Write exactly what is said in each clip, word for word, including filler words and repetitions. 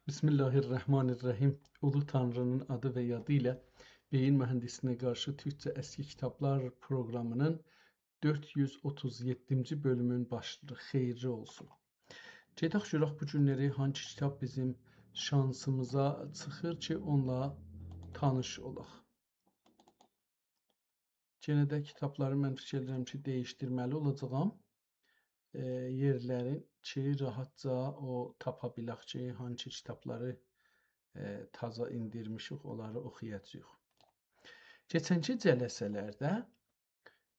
بسم الله الرحمن الرحیم. اولو تانری‌نین آدی و یادی ایله بئیین موهندیسلیگینه قارشی تورکجه اسکی کیتابلار پروقرامی‌نین دؤرد یوز اوتوز یئددینجی بؤلومون باشلیغی. خئییرلی اولسون. گئدک گؤرک بو گونلری هانسی کیتاب بیزیم شانسیمیزا چیخیر کی، اونونلا تانیش اولاق. یئنه ده کیتابلاری من فیکیر ائدیرم کی، دییشدیرمه‌لی اولاجاغام. ائ، یئرلرین کی، راحتجا او تاپا بیلک کی، هانسی کیتابلاری، ائ، تازا ایندیرمیشیک، اونلاری اوخویاجاغیق. کئچنکی جلسه‌لرده،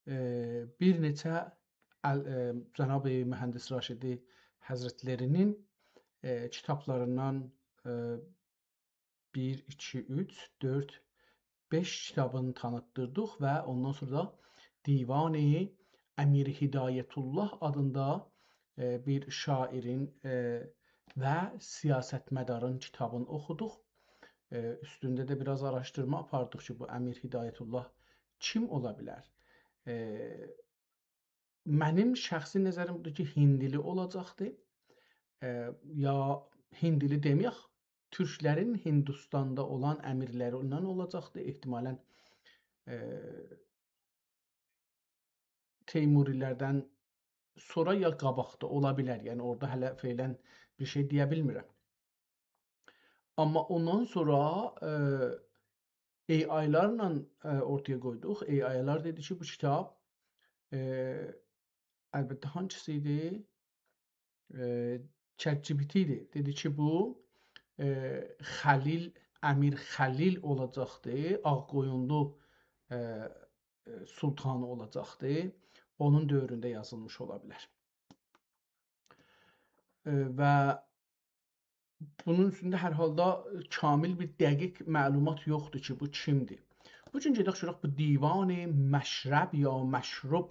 ائ، بیر نئچه ال-، ائ، جناب مهندس راشدی حضرتلری‌نین، ائ، کیتابلاریندان، ائ، بیر، ایکی، اوچ، دؤرد، بئش کیتابینی تانیتدیردیق و اوندان سونرا دا دیوان امیر هدایت‌الله آدیندا، ائ، بیر شاعرین، ائ، و سیاستمدارین کیتابینی اوخودوق. ائ، اوستونده ده بیر آز آراشدیرما آپاردیق کی، بو امیر هدایت‌الله کیم اولا بیلر؟ ائ، منیم شخصی نظریم بودور کی، هندلی اولاجاقدی. ائ، یا هندلی دئمه‌یک، تورکلرین هندوستاندا اولان امیرلریندن اولاجاقدی. احتمالاً، ائ، تیموری‌لردن سونرا یا قاباقدا اولا بیلر. یعنی، اورادا هله فعلاً بیر شئی دئیه بیلمیرم. آمما اوندان سونرا، ائ، AI-لارلا، ائ، اورتایا قویدوق. AI-لار دئدی کی، بو کیتاب، ائ، البته، هانسیسی ایدی؟ ائ، ChatGPT ایدی. دئدی کی، بو، ائ، خلیل، امیر خلیل اولاجاقدی، آغ قویونلو، ائ، ائ، سلطانی اولاجاقدی. اونون دؤورونده یازیلمیش اولا بیلر. ائ، و بونون اوستونده هر حالدا کامل بیر دقیق معلومات یوخدور کی، بو کیمدیر. بو گون گئدک گؤرک بو دیوان مشرب یا مشرب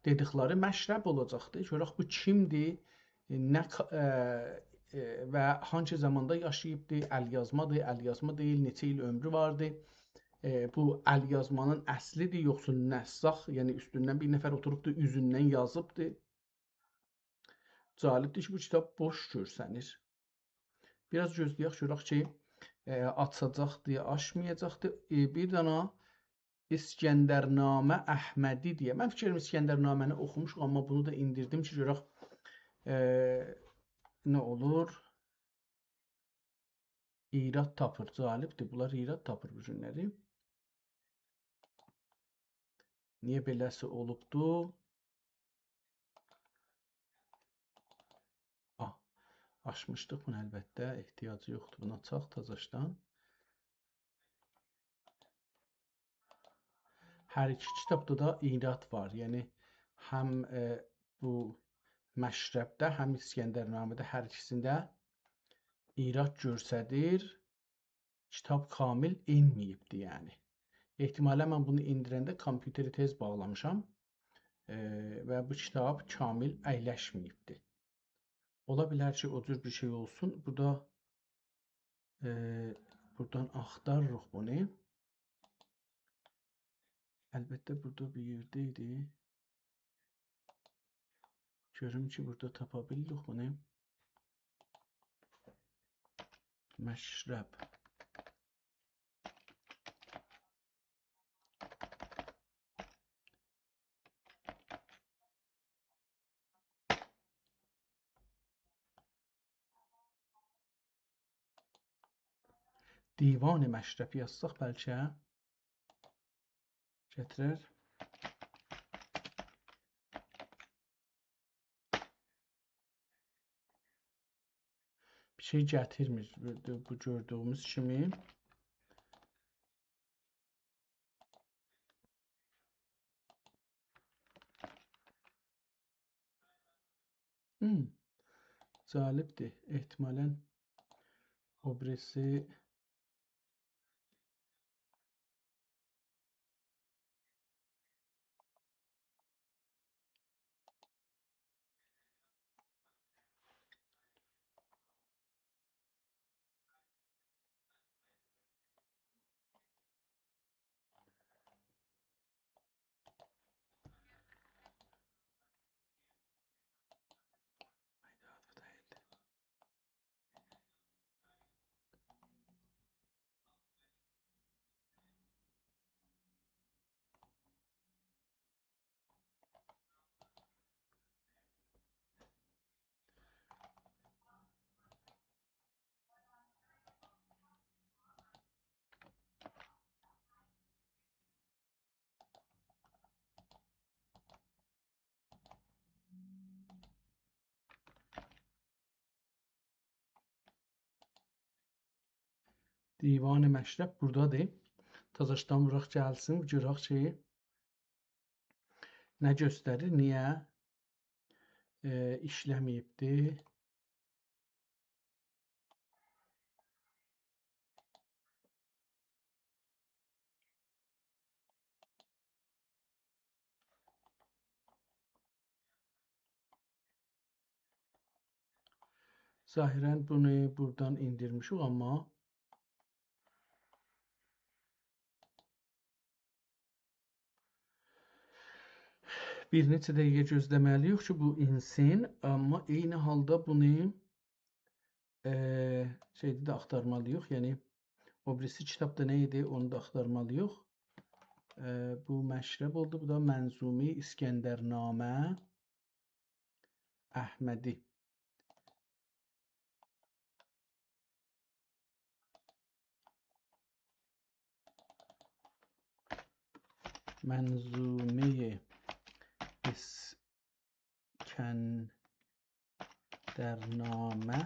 دئدیکلری مشرب اولاجاقدیر. گؤرک بو کیمدیر، نه کا-، ائ، ائ، و هانسی زاماندا یاشاییبدی، الیازمادیر، الیازما دئییل، نئچه ایل عؤمرو واردی. ائ، بو الیازمانین اصلیدیر، یوخسا نسّاخ، یعنی اوستوندن بیر نفر اوتوروبدو، اوزوندن یازیبدی. جالبدیر کی، بو کیتاب بوش گؤرسنیر. بیر آز گؤزله‌یک، گؤرک کی، ائ، آچاجاقدی، آچمایاجاقدی. ائ، بیر دانا اسکندرنامه احمدی دئیه. من فیکریم اسکندرنامه‌نی اوخوموشوق، آمما بونو دا ایندیردیم کی، گؤرک، ائ، نه اولور. ایراد تاپیر، جالبدیر. بونلار ایراد تاپیر بو گونلری. نییه بئله‌سی اولوبدو؟ آه، آچمیشدیق بونو البته. احتیاجی یوخدور بونا آچاق تازاشدان. هر ایکی کیتابدا دا ایراد وار. یعنی، هم، ائ، بو مشربده، هم اسکندرنامه‌ده، هر ایکیسینده ایراد گؤستریر. کیتاب کامل ائنمه‌ییبدی، یعنی. احتمالاً من بونو ایندیرنده کامپیوتری تئز باغلامیشام، ائ، و بو کیتاب کامل اَیلشمه‌ییبدی. اولا بیلر کی، او جور بیر شئی اولسون. بورادا، ائ، بورادان آختاریریق بونو. البته، بورادا بیر یئرده ایدی. گؤروم کی، بورادا تاپا بیلدیک بونو. مشرب. دیوان مشرب یازساق بلکه گتیرر. بیر شئی گتیرمیر، بو، بو گؤردویوموز کیمی. هوم. جالبدیر. احتمالاً او بیریسی دیوان مشرب بورادادیر. تازاشدان ووراق گلسین، گؤرک کی، نه گؤستریر، نییه، ائ، ایشله‌مه‌ییبدی. ظاهراً بونو بورادان ائندیرمیشیک، آمما بیر نئچه دقیقه گؤزله‌مه‌لی‌ییک کی، بو ائنسین، آمما عینی حالدا بونو، ائ، شئیده ده آختارمالی‌ییق. یعنی، او بیریسی کیتاب دا نه ایدی، اونو دا آختارمالی‌ییق. ائ، بو مشرب اولدو، بو دا منظومه‌ی اسکندرنامه احمدی. منظومه‌ی اسکندرنامه.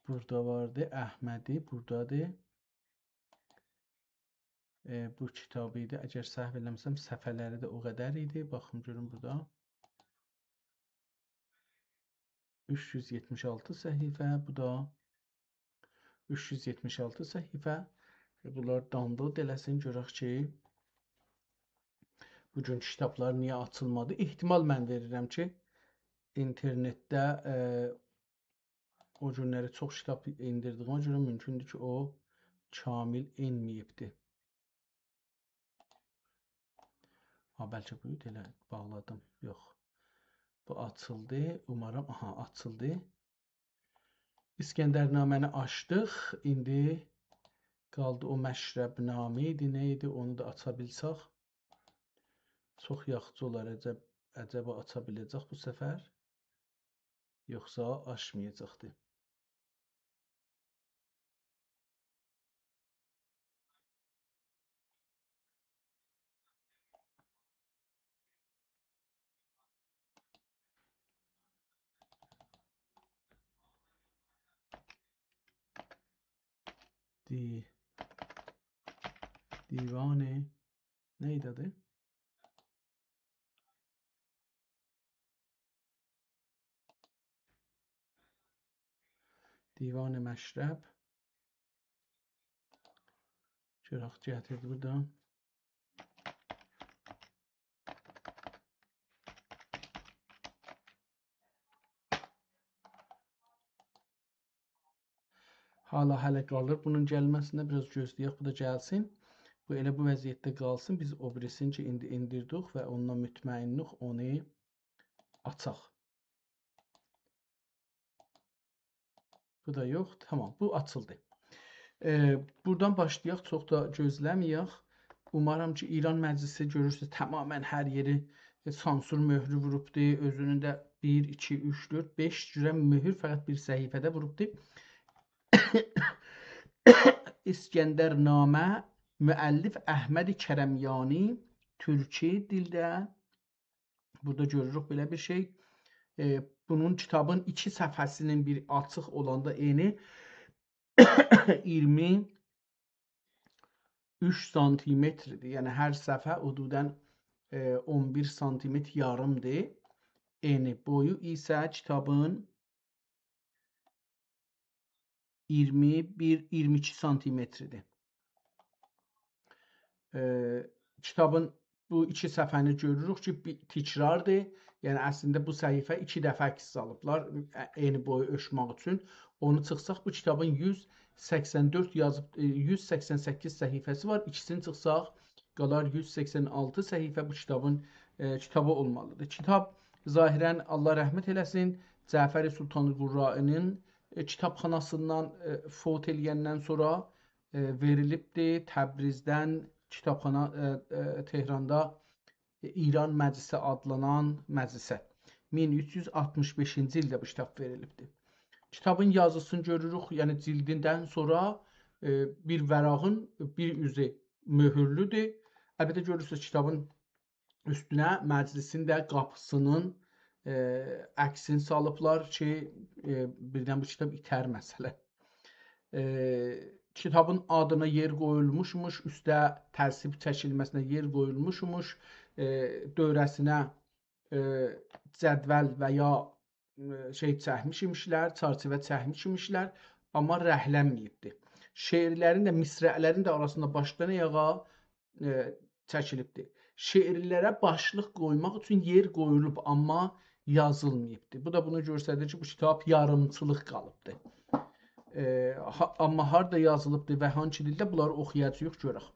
بورادا واردی، احمدی، بورادادیر. ائ، بو کیتاب ایدی. اگر سهو ائله‌مه‌سم، صفحه‌لری ده او قدر ایدی. باخیم گؤروم بورادا. اوچ یوز یئتمیش آلتی صفحه، بو دا اوچ یوز یئتمیش آلتی صفحه. ائ، بونلار دانلود ائله‌سین، گؤرک کی، بو گون کیتابلار نییه آچیلمادی. احتمال من وئریرم کی، اینترنتده، ائ، او گونلری چوخ کیتاب ائندیردیییمه گؤره مومکوندور کی، او کامل ائنمه‌ییبدی. ها، بلکه بو ایدی، ائله باغلادیم. یوخ. بو آچیلدی. اومارام، آها، آچیلدی. اسکندرنامه‌نی آچدیق. ایندی قالدی او مشرب‌نامه ایدی، نه ایدی، اونو دا آچا بیلسک چوخ یاخشی اولار. عجب، عجبا آچا بیله‌جک بو سفر؟ یوخسا آچمایاجاقدی. دی-، دیوان، نه ایدی آدی؟ دیوان مشرب. چراغ گتیردی بورادا. حالا هله قالیر بونون گلمه‌سینه، بیر آز گؤزله‌یک، بو دا گلسین. بو ائله بو وضعیتده قالسین. بیز او بیریسینی کی، ایندی ائندیردیک و اوندان مطمئنلیک، اونو آچاق. بو دا یوخ. تامام، بو آچیلدی. ائ، بورادان باشلایاق، چوخ دا گؤزله‌مه‌یک. اومارام کی، ایران مجلسی، گؤرورسونوز، تماماً هر یئری سانسور مؤهرو ووروبدو. اؤزونون ده بیر، ایکی، اوچ، دؤرد، بئش جوره مؤهور فقط بیر صفحه‌ده ووروبدو. اسکندرنامه، مؤلف احمد کرمیانی، تورکی دیلده. بورادا گؤروروک بئله بیر شئی. ائ، بونون کیتابین ایکی صفحه‌سینین بیر آچیق اولاندا انی اییرمی اوچ سانتیمتردیر. یعنی هر صفحه حدوداً، ائ، اون بیر سانتیمتر یاریمدیر. انی، بویو ایسه کیتابین اییرمی بیر، اییرمی ایکی سانتیمتردیر. ائ، کیتابین بو ایکی صفحه‌نی گؤروروک کی، بیر تکراردیر. یعنی، اصلینده بو صفحه ایکی دفعه عکس سالیبلار، ع-، عینی بویو اؤلچمک اوچون. اونو چیخساق، بو کیتابین یوز سکسن دؤرد یازیب، ائ، یوز سکسن سککیز صفحه‌سی وار. ایکیسینی چیخساق، قالار یوز سکسن آلتی صفحه بو کیتابین، ائ، کیتابی اولمالیدیر. کیتاب ظاهراً، الله رحمت ائله‌سین، جعفر سلطان قرائی‌نین، ائ، کیتابخاناسیندان، ائ، فوت ائله‌یندن سونرا، ائ، وئریلیبدی تبریزدن کیتابخانا، ائ، ائ، تهراندا ایران مجلسی آدلانان مجلسه. مین اوچ یوز آلتمیش بئشینجی ایلده بو کیتاب وئریلیبدی. کیتابین یازیسینی گؤروروک، یعنی جیلدیندن سونرا، ائ، بیر ورقین بیر اوزو مؤهورلودور. البته، گؤرورسونوز، کیتابین اوستونه مجلسین ده قاپیسینین، ائ، عکسین سالیبلار کی، ائ، بیردن بو کیتاب ایتر مثلا. ائ، کیتابین آدینا یئر قویولموشموش، اوسته ترتیب چکیلمه‌سینه یئر قویولموشموش، ائ، دؤوره‌سینه، ائ، جدول و یا، ائ، شئی چکمیش ایمیشلر، چرچیوه چکمیش ایمیشلر، آمما رنگلنمه‌ییبدی. شعرلرین ده، مصرع‌لرین ده آراسیندا باشدان آیاغا، ائ، چکیلیبدی. شعرلره باشلیق قویماق اوچون یئر قویولوب، آمما یازیلماییبدی. بو دا بونو گؤستریر کی، بو کیتاب یاریمچیلیق قالیبدی. ائ، ها-، آمما هاردا یازیلیبدی و هانسی دیلده، بونلاری اوخویاجاغیق، گؤرک.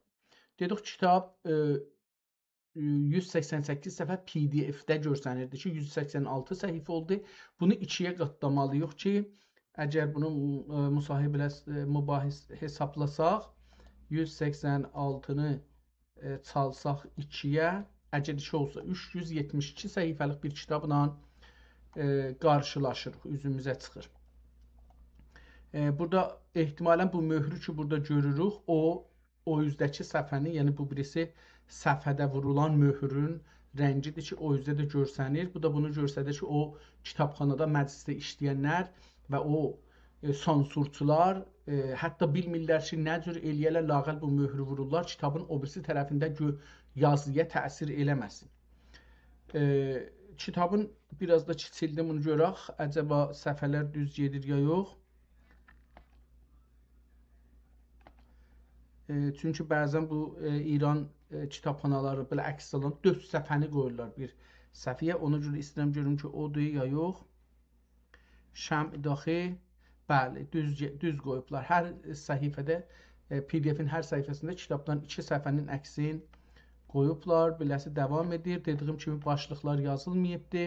دئدیک، کیتاب، ائ، یوز سکسن سککیز صفحه پی دی اف‌ده گؤرسنیردی کی، یوز سکسن آلتی صفحه اولدو. بونو ایکی‌یه قاتلامالی‌ییق کی، اگر بونو، ائ، مصاحبه ائله-، ائ، مباحث حسابلاساق، یوز سکسن آلتینی، ائ، چالساق ایکی‌یه، اگر ایکی اولسا، اوچ یوز یئتمیش ایکی صفحه‌لیک بیر کیتابلا، ائ، قارشیلاشیریق، اوزوموزه چیخیر. ائ، بورادا احتمالاً بو مؤهرو کی، بورادا گؤروروک، او، او اوزده‌کی صفحه‌نین، یعنی بو بیریسی صفحه‌ده وورولان مؤهرون رنگیدیر کی، او اوزده ده گؤرسنیر. بو دا بونو گؤستریر کی، او کیتابخانادا، مجلیسده ایشله‌ینلر و او، ائ، سانسورچولار، ائ، حتی بیلمیرلر کی، نه جور ائله‌یه‌لر، لااقل بو مؤهرو وورورلار، کیتابین او بیریسی طرفینده گؤ-، یازییا تأثیر ائله‌مه‌سین. ائ، کیتابین بیر آز دا کیچیلدیم، بونو گؤرک. عجبا صفحه‌لر دوز گئدیر یا یوخ؟ ائ، چونکی بعضاً بو، ائ، ایران، ائ، کیتابخانالاری بئله عکس آلان دؤرد صفحه‌نی قویورلار بیر صفحه‌یه. اونا گؤره ایسته‌ییرم گؤروم کی، اودور یا یوخ. شمع داخی، بلی، دوز، دوز قویوبلار. هر صفحه‌ده، ائ، پی دی افین هر صفحه‌سینده کیتابدان ایکی صفحه‌نین عکسین قویوبلار. بئله‌سی داوام ائدیر. دئدیگیم کیمی، باشلیقلار یازیلماییبدی.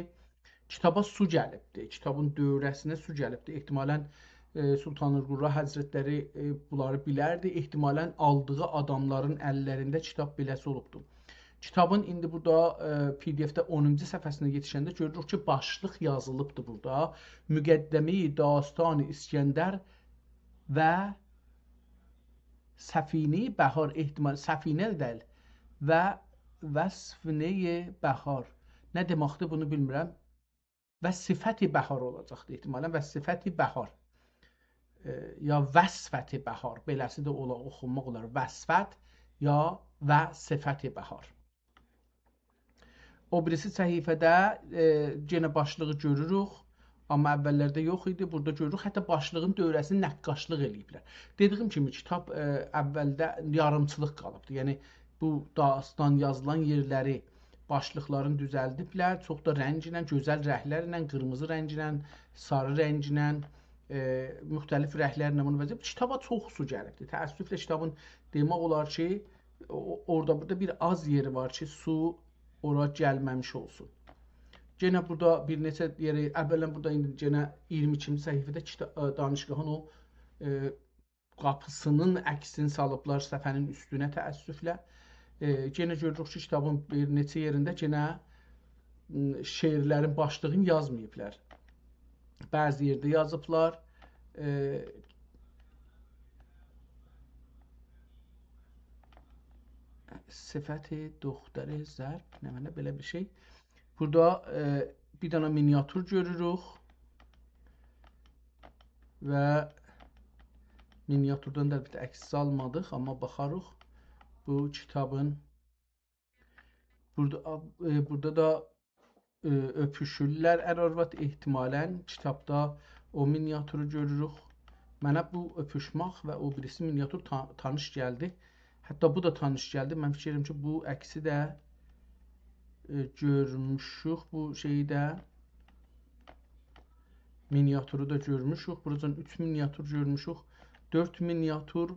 کیتابا سو گلیبدی. کیتابین دؤوره‌سینه سو گلیبدی. احتمالاً، ائ، سلطان‌القرا حضرتلری، ائ، بونلاری بیلردی. احتمالاً آلدیغی آداملارین اللرینده کیتاب بئله‌سی اولوبدو. کیتابین ایندی بورادا، ائ، پی دی اف‌ده اونونجو صفحه‌سینه یئتیشنده گؤروروک کی، باشلیق یازیلیبدی بورادا. مقدمه‌ی داستان اسکندر و سفینه‌ی بهار، احتمال، سفینه دئییل، و وسفینه‌ی بهار. نه دئمکدیر، بونو بیلمیرم. و صفت بهار اولاجاقدی احتمالاً. و صفت بهار. ائ، یا وصفت بهار. بئله‌سی ده اولا، اوخونماق اولار. وصفت یا و صفت بهار. او بیریسی صفحه‌ده، ائ، یئنه باشلیغی گؤروروک. آمما اوللرده یوخ ایدی. بورادا گؤروروک. حتی باشلیغین دؤوره‌سینی نقاشلیق ائله‌ییبلر. دئدیگیم کیمی، کیتاب، ائ، اولده یاریمچیلیق قالیبدی. یعنی، بو داستان یازیلان یئرلری باشلیقلارین دوزلدیبلر. چوخ دا رنگینن، گؤزل رنگلرله، قیرمیزی رنگینن، ساری رنگینن، ائ، مختلف رنگلرله بونو بزه‌ییب. کیتابا چوخ سو گلیبدی. تأسفله کیتابین دئمک اولار کی، او-، اورادا بورادا بیر آز یئری وار کی، سو اورا گلمه‌میش اولسون. یئنه بورادا بیر نئچه یئری، اولاً بورادا ایندی یئنه اییرمی ایکینجی صفحه‌ده کیتا-، ائ، دانشگاهین او، ائ، قاپیسینین عکسینی سالیبلار صفحه‌نین اوستونه، تأسفله. ائ، یئنه گؤروروک کی، کیتابین بیر نئچه یئرینده یئنه، م، شعرلرین باشلیغینی یازماییبلار. بعضی یئرده یازیبلار. ائ، صفت دختر ضرب، نمنه، بئله بیر شئی. بورادا، ائ، بیر دنه مینیاتور گؤروروک و مینیاتوردان دا البته عکس سالمادیق، آمما باخاریق بو کیتابین. بورادا، ائ، بورادا دا، ائ، اؤپوشورلر ار آرواد احتمالاً. کیتابدا او مینیاتورو گؤروروک. منه بو اؤپوشمک و او بیریسی مینیاتور تا-، تانیش گلدی. حتی بو دا تانیش گلدی. من فیکیر ائدیرم کی، بو عکسی ده، ائ، گؤرموشوک، بو شئیی ده، مینیاتورو دا گؤرموشوک. بوراجان اوچ مینیاتور گؤرموشوک. دؤرد مینیاتور،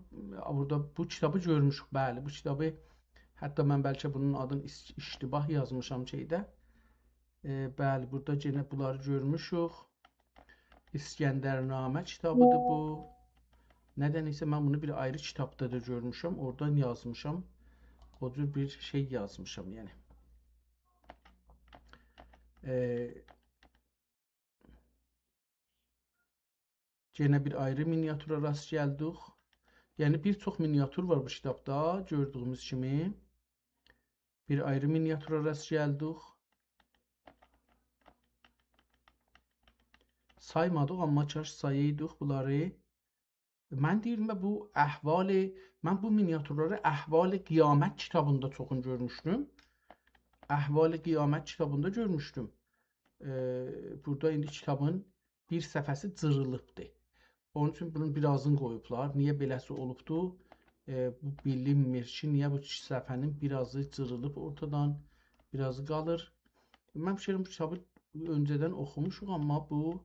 ائ، بورادا بو کیتابی گؤرموشوک. بلی، بو کیتابی، حتی من بلکه بونون آدینی ایش-، اشتباه یازمیشام شئیده. ائ، بلی، بورادا یئنه بونلاری گؤرموشوک. اسکندرنامه کیتابیدیر بو. ندنسه من بونو بیر آیری کیتابدا دا گؤرموشم، اورادان یازمیشام. او جور بیر شئی یازمیشام، یعنی. ائ، یئنه بیر آیری مینیاتورا راست گلدیک. یعنی، بیر چوخ مینیاتور وار بو کیتابدا، گؤردویوموز کیمی. بیر آیری مینیاتورا راست گلدیک. سایمادیق، آمما کاش سایایدیق بونلاری. من دئییرم، بو احوال، من بو مینیاتورلاری احوال قیامت کیتابیندا چوخون گؤرموشدوم. احوال قیامت کیتابیندا گؤرموشدوم. ائ، بورادا ایندی کیتابین بیر صفحه‌سی جیریلیبدی. اونون اوچون بونون بیر آزینی قویوبلار. نییه بئله‌سی اولوبدو؟ ائ، بو بیلینمیر کی، نییه بو ایکی صفحه‌نین بیر آزی جیریلیب اورتادان، بیر آزی قالیر. من فیکر ائلیرم، بو کیتابی اؤنجه‌دن اوخوموشوق، آمما بو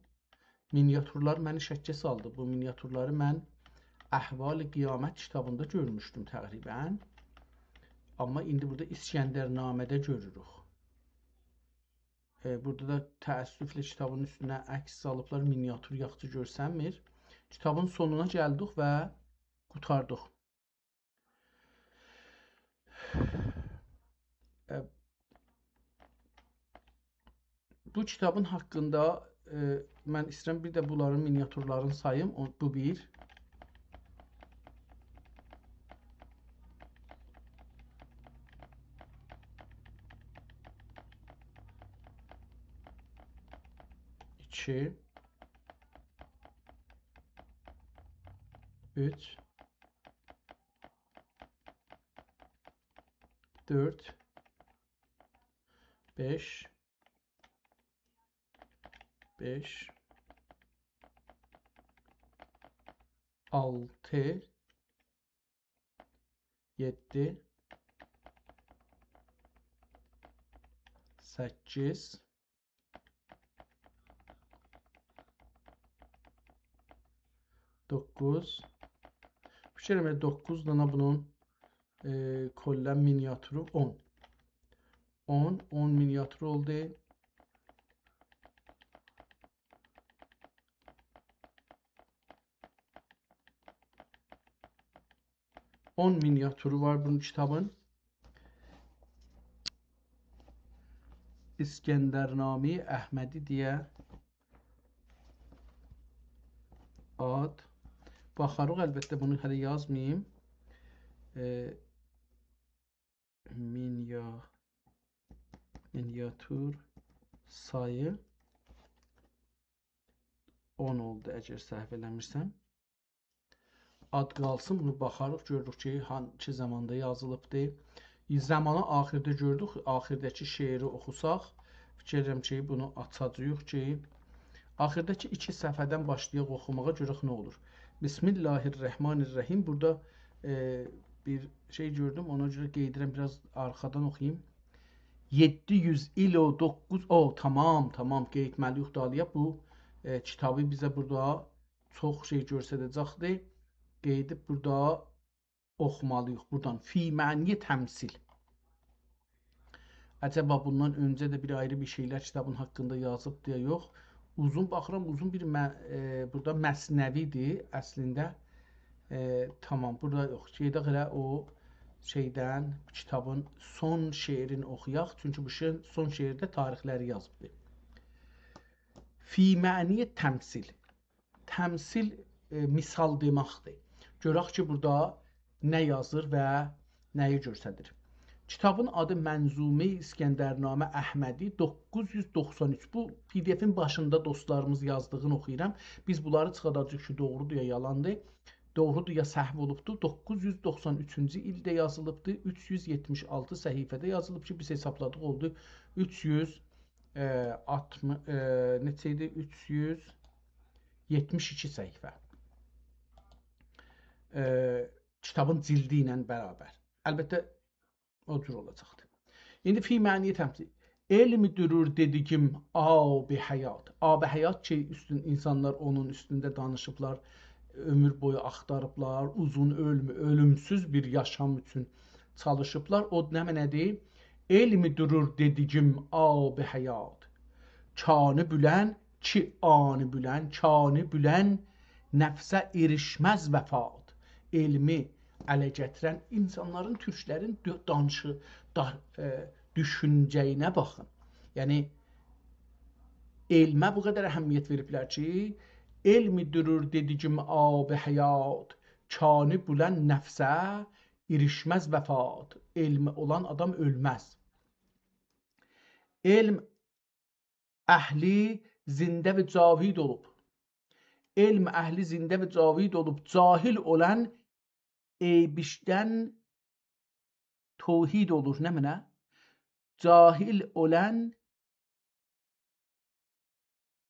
مینیاتورلار منی شکّه سالدی. بو مینیاتورلاری من احوال قیامت کیتابیندا گؤرموشدوم تقریباً. آمما ایندی بورادا اسکندرنامه‌ده گؤروروک. ائ، بورادا دا تأسفله کیتابین اوستونه عکس سالیبلار، مینیاتور یاخشی گؤرسنمیر. کیتابین سونونا گلدیک و قوتاردیق. ائ، بو کیتابین حاقیندا، ائ، من ایسته‌ییرم بیر ده بونلارین مینیاتورلارینی ساییم. او، بو بیر. ایکی. اوچ. دؤرد، بئش، بئش، آلتی، یئددی، سککیز، دوققوز. فیکر ائلیرم، دوققوز دانا بونون، ائ، کلاً مینیاتورو اون. اون، اون مینیاتور اولدو. اون مینیاتورو وار بونون کیتابین. اسکندرنامهٔ احمدی دئیه آد. باخاریق، البته بونو هله یازماییم. ائ، مینیا-، مینیاتور سایی اون اولدو، اگر سهو ائله‌میرسم. آد قالسین، بونو باخاریق، گؤروروک کی، هانسی زاماندا یازیلیبدی. زامانی آخیرده گؤردوک، آخیرده‌کی شعری اوخوساق، فیکر ائدیرم کی، بونو آچاجاغیق کی، آخیرده‌کی ایکی صفحه‌دن باشلایاق اوخوماغا، گؤرک نه اولور. بسم الله الرحمن الرحیم. بورادا، ائ، بیر شئی گؤردوم، اونا گؤره قئید ائدیرم، بیر آز آرخادان اوخویوم. یئددی یوز ایل و دوققوز، او، تامام، تامام، قئییتمه‌لی‌ییک دالییا. بو، ائ، کیتابی بیزه بورادا چوخ شئی گؤستره‌جکدیر. قئییدیب بورادا اوخومالی‌ییق بورادان. فی معنی تمثیل. عجبا بوندان اؤنجه ده بیر آیری بیر شئیلر کیتابین حاقیندا یازیبدی یا یوخ؟ اوزون باخیرام، اوزون بیر م-، ائ، بورادا مثنوی‌دیر اصلینده. ائ، تامام، بورادا یوخ. گئدک ائله او شئیدن، کیتابین سون شعرینی اوخویاق. چونکی بو شعر، سون شعرده تاریخلری یازیبدی. فی معنی تمثیل. تمثیل، ائ، مثال دئمکدیر. گؤرک کی، بورادا نه یازیر و نه‌یی گؤستریر. کیتابین آدی منظومهٔ اسکندرنامه احمدی، دوققوز یوز دوخسان اوچ. بو پی دی افین باشیندا دوستلاریمیز یازدیغینی اوخویورام. بیز بونلاری چیخاداجاغیق کی، دوغرودور یا یالاندیر. دوغرودور یا سهو اولوبدور. دوققوز یوز دوخسان اوچونجو ایلده یازیلیبدیر. اوچ یوز یئتمیش آلتی صفحه‌ده یازیلیب کی، بیز حسابلادیق، اولدو اوچ یوز، ائ، آلتمیش، ائ، نئچه ایدی؟ اوچ یوز یئتمیش ایکی صفحه. ائ، کیتابین جلدی ایله برابر. البته، او جور اولاجاقدیر. ایندی فی معنی تمثیل. علم دورور دئدیگیم آب حیات. آب حیات کی، اوستون، اینسانلار اونون اوستونده دانیشیبلار، عؤمور بویو آختاریبلار، اوزون عؤمور، اؤلومسوز بیر یاشام اوچون چالیشیبلار. او نمنه‌دیر؟ علم دورور دئدیگیم آب حیات. کانی بولن، کی آنی بولن، کانی بولن نفسه ایریشمز وفات. علمی اله گتیرن اینسانلارین، تورکلرین دؤ-، دانیشی-، دا-، ائ، دوشونجه‌یینه باخین. یعنی، علمه بو قدر اهمیت وئریبلر کی، علم دورور دئدیگیم آب حیات، کانی بولن نفسه ایریشمز وفات. علمی اولان آدام اؤلمز. علم اهلی زنده و جاوید اولوب. علم اهلی زنده و جاوید اولوب، جاهل اولان عیب ایشدن توحید اولور. نمنه؟ جاهل اولان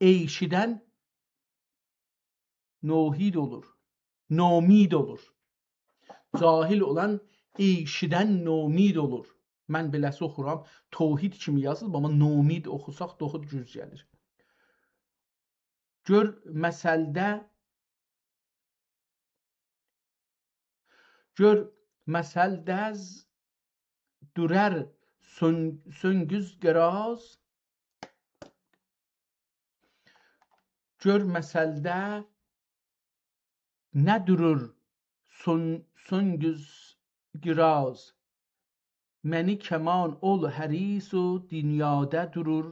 عیب ایشدن نوحید اولور. نومید اولور. جاهل اولان عیب ایشدن نومید اولور. من بئله‌سی اوخورام. توحید کیمی یازیلیب، آمما نومید اوخوساق داها دوز گلیر. گؤر مثلده، گؤر مثلده از دورر سون-، سونگوز قراز. گؤر مثلده نه دورور سون-، سونگوز قراز. منی کمان اول حریص و دونیادا دورور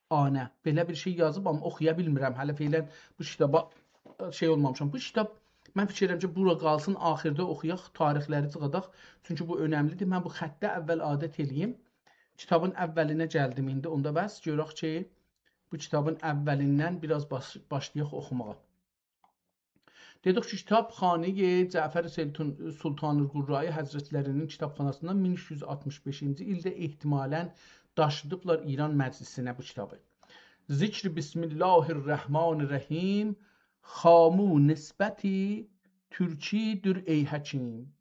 آنه. بئله بیر شئی یازیب، آمما اوخویا بیلمیرم. هله فعلاً بو کیتابا شئی اولمامیشام. بو کیتاب، من فیکیر ائدیرم کی، بورا قالسین، آخیردا اوخویاق، تاریخلری چیخاداق. چونکی بو اؤنملی‌دیر. من بو خطه اول عادت ائله‌ییم. کیتابین اولینه گلدیم ایندی. اوندا بس گؤرک کی، بو کیتابین اولیندن بیر آز باش-، باشلایاق اوخوماغا. دئدیک کی، کیتابخانهٔ جعفر سلطان-، سلطان القراء حضرتلری‌نین کیتابخاناسیندان مین اوچ یوز آلتمیش بئشینجی ایلده احتمالاً داشیدیبلار ایران مجلسینه بو کیتابی. ذکر بسم الله الرحمن الرحیم، خامو نسبتی ترکی دور ای حکیم.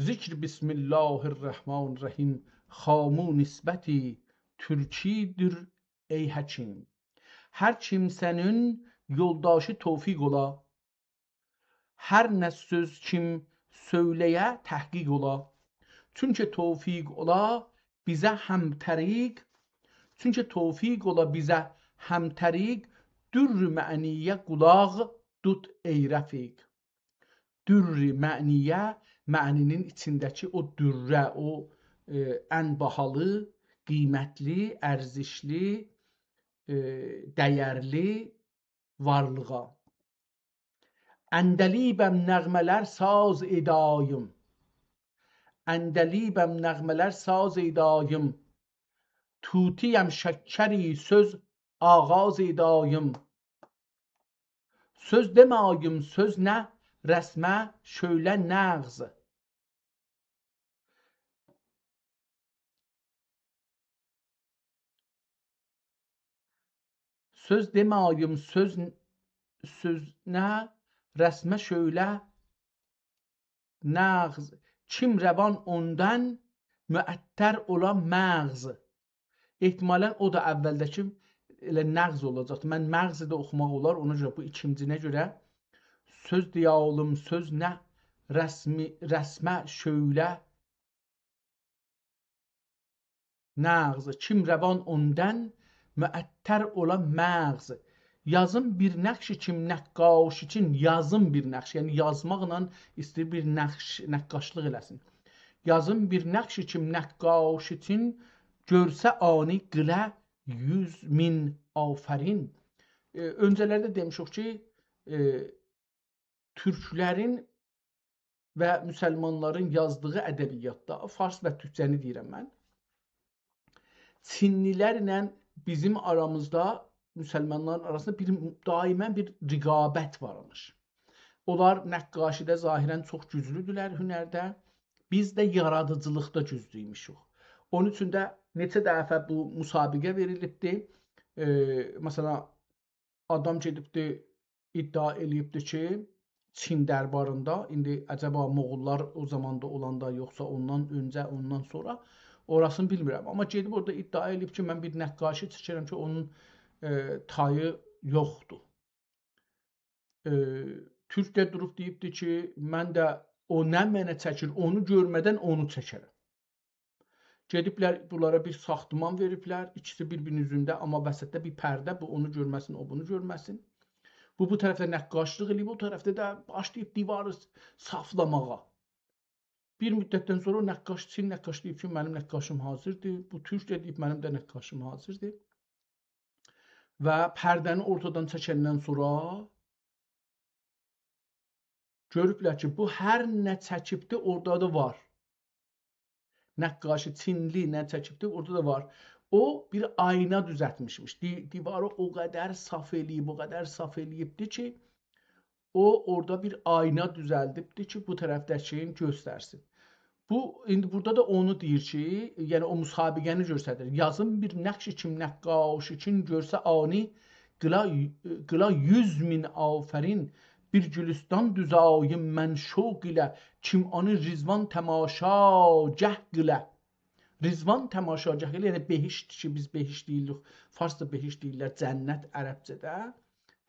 ذکر بسم الله الرحمن الرحیم، خامو نسبتی ترکی دور ای حکیم. هر کیمسه‌نین یولداشی توفیق اولا، هر نه سؤز کیم سؤیله‌یه تحقیق اولا. چونکی توفیق اولا بیزه هم‌طریق، چونکی توفیق اولا بیزه هم‌طریق، دُرّ معنی‌یه قولاق توت ای رفیق. دُرّ معنی‌یه، معنی‌نین ایچینده‌کی او دُرّه، او، ائ، ان باهالی، قیمتلی، ارزشلی، ائ، دَیَرلی وارلیغا. عندلیبم نغمه‌لر ساز ای دایم. عندلیبم نغمه‌لر ساز ای دایم. طوطی‌یم شکری سؤز آغاز ای دایم. سؤز دئمه‌ییم، سؤز نه رسمه شؤیله نغز. سؤز دئمه‌ییم، سؤز، سؤز نه رسمه شؤیله نغز. کیم روان اوندان معطر اولا مغز. احتمالاً او دا اولده‌کی ائله نغز اولاجاقدی. من مغزی ده اوخوماق اولار، اونا گؤره بو ایکینجینه گؤره سؤز دئیالیم، سؤز نه رسمی، رسمه شؤیله نغز، کیم روان اوندان معطر اولا مغز. یازیم بیر نقش کیم نقاش ایچین، یازیم بیر نقش، یعنی یازماقلا ایسته‌ییر بیر نقش، نقاشلیق ائله‌سین. یازیم بیر نقش کیم نقاش ایچین، گؤرسه آنی قیله یوز مین آفرین. ائ، اؤنجه‌لرده دئمیشیک کی، ائ، تورکلرین و مسلمانلارین یازدیغی ادبیاتدا، فارس و تورکجه‌نی دئییرم من، چینلی‌لرله بیزیم آرامیزدا، مسلمانلارین آراسیندا بیر، دائماً بیر رقابت وارمیش. اونلار نقاشی‌ده ظاهراً چوخ گوجلودولر هنرده، بیز ده یارادیجیلیقدا گوجلویموشوک. اونون اوچون ده نئچه دفعه بو مسابقه وئریلیبدی. ائ، مثلاً، آدام گئدیبدی، ادعا ائله‌ییبدی کی، چین درباریندا، ایندی عجبا مغوللار او زاماندا اولاندا، یوخسا اوندان اؤنجه، اوندان سونرا، اوراسینی بیلمیرم. آمما گئدیب اورادا ادعا ائله‌ییب کی، من بیر نقاشی چکرم کی، اونون، ائ، تایی یوخدور. ائ، تورک ده دوروب دئییبدی کی، من ده او نه منه چکیر، اونو گؤرمه‌دن اونو چکرم. گئدیبلر، بونلارا بیر ساختمان وئریبلر، ایکیسی بیر-بیرینین اوزونده، آمما وسطده بیر پرده، بو اونو گؤرمه‌سین، او بونو گؤرمه‌سین. بو، بو طرفده نقاشلیق ائله‌ییب، او طرفده ده باشلاییب دیواری صافلاماغا. بیر مدتدن سونرا او نقاش، چین نقاش دئییب کی، منیم نقاشیم حاضردیر. بو تورک ده دئییب، منیم ده نقاشیم حاضردیر. و پرده‌نی اورتادان چکندن سونرا گؤروبلر کی، بو هر نه چکیبدی، اورادا دا وار. نقاشی چینلی نه چکیبدی، اورادا دا وار. او بیر آینا دوزلتمیشمیش. دی-، دیواری او قدر صاف ائله‌ییب، او قدر صاف ائله‌ییبدی کی، او اورادا بیر آینا دوزلدیبدی کی، بو طرفده‌کینی گؤسترسین. بو، ایندی بورادا دا اونو دئییر کی، یعنی او مسابقه‌نی گؤستریر. یازیم بیر نقش کیم نقاش کیم گؤرسه عانی، قیلا، قیلا یوز مین آفرین، بیر گلستان دوزاییم من شوق ایله، کیم آنی رضوان تماشاگه قیله. رضوان تماشاگه قیله، یعنی بهشت کی، بیز بهشت دئییریک، فارسدا بهشت دئییرلر، جنت عربجه‌ده،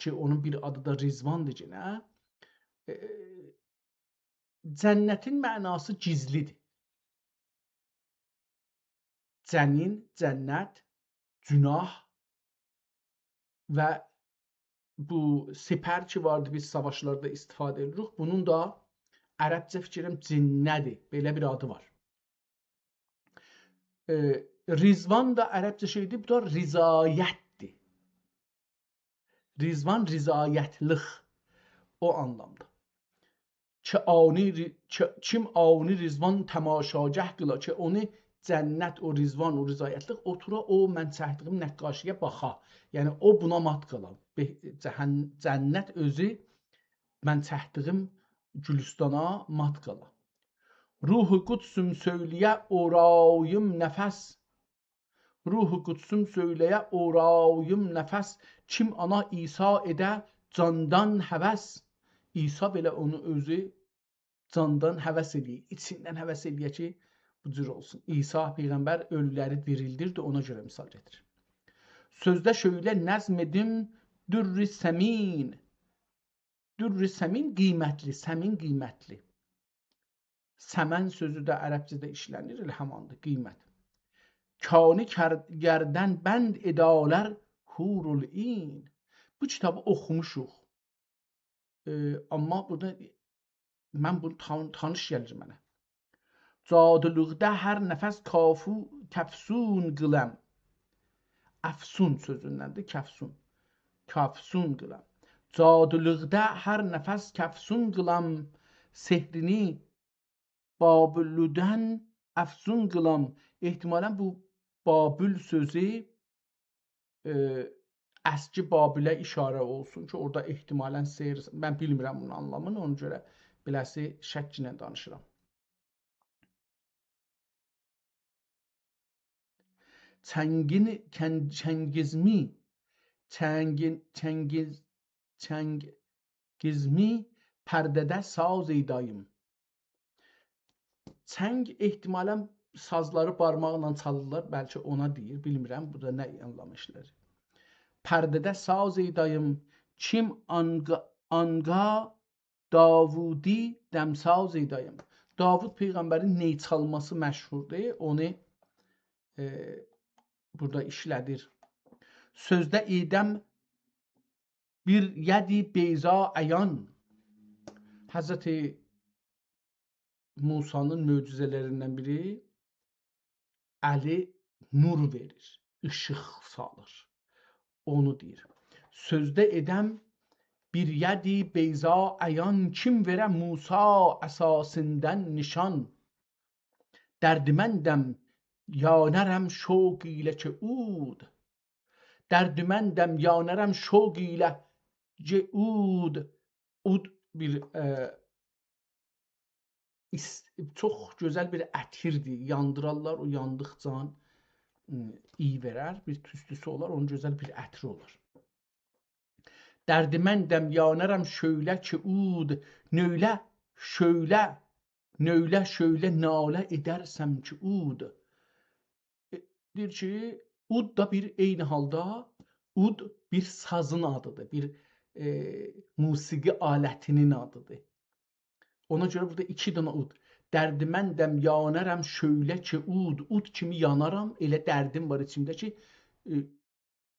کی، اونون بیر آدی دا رضواندیر یئنه. ائ، جنتین معناسی گیزلیدیر. جنین، جنت، جناح و بو سپر کی واردی، بیز ساواشلاردا استفاده ائدیریک. بونون دا عربجه فیکر ائلیرم جنه‌دیر. بئله بیر آدی وار. ائ، رضوان دا عربجه شئیدیر، بو دا رضایتدیر. رضوان رضایتلیق، او آنلامدا. کی عانی ری-، کی، کیم عانی رضوان تماشاگه قیلا، کی اونو جنت، او رضوان، او رضایتلیق اوتورا، او من چکدیگیم نقاشی‌یه باخا. یعنی او بونا مات قالا. به-، جهن-، جنت اؤزو من چکدیگیم گلستانا مات قالا. روح قدسم سؤیله‌یه اوراییم نفس، روح قدسم سؤیله‌یه اوراییم نفس، کیم آنا عیسی ائده جاندان هوس. عیسی بئله اونو اؤزو جاندان هوس ائله‌یه، ایچیندن هوس ائله‌یه کی، بو جور اولسون. عیسی پیغمبر اؤلولری دیریلدیردی، اونا گؤره مثال گتیریر. سؤزده شؤیله نظم ائدیم در ثمین. در ثمین قیمتلی، ثمین قیمتلی. ثمن سؤزو ده عربجه‌ده ایشله‌نیر، ائله هماندیر، قیمت. کانی کر-، گردن بند ائدالر حورالعین. بو کیتابی اوخوموشوق. ائ، آمما بورادا من بونو تان-، تانیش گلیر منه. جادولوقدا هر نفس کافو-، کافسون قیلم. افسون سؤزوندندیر، کافسون. کافسون قیلم. جادولوقدا هر نفس کافسون قیلم، سحرینی بابلودن افزون قیلم. احتمالاً بو بابل سؤزو، ائ، اسکی بابله اشاره اولسون کی، اورادا احتمالاً سحر، من بیلمیرم بونون آنلامینی، اونا گؤره بئله‌سی شک ایله دانیشیرام. چنگین-، کن-، چنگیزمی، چنگین-، چنگیز-، چنگیزمی پرده‌ده ساز ای دایم. چنگ احتمالاً سازلاری بارماقلا چالیرلار، بلکه اونا دئییر، بیلمیرم، بو دا نه آنلام ایشله‌ییر. پرده‌ده ساز ای دایم، کیم آنقا-، آنقا داوودی دمساز ای دایم. داوود پیغمبرین نی چالماسی مشهوردور. اونو، ائ، بورادا ایشله‌دیر. سؤزده ای دم بیر یدی بیضا عیان. حضرت موسی‌نین معجزه‌لریندن بیری، الی نور وئریر، ایشیق سالیر. اونو دئییر. سؤزده ای دم بیر یدی بیضا عیان، کیم وئره موسی عصاسیندن نشان. دردمندم یانرم شوق ایله کی عود. دردمندم یانرم شوق ایله کی عود. عود بیر، ائ، ایس-، چوخ گؤزل بیر عطیردیر. یاندیرارلار، او یاندیقجا، م، ایی وئرر، بیر توستوسو اولار، اونون گؤزل بیر عطری اولار. دردمندم یانرم شؤیله کی عود، نؤیله شؤیله، نؤیله شؤیله ناله ائدرسم کی عود. ائ، دئییر کی، عود دا بیر، عینی حالدا عود بیر سازین آدیدیر، بیر، ائ، موسیقی آلتینین آدیدیر. اونا گؤره بورادا ایکی دنه عود. دردمندم یانرم شؤیله کی عود. عود کیمی یانارام، ائله دردیم وار ایچیمده کی، ائ،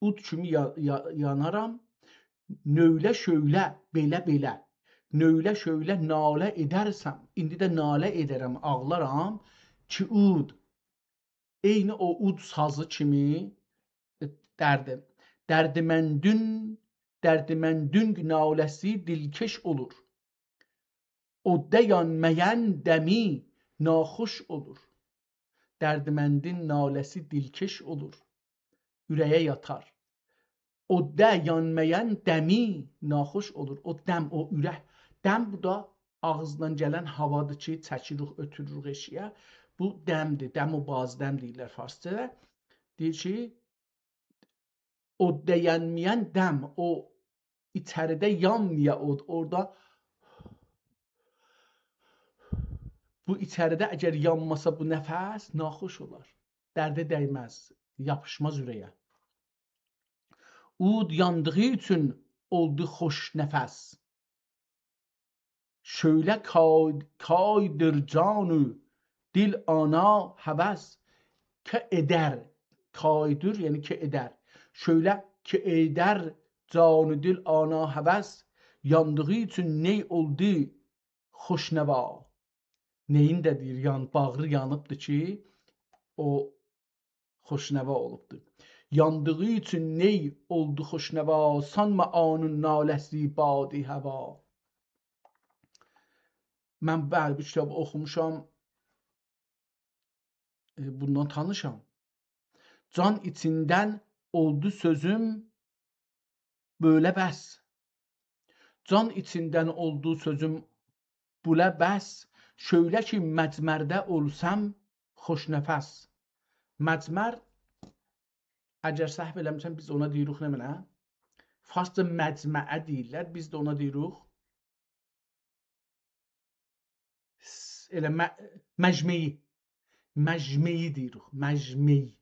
عود کیمی یا-، یا-، یانارام. نؤیله شؤیله، بئله بئله. نؤیله شؤیله ناله ائدرسم. ایندی ده ناله ائدرم، آغلارام کی عود. عینی او عود سازی کیمی، ائ، دردیم. دردمندون، دردمندون ناله‌سی دلکش اولور. او دیانمایان دمی ناخوش اولور. دردمندین ناله‌سی دلکش اولور. اوره‌یه یاتار. اوددا یانمایان دمی ناخوش اولور. او دم، او اورک. دم بو دا آغیزدان گلن هاوادیر کی، چکیریک، اؤتوروروک ائشییه. بو دمدیر. دم و بازدم دئییرلر فارسجادا. دئییر کی، اوددا یانمایان دم، او ایچریده یانمایا اود، اورادا بو ایچریده اگر یانماسا بو نفس، ناخوش اولار. درده دیمز، یاپیشماز اوره‌یه. اود یاندیغی اوچون اولدو خوش نفس. شعله کای-، کایدیر جان و دل آنا هوس. که ائدر، کایدیر، یعنی که ائدر. شعله که ائدر جان و دل آنا هوس. یاندیغی اوچون نی اولدو خوش‌نوا. نیین ده دئییر، یان-، باغری یانیبدیر کی، او خوش‌نوا اولوبدور. یاندیغی اوچون نی اولدو خوش‌نوا، سانما آنون ناله‌سی بادی هوا. من، بلی، بو کیتابی اوخوموشام، ائ، بوندان تانیشام. جان ایچیندن اولدو سؤزوم بئله بس. جان ایچیندن اولدو سؤزوم بئله بس، شعله کی مجمرده اولسام خوش‌نفس. مجمر، اگر سهو ائله‌میرم، بیز اونا دئییریک نمنه؟ فارسجا مجمعه دئییرلر، بیز ده اونا دئییریک س-، ائله م-، مجمعی. مجمعی دئییریک، مجمعی.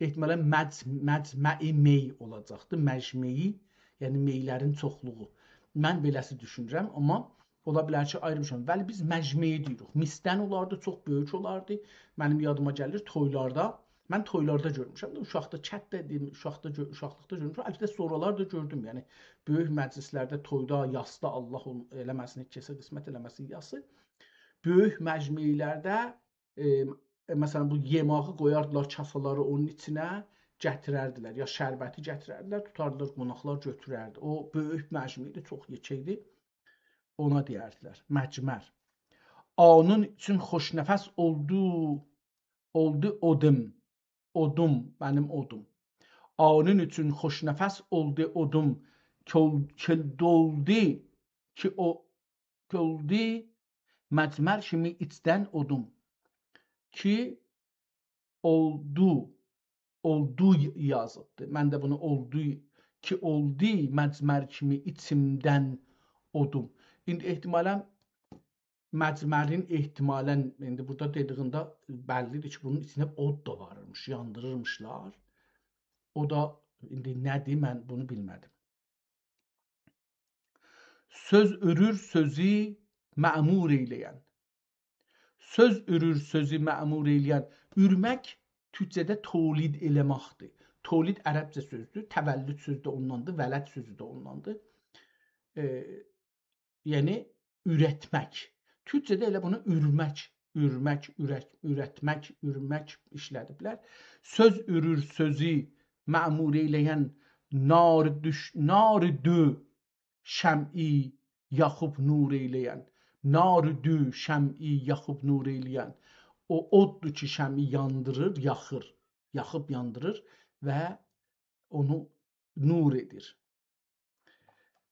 احتمالاً مج-، مجمع می اولاجاقدی، مجمعی، یعنی می‌لرین چوخلوغو. من بئله‌سی دوشونورم، آمما اولا بیلر کی، آییرمیشام. ولی بیز مجمعی دئییریک. میسدن اولاردی، چوخ بؤیوک اولاردی. منیم یادیما گلیر، تویلاردا، من تویلاردا گؤرموشم ده، اوشاقدا، کتده دئییم، اوشاقدا گؤ-، اوشاقلیقدا گؤرموشم. البته، سونرالار دا گؤردوم، یعنی، بؤیوک مجلیسلرده، تویدا، یاسدا، الله اونو ائله‌مه‌سین، هئچ کسه قسمت ائله‌مه‌سین یاسی. بؤیوک مجمعلرده، ائ، مثلا، بو یئماغی قویاردیلار کاسالاری اونون ایچینه، گتیرردیلر، یا شربتی گتیرردیلر، توتاردیلار، قوناقلار گؤتورردی. او بؤیوک مجمعیدی، چوخ یئکه‌یدی. اونا دئیردیلر، مجمر. آنون اوچون خوش‌نفس اولدو، اولدو اودوم، اودوم، منیم اودوم. آنون اوچون خوش‌نفس اولدو اودوم، کول-، کول دولدو کی او، کول دولدو مجمر کیمی ایچدن اودوم. کی اولدو، اولدو یازیبدی. من ده بونو اولدو، کی اولدو مجمر کیمی ایچیمدن اودوم. ایندی احتمالاً مجمرین احتمالاً، ایندی بورادا دئدیگینده بللیدیر کی، بونون ایچینه اود دا واریرمیش، یاندیریرمیشلار. او دا ایندی نه‌دیر، من بونو بیلمه‌دیم. سؤز اورور، سؤزو معمور ائیله‌ین. سؤز اورور، سؤزو معمور ائیله‌ین. اورمک تورکجه‌ده تولید ائله‌مکدیر. تولید عربجه سؤزدور، تولد سؤزو ده اونداندیر، ولد سؤزو ده اونداندیر. ائ، یعنی اورتمک. تورکجه‌ده ائله بونو اورمک، اورمک، اورک-، اورتمک، اورمک ایشله‌دیبلر. سؤز اورور، سؤزو معمور ائیله‌ین، نار دوش-، ناردو شمعی یاخیب نور ائیله‌ین. ناردو شمعی یاخیب نور ائیله‌ین. او اوددور کی، شمعی یاندیریر، یاخیر. یاخیب یاندیریر و اونو نور ائدیر.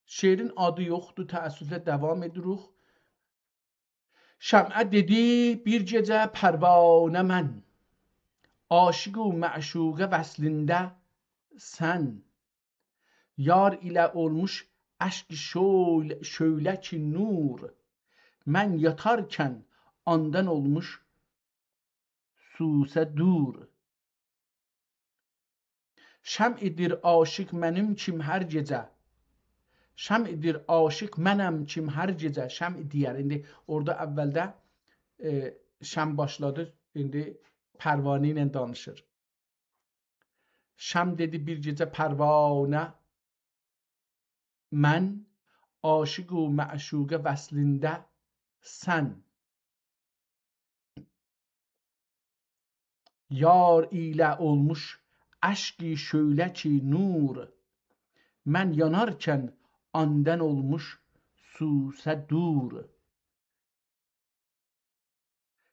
شعرین آدی یوخدور، تأسفله داوام ائدیریک. شمعه دئدی بیر گئجه پروانه من، عاشق و معشوقه وصلینده سن. یار ایله اولموش اشک شعل-، شعله کی نور، من یاتارکن آندان اولموش سوسه دور. شمعدیر عاشق منیم کیم هر گئجه. شمعدیر عاشق منم کیم هر گئجه. شمع دئیر. ایندی اورادا اولده، ائ، شمع باشلادی، ایندی پروانه ایله دانیشیر. شمع دئدی بیر گئجه پروانه، من عاشق و معشوقه وصلینده سن. یار ایله اولموش اشک شعله کی نور، من یانارکن آندان اولموش سوسه دور.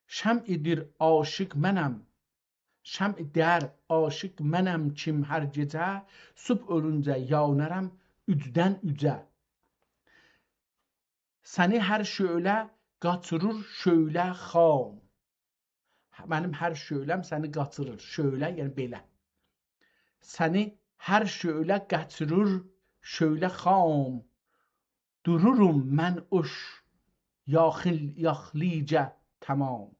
شمعدیر عاشق منم، شمع در، عاشق منم کیم هر گئجه، صبح اولونجه یانارام اوجدن اوجه. سنی هر شعله قاچیریر شعله خام. منیم هر شعله‌م سنی قاچیریر. شعله، یعنی بئله. سنی هر شعله قاچیریر شعله خام. دوروروم من اوش یاخیل-، یاخلیجه تمام.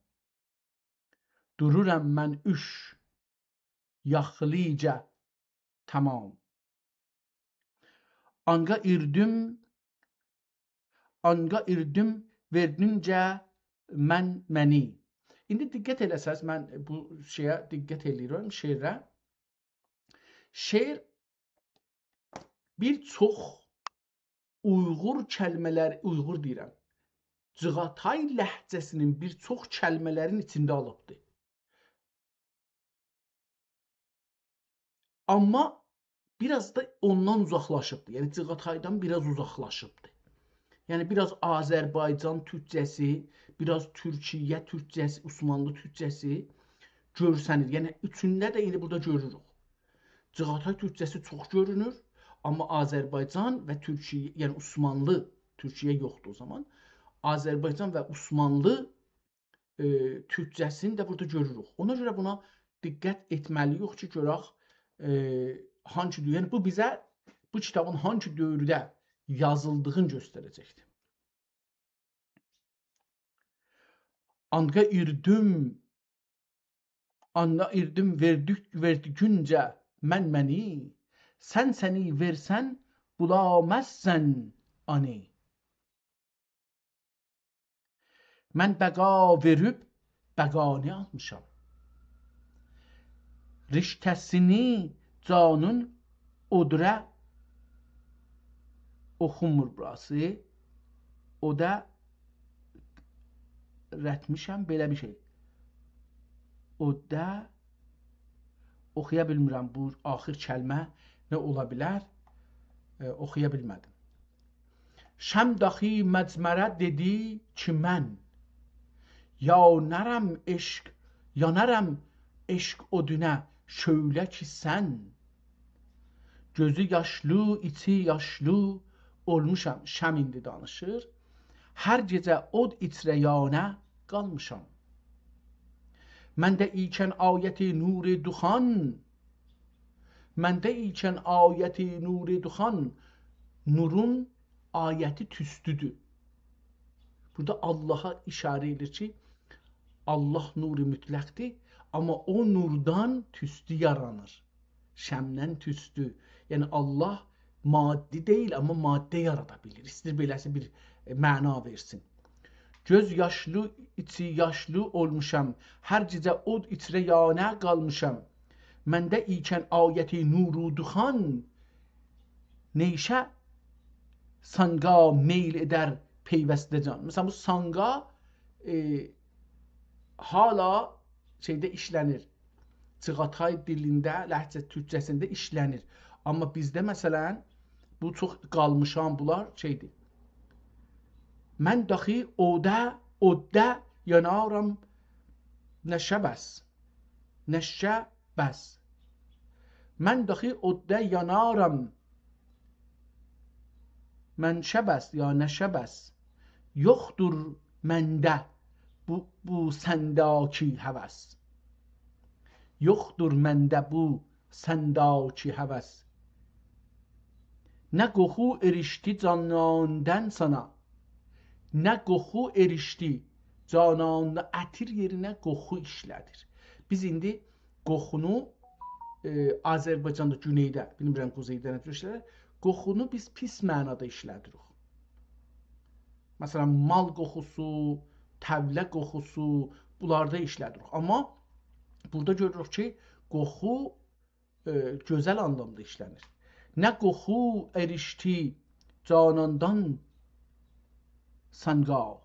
دورورام من اوش یاخلیجه تمام. آنقا ایردیم، آنقا ایردیم وئردینجه من منی. ایندی دقت ائله‌سز، من بو شئیه دقت ائله‌ییرم، شعره. شعر بیر چوخ اویغور کلمه‌لر، اویغور دئییرم، جیغاتای لهجه‌سینین بیر چوخ کلمه‌لرین ایچینده آلیبدیر. آمما بیر آز دا اوندان اوزاقلاشیبدیر. یعنی جیغاتایدان بیر آز اوزاقلاشیبدیر. یعنی بیر آز آذربایجان تورکجه‌سی، بیر آز تورکیه تورکجه‌سی، عثمانلی تورکجه‌سی گؤرسنیر. یعنی اوچونده ده ایندی بورادا گؤروروک. جیغاتای تورکجه‌سی چوخ گؤرونور، آمما آذربایجان و تورکیه، یعنی عثمانلی، تورکیه یوخدور او زامان، آذربایجان و عثمانلی، ائ، تورکجه‌سینی ده بورادا گؤروروک. اونا گؤره بونا دقت ائتمه‌لی‌ییک کی، گؤرک، ائ، هانسی دؤ-، یعنی بو بیزه بو کیتابین هانسی دؤورده یازیلدیغینی گؤستره‌جکدیر. آنقا ایردیم، آنقا ایردیم وئردیک-، وئردیگینجه من منی، سن سنی وئرسن، بولامازسان آنی. من بقا وئریب بقانی آلمیشام. رشته‌سینی جانین اودره، اوخونمور بوراسی. اودا رتمیشم، بئله بیر شئی. اودا اوخویا بیلمیرم بو آخیر کلمه نه اولا بیلر، ائ، اوخویا بیلمه‌دیم. شمع داخی مجمره دئدی کی من، یانارام عشق، یانارام عشق اودونا شعله کی سن. گؤزو یاشلی، ایچی یاشلی اولموشام. شمع ایندی دانیشیر. هر گئجه اود ایچره یانه قالمیشام. منده ایکن آیتی نور دوخان، منده ایکن آیتی نور دوخان، نورون آیتی توستودور. بورادا آللاها ایشاره ائدیر کی، آللاه نور مطلقدیر، آمما او نوردان توستو یارانیر. شمعدن توستو. یعنی آللاه مادی دئییل، آمما ماده یارادا بیلیر. ایسته‌ییر بئله‌سی بیر، ائ، معنا وئرسین. گؤز یاشلی، ایچی یاشلی اولموشام، هر گئجه اود ایچره یانه قالمیشام. منده ایکن آیتی نور دوخان، نیشه سانقا میل ائدر پیوسته جان. مثلا، بو سانقا، ائ، حالا شئیده ایشله‌نیر. جیغاتای دیلینده، لهجه تورکجه‌سینده ایشله‌نیر. آمما بیزده، مثلا، بو چوخ قالمیشان، بونلار شئیدیر. من داخی اودا، اودا یانارام، نه شب است، نه شب است. من داخی اودا یانارام، من شب است یا نه شب است. یوخدور منده بو، بو سنده‌کی هوس. یوخدور منده بو سنده‌کی هوس. نه قوخو ائریشدی جاناندان سانا، نه قوخو ائریشدی جاناندا، عطیر یئرینه قوخو ایشله‌دیر. بیز ایندی قوخونو، ائ، آذربایجاندا گونئیده، بیلمیرم قوزئیده نه جور ایشله‌دیر، قوخونو بیز پیس معنادا ایشله‌دیریک. مثلا، مال قوخوسو، طوله قوخوسو، بونلاردا ایشله‌دیریک. آمما بورادا گؤروروک کی، قوخو، ائ، گؤزل آنلامدا ایشله‌نیر. نه قوخو ائریشدی جاناندان سانقا،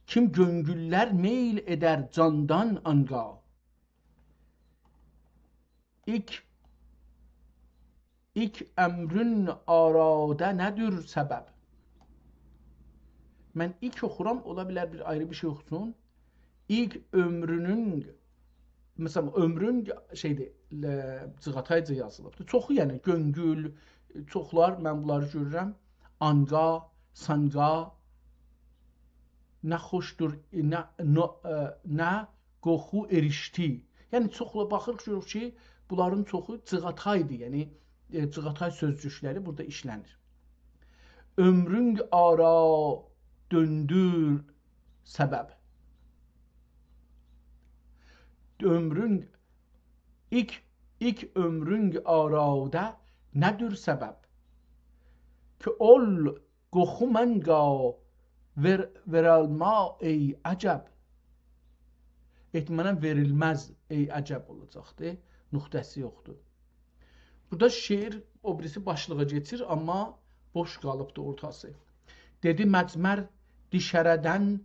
کیم گؤنگوللر میل ائدر جاندان آنقا. ایلک، ایلک امرون آرادا نه‌دیر سبب؟ من ایلک اوخورام، اولا بیلر بیر آیری بیر شئی اوخوسون. ایلک عؤمرونون، مثلا، عؤمرون شئیدیر، ل-، جیغاتایجا یازیلیبدیر. چوخو، یعنی، گؤنگول، چوخلار، من بونلاری گؤرورم. آنقا، سانقا، نه خوشدور، نه، نه، ائ، نه قوخو ائریشدی. یعنی، چوخلا باخیریق، گؤروروک کی، بونلارین چوخو جیغاتایدیر، یعنی، ائ، جیغاتای سؤزجوکلری بورادا ایشله‌نیر. عؤمرونگ آرا دؤندور سبب. عؤمرونگ، ایک، ایک عؤمرونگ آرادا نه‌دور سبب؟ کی اول قوخو منقا وئر-، وئرالما ای عجب. احتمالا وئریلمز ای عجب اولاجاقدی. نقطه‌سی یوخدور. بورادا شعر او بیریسی باشلیغا کئچیر، آمما بوش قالیبدی اورتاسی. دئدی: «مجمر دیشره‌دن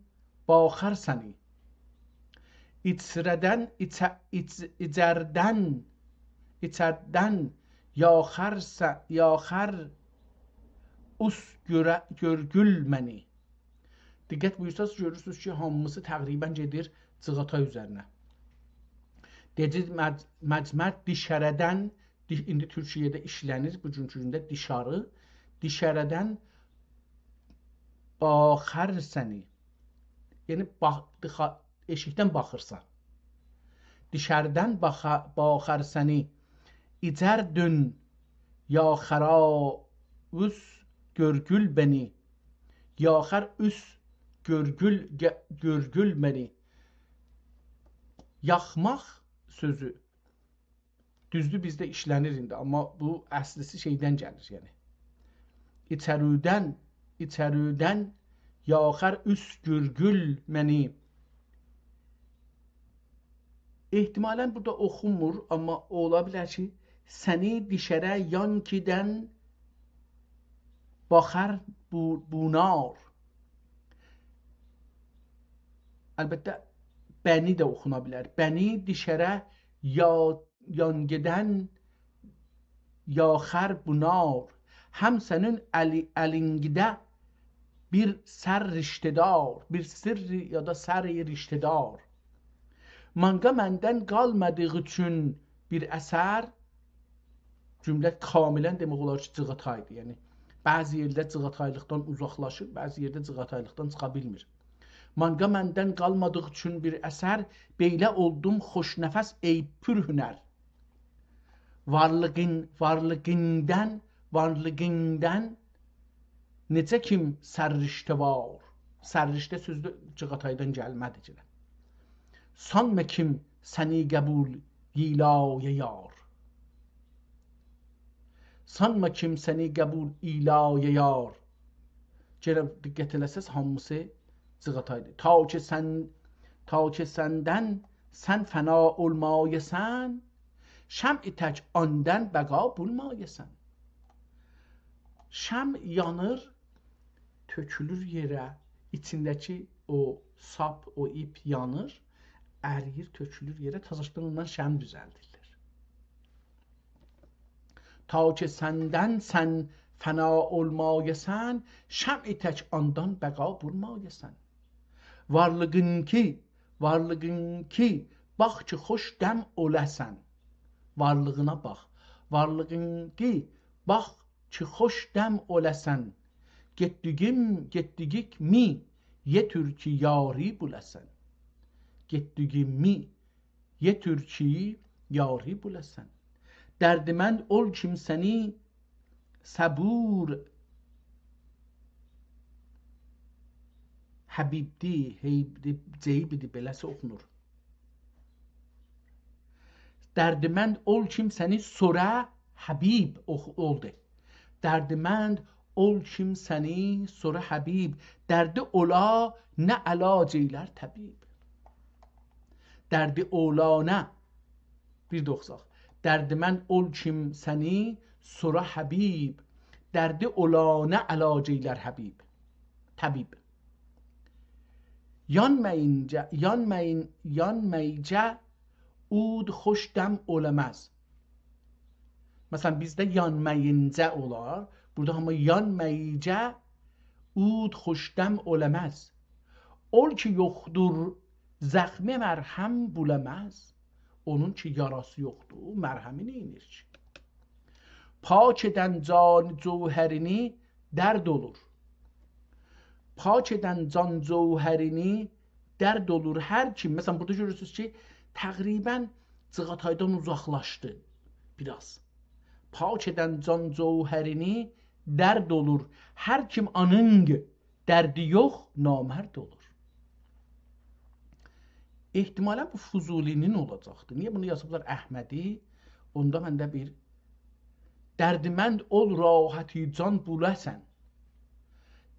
باخار سنی. ایچره‌دن، ایچه-، ایچ-، ایچردن، ایچردن یاخار س-، یاخار اوس گؤره-، گؤرگول منی.» دقت بویورساز، گؤرورسونوز کی، هامیسی تقریبا گئدیر جیغاتای اوزرینه. دئدی: «مج-، مجمر دیشره‌دن»، دی-، ایندی تورکیه‌ده ایشله‌نیر، بوگونکو گونده دیشاری. «دیشره‌دن باخار سنی.» یعنی، باخ-، دیخا-، ائشیکدن باخیرسان. «دیشردن باخا-، باخار سنی. ایجر دؤن یاخارا اوس گؤرگول بنی.» یاخار اوس گؤرگول، گه-، گؤرگول بنی. یاخماق سؤزو دوزدور، بیزده ایشله‌نیر ایندی، آمما بو اصلیسی شئیدن گلیر، یعنی. ایچرودن، ایچرودن یاخار اوس گؤرگول منی. احتمالا بورادا اوخونمور، آمما اولا بیلر کی، سنی دیشره یانکیدن باخار بو-، بونار. البته، بنی ده اوخونا بیلر. بنی دیشره یا-، یانگیدن یاخار بونار. هم سنین الی-، الینگده بیر سر رشته‌دار، بیر سر یا دا سر رشته‌دار. مانقا مندن قالمادیغی اوچون بیر اثر، جمله کاملا دئمک اولار کی، جیغاتایدیر. یعنی، بعضی یئرده جیغاتایلیقدان اوزاقلاشیر، بعضی یئرده جیغاتایلیقدان چیخا بیلمیر. مانقا مندن قالمادیغی اوچون بیر اثر، بئیله اولدوم خوش‌نفس ای پورهنر. وارلیغین، وارلیغیندان، وارلیغیندان نئجه کیم سررشته وار. سررشته سؤزو ده جیغاتایدان گلمه‌دی کی. سانما کیم سنی قبول ایلایه یار. سانما کیم سنی قبول ایلایه یار. یئنه دقت ائله‌سز، هامیسی جیغاتایدی. تا کی سن، تا کی سندن سن فنا اولمایاسان، شمع تک آندان بقا بولمایاسان. شمع یانیر، تؤکولور یئره، ایچینده‌کی او ساپ، او ایپ یانیر، ارییر، تؤکولور یئره، تازادان اوندان شمع دوزلدیرلر. تا کی سندن سن فنا اولمایاسان، شمع تک آندان بقا بولمایاسان. وارلیغین کی، وارلیغین کی، باخ کی خوش دم اولاسان. وارلیغینا باخ. وارلیغین کی، باخ کی خوش دم اولاسان. گئتدیگیم، گئتدیگیک می، یئتیر کی یاری بولاسان. گئتدیگیم می، یئتیر کی یاری بولاسان. دردمند اول کیم سنی صبور حبیبدی، هیبدی، جیبدی، بئله‌سی اوخونور. دردمند اول کیم سنی سورا حبیب اوخ-، اولدو. دردمند اول کیم سنی سورا حبیب، دردی اولا نه علاج ائیلر طبیب. دردی اولا نه، بیر ده اوخوساق. دردمند اول کیم سنی سورا حبیب، دردی اولا نه علاج ائیلر حبیب. طبیب. یانمایینجا، یانمایین-، یانماییجا اود خوش دم اولاماز. مثلا، بیزده یانمایینجا اولار، بورادا آمما یانماییجا اود خوش دم اولاماز. اول کی یوخدور زخمه مرهم بولاماز. اونون کی یاراسی یوخدور، مرهمی نئینیر کی؟ پاک ائدن جان جوهرینی درد اولور. پاک ائدن جان جوهرینی درد اولور. هر کیم، مثلا، بورادا گؤرورسونوز کی، تقریبا جیغاتایدان اوزاقلاشدی بیر آز. پاک ائدن جان جوهرینی درد اولور. هر کیم آنینگ دردی یوخ، نامرد اولور. احتمالا بو فضولی‌نین اولاجاقدی. نییه بونو یازیبلار احمدی؟ اوندا منده بیر دردمند اول، راحتی جان بولاسان.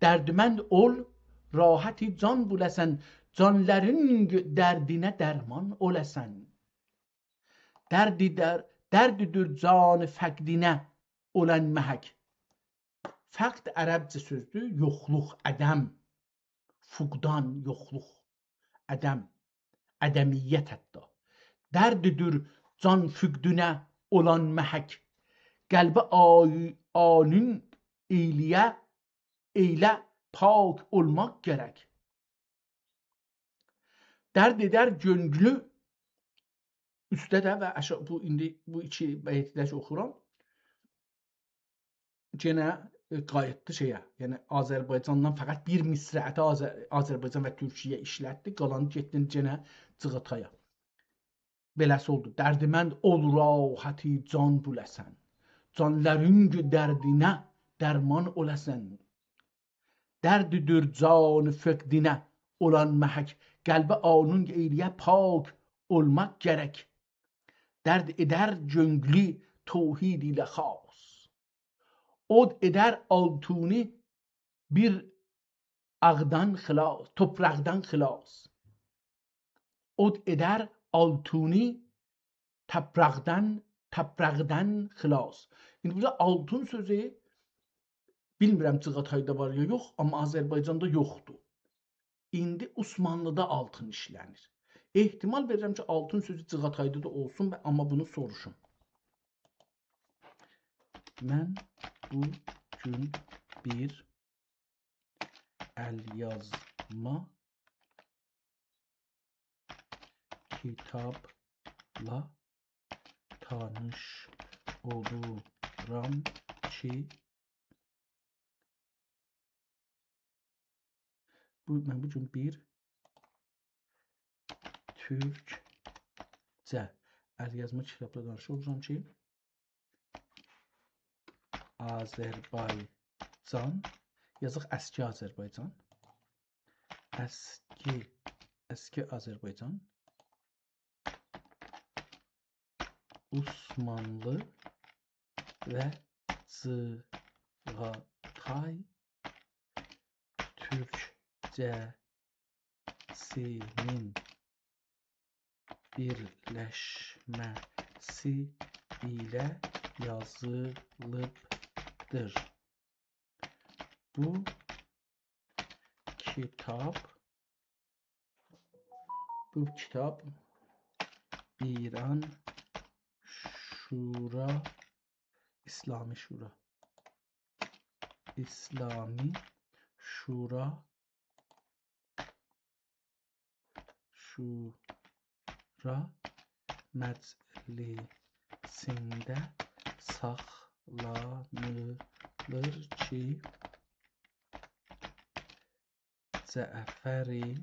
دردمند اول، راحتی جان بولاسان، جانلارین دردینه درمان اولاسان. دردی در، دردی‌دیر جان فقدینه اولان محک. فقد عربجه سؤزدور، یوخلوق، عدم، فقدان، یوخلوق، عدم، عدمیت حتی. دردی‌دیر جان فقدینه اولان محک. قلبی آی-، آنین ائیله‌یه، ائیله پاک اولماق گرک. درد ائدر گؤنگلو، اوسته ده و آشا-، بو، ایندی بو ایکی بیتی ده کی اوخورام، یئنه، ائ، قاییتدی شئیه. یعنی آذربایجاندان فقط بیر مصرعی ده آذر-، آذربایجان و تورکیه ایشلتدی، قالانی گئتدی یئنه جیغاتایا. بئله‌سی اولدو. دردمند اول، راحتی جان بولاسان، جانلارین دردینه درمان اولاسان. دردی‌دیر جان فقدینه اولان محک. قلبی آنین ائیله‌یه پاک اولماق گرک. درد ائدر گؤنگلو توحید ایله خاص. اود ائدر آلتونی بیر آغدان خلاص، توپراقدان خلاص. اود ائدر آلتونی توپراقدان، توپراقدان خلاص. ایندی بورادا آلتون سؤزو، بیلمیرم جیغاتایدا وار یا یوخ، آمما آذربایجاندا یوخدور. ایندی عثمانلی‌دا آلتون ایشله‌نیر. احتمال وئریرم کی، آلتون سؤزو جیغاتایدا دا اولسون، آمما بونو سوروشوم. من بو گون بیر ال‌یازما کیتابلا تانیش اولورام کی، بو، من بو گون بیر تورکجه ال‌یازما کیتابلا تانیش اولورام کی، آذربایجان، یازیق اسکی آذربایجان، اسکی، اسکی آذربایجان، عثمانلی و جیغاتای تورکجه‌سینین بیرلشمه‌سی ایله یازیلیبدیر. بو کیتاب، بو کیتاب ایران شورا، اسلامی شورا، اسلامی شورا، شورا مجلسینده ساخلانیلیر کی، جعفر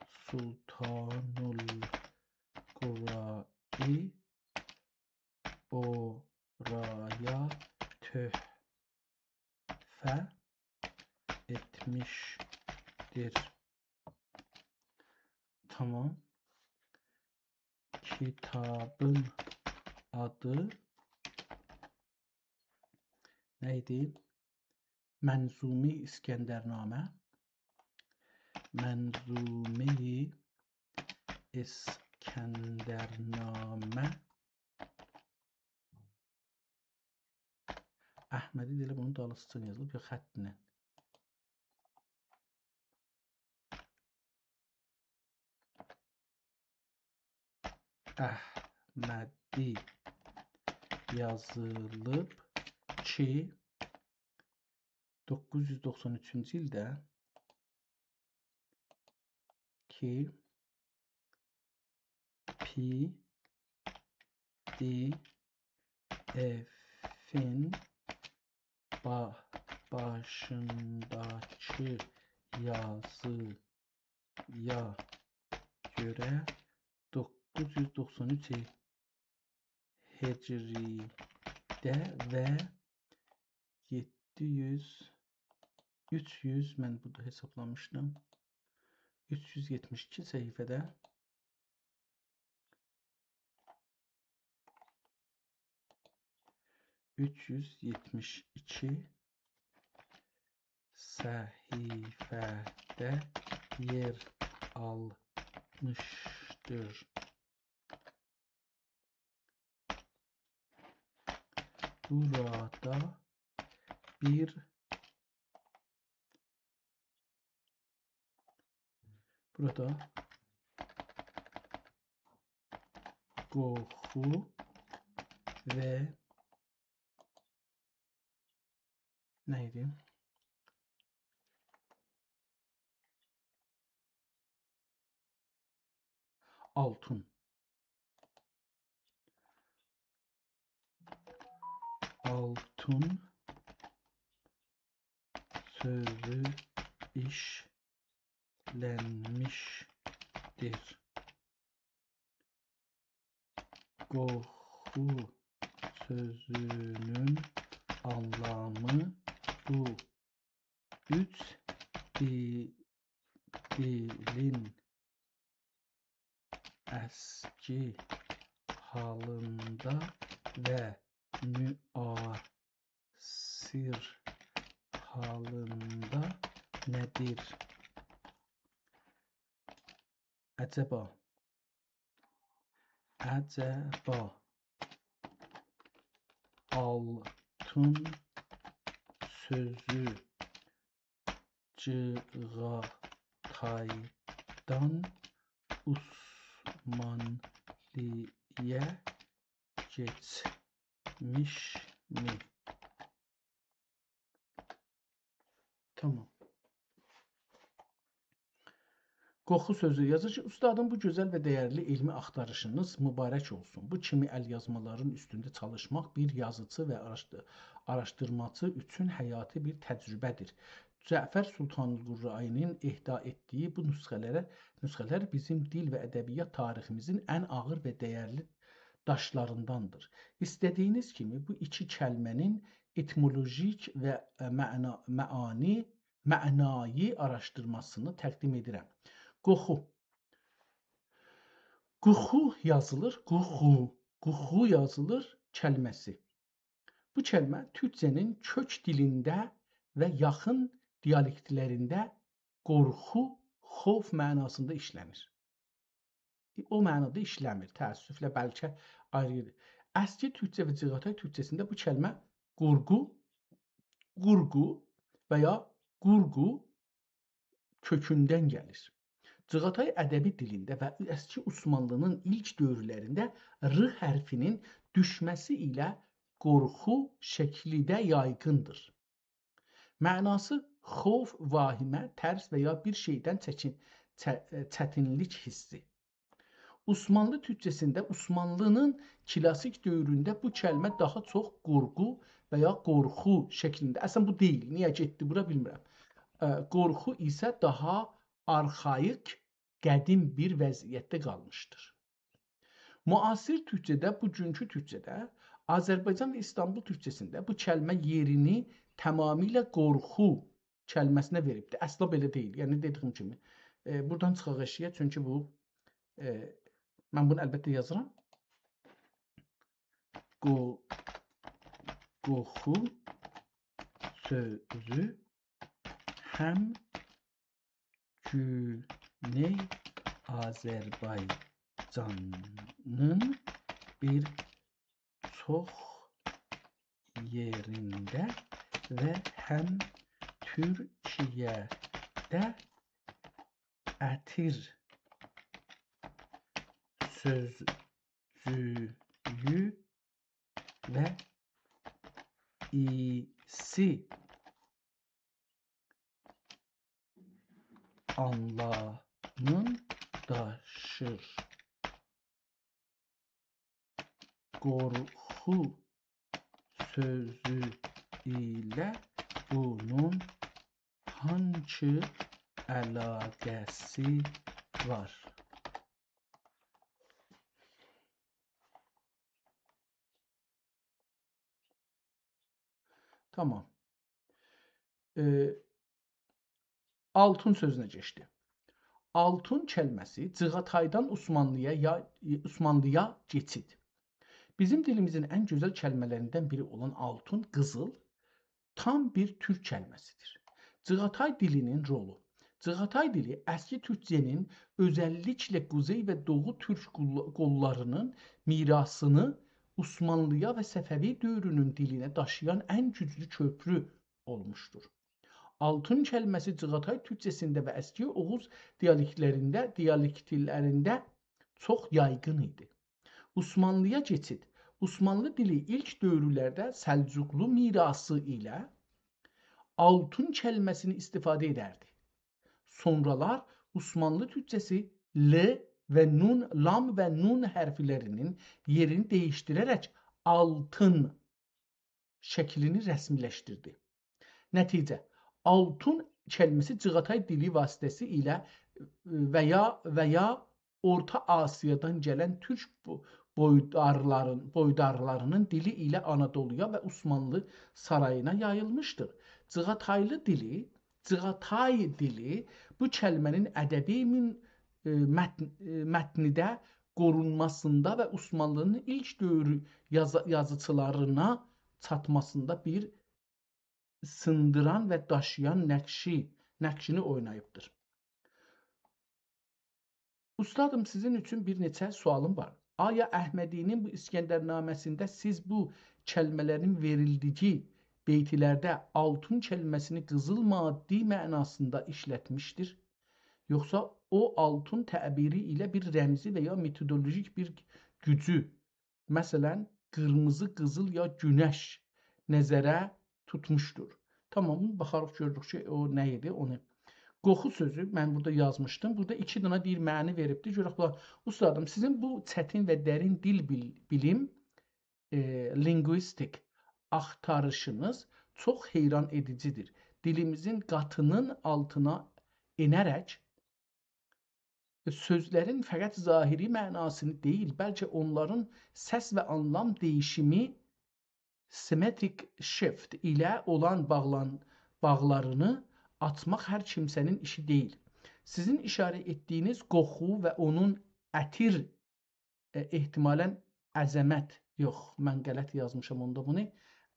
سلطان‌القرآنی اورایا تحفه ائتمیشدیر. تامام. کیتابین آدی نه ایدی؟ منظومه اسکندرنامه. منظومه اسکندرنامه. احمدی ده ائله بونون دالیسیجا یازیلیب، یا خطله. احمدی یازیلیب کی، دوققوز یوز دوخسان اوچونجو ایلده کی، پی، دی، ائفین با، باشینداکی یازییا گؤره دوققوز یوز دوخسان اوچ هجریده و یئددی یوز، اوچ یوز، من بورادا حسابلامیشدیم. اوچ یوز یئتمیش ایکی صفحه‌ده، اوچ یوز یئتمیش ایکی صفحه‌ده یئر آلمیشدیر. بورادا بیر، بورادا قورخو و نه ایدی؟ آلتون. آلتون سؤزو ایشلنمیشدیر. قورخو سؤزونون آنلامی بو اوچ دی-، دیلین اسکی حالیندا و معاصر حالیندا نه‌دیر؟ عجبا، عجبا آلتون سؤزو چیغاتایدان عثمانلی‌یه کئچمیشمی؟ تامام. قورخو سؤزو یازیر کی، اوستادیم، بو گؤزل و دَیَرلی علمی آختاریشینیز مبارک اولسون. بو کیمی ال‌یازمالارین اوستونده چالیشماق بیر یازیچی و آراشدی-، آراشدیرماچی اوچون حیاتی بیر تجربه‌دیر. جعفر سلطان‌القره‌ای‌نین اهدا ائتدیگی بو نسخه‌لره، نسخه‌لر بیزیم دیل و ادبیات تاریخیمیزین ان آغیر و دَیَرلی داشلاریندان‌دیر. ایسته‌دیگینیز کیمی بو ایکی کلمه‌نین ائتیمولوژیک و، ائ، معنا-، معانی، معنایی آراشدیرماسینی تقدیم ائدیرم. قورخو. قوخو یازیلیر، قوخو. قوخو یازیلیر کلمه‌سی. بو کلمه تورکجه‌نین کؤک دیلینده و یاخین دیالکتلرینده قورخو، خوف معناسیندا ایشله‌نیر. او معنادا ایشله‌میر، تأسفله بلکه آیری یئر. اسکی تورکجه و چیغاتای تورکجه‌سینده بو کلمه قورقو، قورقو و یا قورقو کؤکوندن گلیر. چیغاتای ادبی دیلینده و اسکی عثمانلی‌نین ایلک دؤورلرینده «ر» حرفی‌نین دوشمه‌سی ایله قورخو شکلی ده یایغیندیر. معناسی خوف، واهمه، ترس و یا بیر شئیدن چکین-، چه-، چتینلیک حیسی. عثمانلی تورکجه‌سینده، عثمانلی‌نین کلاسیک دؤورونده بو کلمه داها چوخ قورقو و یا قورخو شکلینده. اصلاً بو دئییل. نییه گئتدی بورا، بیلمیرم. ا، قورخو ایسه داها آرخاییک، قدیم بیر وضعیتده قالمیشدیر. معاصر تورکجه‌ده، بوگونکو تورکجه‌ده، آذربایجان و ایستانبول تورکجه‌سینده بو کلمه یئرینی تمامیله قورخو کلمه‌سینه وئریبدیر. اصلا بئله دئییل. یعنی، دئدیگیم کیمی، ائ، بورادان چیخاق ائشیگه، چونکی بو، ائ، من بونو البته یازیرام. قو-، قوخو سؤزو هم گونئی آذربایجانین بیر چوخ یئرینده و هم تورکیه‌ده اتیر سؤزجویو و ایسی آنلامین داشیر. قورخو سؤزو ایله بونون هانسی علاقه‌سی وار؟ تامام. ائ، آلتون سؤزونه کئچدی. آلتون کلمه‌سی جیغاتایدان عثمانلی‌یا، یا، عثمانلی‌یا کئچید. بیزیم دیلیمیزین ان گؤزل کلمه‌لریندن بیری اولان آلتون، قیزیل، تام بیر تورک کلمه‌سیدیر. جیغاتای دیلینین رولو. جیغاتای دیلی اسکی تورکجه‌نین، اؤزللیکله قوزئی و دوغو تورک قول-، قوللارینین میراثینی عثمانلی‌یا و صفوی دؤورونون دیلینه داشییان ان گوجلو کؤپرو اولموشدور. آلتون کلمه‌سی جیغاتای تورکجه‌سینده و اسکی اوغوز دیالکتلرینده، دیالکتلرینده چوخ یایغین ایدی. عثمانلی‌یا کئچید. عثمانلی دیلی ایلک دؤورلرده سلجوقلو میراثی ایله آلتون کلمه‌سینی استفاده ائدردی. سونرالار عثمانلی تورکجه‌سی ل و نون، لام و نون حرفلرینین یئرینی دییشدیره‌رک آلتین شکلینی رسمی‌لشدیردی. نتیجه، آلتون کلمه‌سی جیغاتای دیلی واسطه‌سی ایله و یا، و یا اورتا آسیادان گلن تورک بو-، بویدارلارین، بویدارلارینین دیلی ایله آنادولویا و عثمانلی سارایینا یاییلمیشدیر. جیغاتایلی دیلی، جیغاتای دیلی بو کلمه‌نین ادبی مین-، ائ، متن-، ائ، متنیده قورونماسیندا و عثمانلی‌نین ایلک دؤورو یازا-، یازیچیلارینا چاتماسیندا بیر سیندیران و داشییان نقشی، نقشینی اویناییبدیر. اوستادیم، سیزین اوچون بیر نئچه سؤالیم وار. آیا احمدی‌نین بو اسکندرنامه‌سینده سیز بو کلمه‌لرین وئریلدیگی بیتلرده آلتون کلمه‌سینی قیزیل مادی معناسیندا ایشلتمیشدیر؟ یوخسا او آلتون تعبیری ایله بیر رمزی و یا متودولوژیک بیر گوجو، مثلا، قیرمیزی، قیزیل یا گونش نظره توتموشدور؟ تامام، باخاریق، گؤروروک کی، او نه ایدی، اونو. قوخو سؤزو، من بورادا یازمیشدیم. بورادا ایکی دنه دئییر، معنی وئریبدیر. گؤرک، بونلار، اوستادیم، سیزین بو چتین و درین دیل بیل-، بیلیم، ائ، لینگویستیک آختاریشینیز چوخ حیران ائدیجیدیر. دیلیمیزین قاتینین آلتینا ائنه‌رک، سؤزلرین فقط ظاهری معناسینی دئییل، بلکه اونلارین سس و آنلام دییشیمی، semantic shift، ایله اولان باغلان-، باغلارینی آچماق هر کیمسه‌نین ایشی دئییل. سیزین ایشاره ائتدیگینیز قوخو و اونون عطیر، ائ، احتمالا عظمت، یوخ، من غلط یازمیشام اوندا بونو.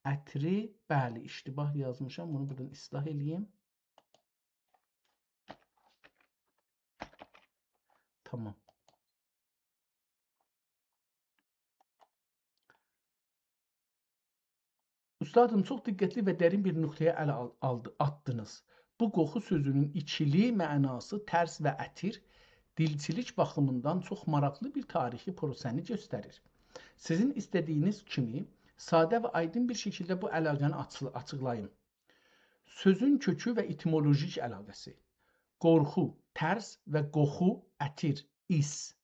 عطری، بلی، اشتباه یازمیشام. بونو بورادان اصلاح ائله‌ییم. تامام. اوستادیم، چوخ دقتلی و درین بیر نقطه‌یه ال آل-، آلدی-، آتدینیز. بو قوخو سؤزونون ایکیلی معناسی، ترس و عطیر، دیلچیلیک باخیمیندان چوخ ماراقلی بیر تاریخی پروسه‌نی گؤستریر. سیزین ایسته‌دیگینیز کیمی، ساده و آیدین بیر شکیلده بو علاقه‌نی آچیل-، آچیقلاییم. سؤزون کؤکو و ائتیمولوژیک علاقه‌سی. قورخو، ترس و قوخو، عطیر، ایس.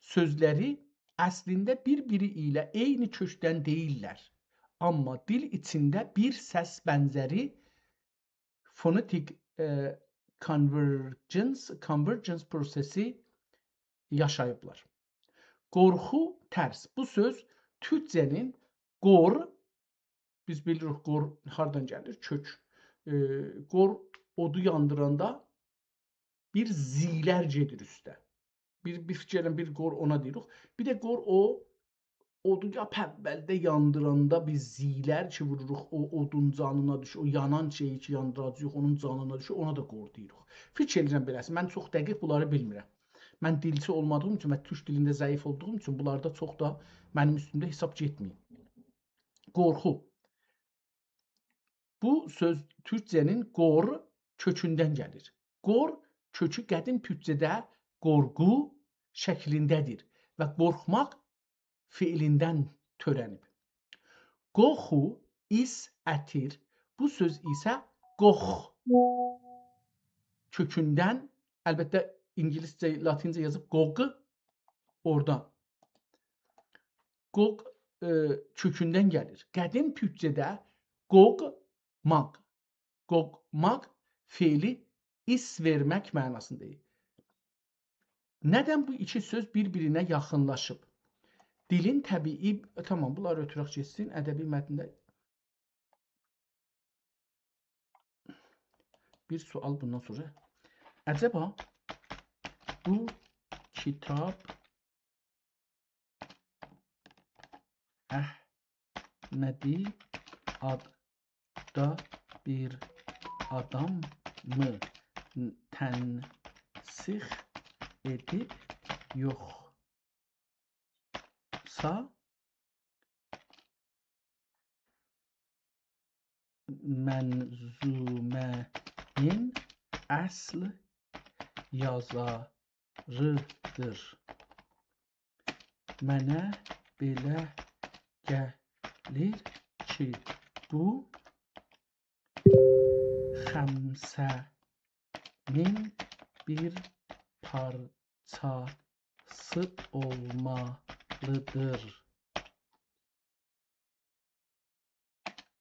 سؤزلری اصلینده بیر-بیری ایله عینی کؤکدن دئییللر. آمما دیل ایچینده بیر سس بنزری، فونتیک، ائ، convergence، convergence پروسه‌سی یاشاییبلار. قورخو، ترس. بو سؤز تورکجه‌نین قور، بیز بیلیریک قور هاردان گلیر؟ کؤک. ائ، قور اودو یاندیراندا بیر زیلر گئدیر اوسته. بیر، بیر فیکیر ائله‌یین، بیر قور اونا دئییریک. بیر ده قور او اودو لاپ اوّلده یاندیراندا بیر زیلر کی، ووروروق، او اودون جانینا دوشور، او یانان شئیی کی، یاندیراجاغیق، اونون جانینا دوشور، اونا دا قور دئییریک. فیکیر ائدیرم بئله‌سی. من چوخ دقیق بونلاری بیلمیرم. من دیلچی اولمادیغیم اوچون و تورک دیلینده ضعیف اولدوغوم اوچون بونلار دا چوخ دا منیم اوستومده حساب گئتمه‌یین. قورخو. بو سؤز تورکجه‌نین قور کؤکوندن گلیر. قور کؤکو قدیم تورکجه‌ده قورقو شکلینده‌دیر و قورخماق فعلیندن تؤره‌نیب. قوخو، ایس، عطیر، بو سؤز ایسه قوخ کؤکوندن، البته، اینگیلیسجه، لاتینجه یازیب قوق، اورادان قوق، ائ، کؤکوندن گلیر. قدیم تورکجه‌ده قوقماق، قوقماق فعلی ایس وئرمک معناسیندا. ندن بو ایکی سؤز بیر-بیرینه یاخینلاشیب؟ دیلین طبیعی، تامام، بونلاری اؤتورک گئتسین، ادبی متنده. بیر سؤال بوندان سونرا. عجبا بو کیتاب احمدی آددا بیر آداممی تنسیخ ائدیب، یوخسا منظومه‌نین اصل یازاریدیر؟ منه بئله گلیر کی، بو خمسه‌نین بیر پارچاسی اولمالیدیر.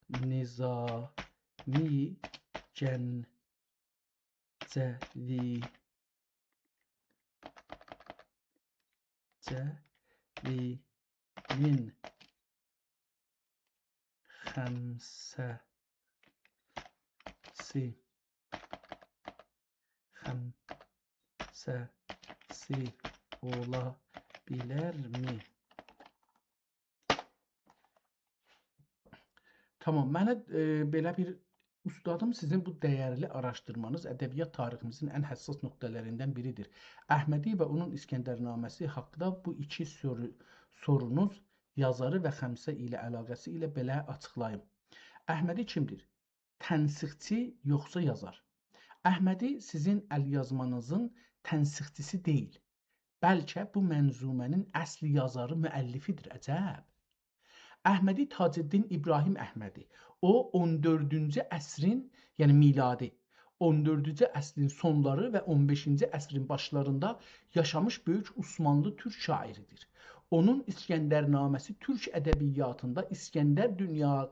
نظامی گنجوی، گنجوی‌نین خمسه‌سی، خمسه‌سی اولا بیلرمی؟ تامام، منه، ائ، بئله بیر اوستادیم، سیزین بو دَیَرلی آراشدیرمانیز ادبیات تاریخیمیزین ان حساس نقطه‌لریندن بیریدیر. احمدی و اونون اسکندرنامه‌سی حاقیندا بو ایکی سورو-، سورونوز یازاری و خمسه ایله علاقه‌سی ایله بئله آچیقلاییم. احمدی کیمدیر؟ تنسیخچی یوخسا یازار؟ احمدی سیزین ال‌یازمانیزین تنسیخچیسی دئییل، بلکه بو منظومه‌نین اصل یازاری، مؤلفیدیر. عجب! احمدی تاج‌الدین ابراهیم احمدی. او، اون دؤردونجو عصرین، یعنی میلادی، اون دؤردونجو عصرین سونلاری و اون بئشینجی عصرین باشلاریندا یاشامیش بؤیوک عثمانلی تورک شاعیریدیر. اونون اسکندرنامه‌سی تورک ادبیاتیندا اسکندر دونیا-،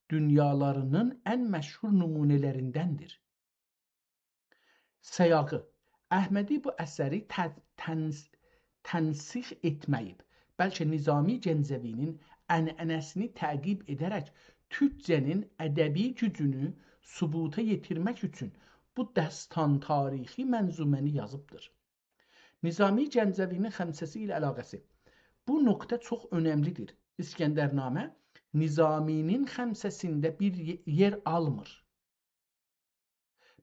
دونیالارینین ان مشهور نمونه‌لریندندیر. سیاقی. احمدی بو اثری ته-، تنس-، تنسیخ ائتمه‌ییب، بلکه نظامی گنجوی‌نین عنعنه‌سینی تعقیب ائده‌رک تورکجه‌نین ادبی گوجونو ثبوتا یئتیرمک اوچون بو دستان تاریخی منظومه‌نی یازیبدیر. نظامی گنجوی‌نین خمسه‌سی ایله علاقه‌سی. بو نقطه چوخ اؤنملیدیر. اسکندرنامه نظامی‌نین خمسه‌سینده بیر یئ-، یئر آلمیر.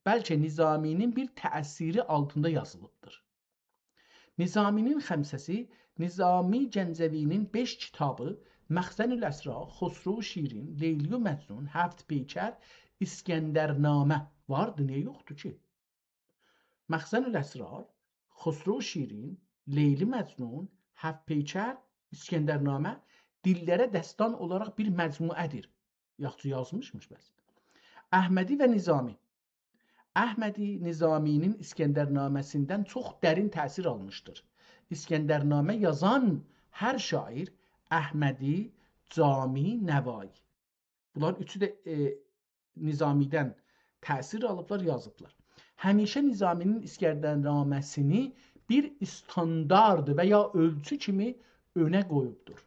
بلکه نظامی‌نین بیر تأثیری آلتیندا یازیلیبدیر. نظامی‌نین خمسه‌سی، نظامی گنجوی‌نین بئش کیتابی، مخزن‌الاسرار، خسرو شیرین، لیلی و مجنون، هفت پیکر، اسکندرنامه واردی، نییه یوخدور کی؟ مخزن‌الاسرار، خسرو شیرین، لیلی مجنون، هفت پیکر، اسکندرنامه دیللره دستان اولاراق بیر مجموعه‌دیر. یاخشی یازمیشمیش بس. احمدی و نظامی. احمدی نظامی‌نین اسکندرنامه‌سیندن چوخ درین تأثیر آلمیشدیر. اسکندرنامه یازان هر شاعیر، احمدی، جامی، نوایی، بونلار اوچو ده، ائ، نظامی‌دن تأثیر آلیبلار، یازیبلار. همیشه نظامی‌نین اسکندرنامه‌سینی بیر استاندارد و یا اؤلچو کیمی اؤنه قویوبدور.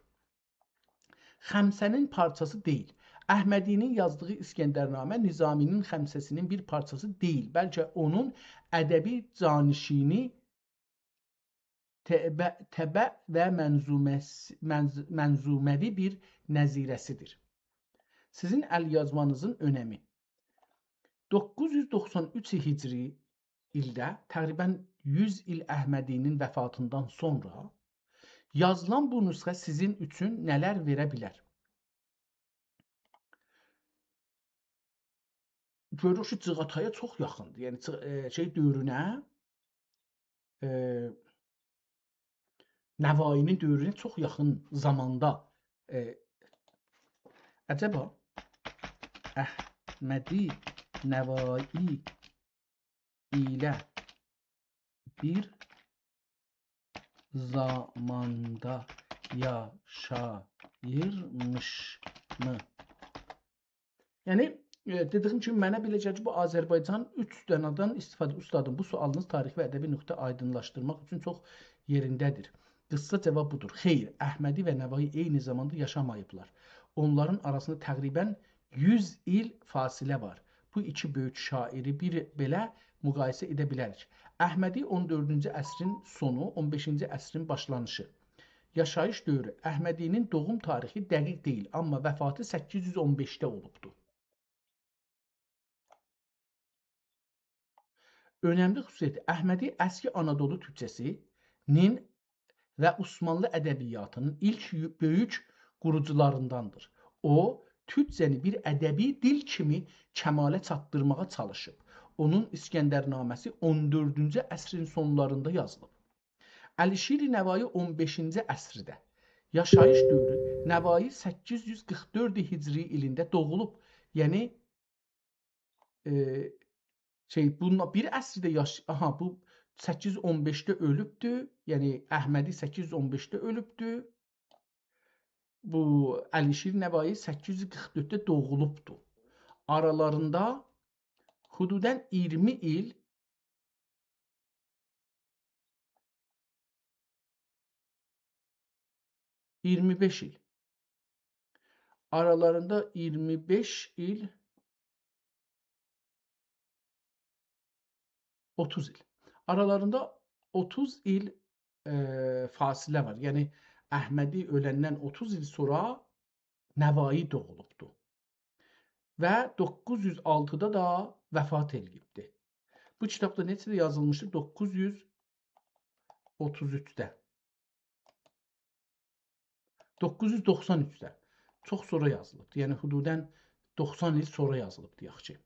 خمسه‌نین پارچاسی دئییل. احمدی‌نین یازدیغی اسکندرنامه نظامی‌نین خمسه‌سینین بیر پارچاسی دئییل، بلکه اونون ادبی جانشینی، تبع، تبع و منظومه‌س-، منظ-، منظومه‌وی بیر نظیره‌سیدیر. سیزین ال‌یازمانیزین اؤنمی. دوققوز یوز دوخسان اوچ هجری ایلده، تقریباً یوز ایل احمدی‌نین وفاتیندان سونرا یازیلان بو نسخه سیزین اوچون نه‌لر وئره بیلر؟ گؤروروک کی، جیغاتایا چوخ یاخیندیر. یعنی، جیغ-، ائ، شئی دؤورونه، ائ، نوایی‌نین دؤورونه چوخ یاخین زاماندا، ائ، عجبا احمدی نوایی ایله بیر زاماندا یاشاییرمیشمی؟ یعنی، ائ، دئدیگیم کیمی، منه بئله گلیر کی، بو آذربایجان اوچ دنه‌دن استفاده، اوستادیم، بو سؤالینیز تاریخی و ادبی نقطه آیدینلاشدیرماق اوچون چوخ یئرینده‌دیر. قیسا جاواب بودور. خیر، احمدی و نوایی عینی زاماندا یاشاماییبلار. اونلارین آراسیندا تقریباً یوز ایل فاصله وار. بو ایکی بؤیوک شاعیری بیر بئله مقایسه ائده بیلریک. احمدی اون دؤردونجو عصرین سونو، اون بئشینجی عصرین باشلانیشی. یاشاییش دؤورو. احمدی‌نین دوغوم تاریخی دقیق دئییل، آمما وفاتی سککیز یوز اون بئشده اولوبدو. اؤنملی خصوصیتی، احمدی اسکی آنادولو تورکجه‌سی‌نین و عثمانلی ادبیاتی‌نین ایلک یو-، بؤیوک قوروجولارینداندیر. او، تورکجه‌نی بیر ادبی دیل کیمی کماله چاتدیرماغا چالیشیب. اونون اسکندرنامه‌سی اون دؤردونجو عصرین سونلاریندا یازیلیب. علیشیر نوایی اون بئشینجی عصرده. یاشاییش دؤورو، نوایی سککیز یوز قیرخ دؤرد هجری ایلینده دوغولوب. یعنی، ائ، شئی، بونونلا بیر عصرده یاش-، آها، بو سککیز یوز اون بئشده اؤلوبدو. یعنی، احمدی سککیز یوز اون بئشده اؤلوبدو. بو علیشیر نوایی سککیز یوز قیرخ دؤردده دوغولوبدو. آرالاریندا حدوداً اییرمی ایل، اییرمی بئش ایل. آرالاریندا اییرمی بئش ایل، اوتوز ایل. آرالاریندا اوتوز ایل، ائ، فاصله وار. یعنی، احمدی اؤلندن اوتوز ایل سونرا نوایی دوغولوبدو. و دوققوز یوز آلتیدا دا وفات ائله‌ییبدی. بو کیتاب دا نئچه‌ده یازیلمیشدی؟ دوققوز یوز اوتوز اوچده. دوققوز یوز دوخسان اوچده. چوخ سونرا یازیلیبدی. یعنی، حدوداً دوخسان ایل سونرا یازیلیبدی، یاخشی.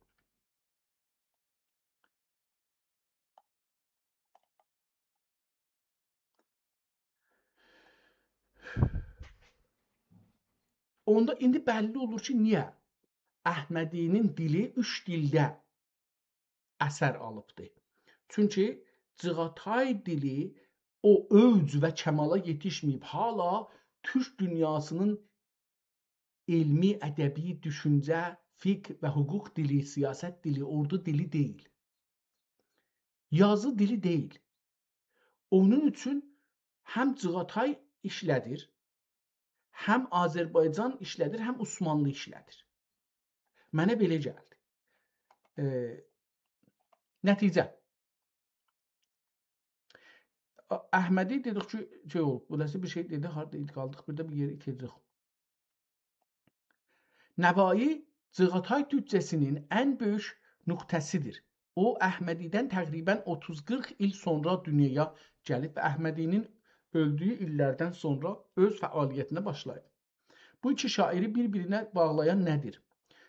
اوندا ایندی بللی اولور کی، نییه احمدی‌نین دیلی اوچ دیلده اثر آلیبدی. چونکی جیغاتای دیلی او اوج و کمالا یئتیشمه‌ییب، هالا تورک دونیاسی‌نین علمی، ادبی، دوشونجه، فقه و حقوق دیلی، سیاست دیلی، اوردو دیلی دئییل. یازی دیلی دئییل. اونون اوچون هم جیغاتای ایشله‌دیر، هم آذربایجان ایشله‌دیر، هم عثمانلی ایشله‌دیر. منه بئله گلدی. ائ، نتیجه. آ-، احمدی دئدیک کی، شئی اولوب، بو نه‌سه بیر شئی دئدی، هاردا ایدی قالدیق، بیر ده بیر یئر ایتیرجک. نوایی جیغاتای تورکجه‌سی‌نین ان بؤیوک نقطه‌سی‌دیر. او، احمدی‌دن تقریباً اوتوز قیرخ ایل سونرا دونیایا گلیب و احمدی‌نین اؤلدویو ایللردن سونرا اؤز فعالیتینه باشلاییب. بو ایکی شاعیری بیر-بیرینه باغلایان نه‌دیر؟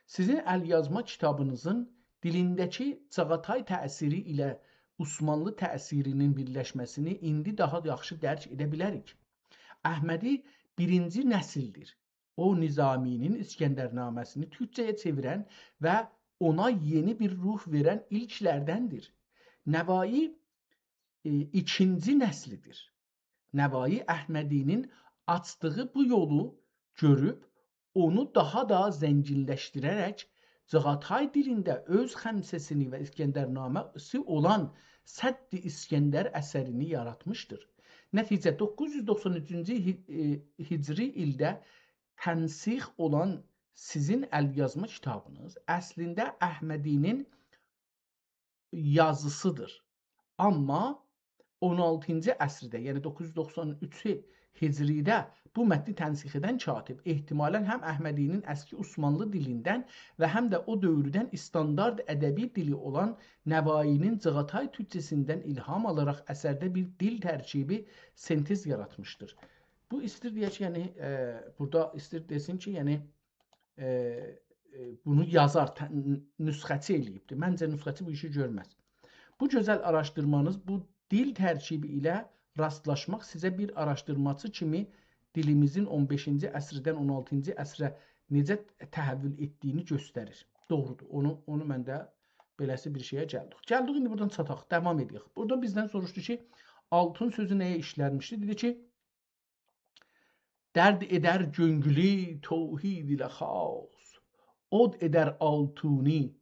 سیزین ال‌یازما کیتابینیزین دیلینده‌کی جیغاتای تأثیری ایله عثمانلی تأثیری‌نین بیرلشمه‌سینی ایندی داها یاخشی درک ائده بیلریک. احمدی بیرینجی نسیلدیر. او، نظامی‌نین اسکندرنامه‌سینی تورکجه‌یه چئویرن و اونا یئنی بیر روح وئرن ایلکلردندیر. نوایی، ائ، ایکینجی نسلی‌دیر. نوایی احمدی‌نین آچدیغی بو یولو گؤروب، اونو داها دا زنگینلشدیره‌رک جیغاتای دیلینده اؤز خمسه‌سینی و اسکندرنامه‌سی اولان سد اسکندر اثرینی یاراتمیشدیر. نتیجه، دوققوز یوز دوخسان اوچونجو هی-، ائ، هجری ایلده تنسیخ اولان سیزین ال‌یازما کیتابینیز اصلینده احمدی‌نین یازیسی‌دیر. آمما اون آلتینجی عصرده، یعنی دوققوز یوز دوخسان اوچ هجری‌ده بو متنی تنسیخ ائدن کاتب احتمالاً هم احمدی‌نین اسکی عثمانلی دیلیندن و هم ده او دؤوردن استاندارد ادبی دیلی اولان نوایی‌نین جیغاتای تورکجه‌سیندن الهام آلاراق اثرده بیر دیل ترکیبی، سنتز یاراتمیشدیر. بو ایستیر دئیه کی، یعنی، ائ، بورادا ایستیر دئسین کی، یعنی، ائ، ائ، بونو یازار، ته-، ن-، نسخه‌چی ائله‌ییبدیر. منجه، نسخه‌چی بو ایشی گؤرمز. بو گؤزل آراشدیرمانیز، بو دیل ترکیبی ایله راستلاشماق سیزه بیر آراشدیرماچی کیمی دیلیمیزین اون بئشینجی عصردن اون آلتینجی عصره نئجه تحول ائتدیگینی گؤستریر. دوغرودور. اونو، اونو من ده بئله‌سی بیر شئیه گلدیک. گلدیک، ایندی بورادان چاتاق، داوام ائدک. بورادا بیزدن سوروشدو کی، آلتین سؤزو نه‌یه ایشلنمیشدی؟ دئدی کی، درد ائدر گؤنگولو توحید ایله خاص، اود ائدر آلتونی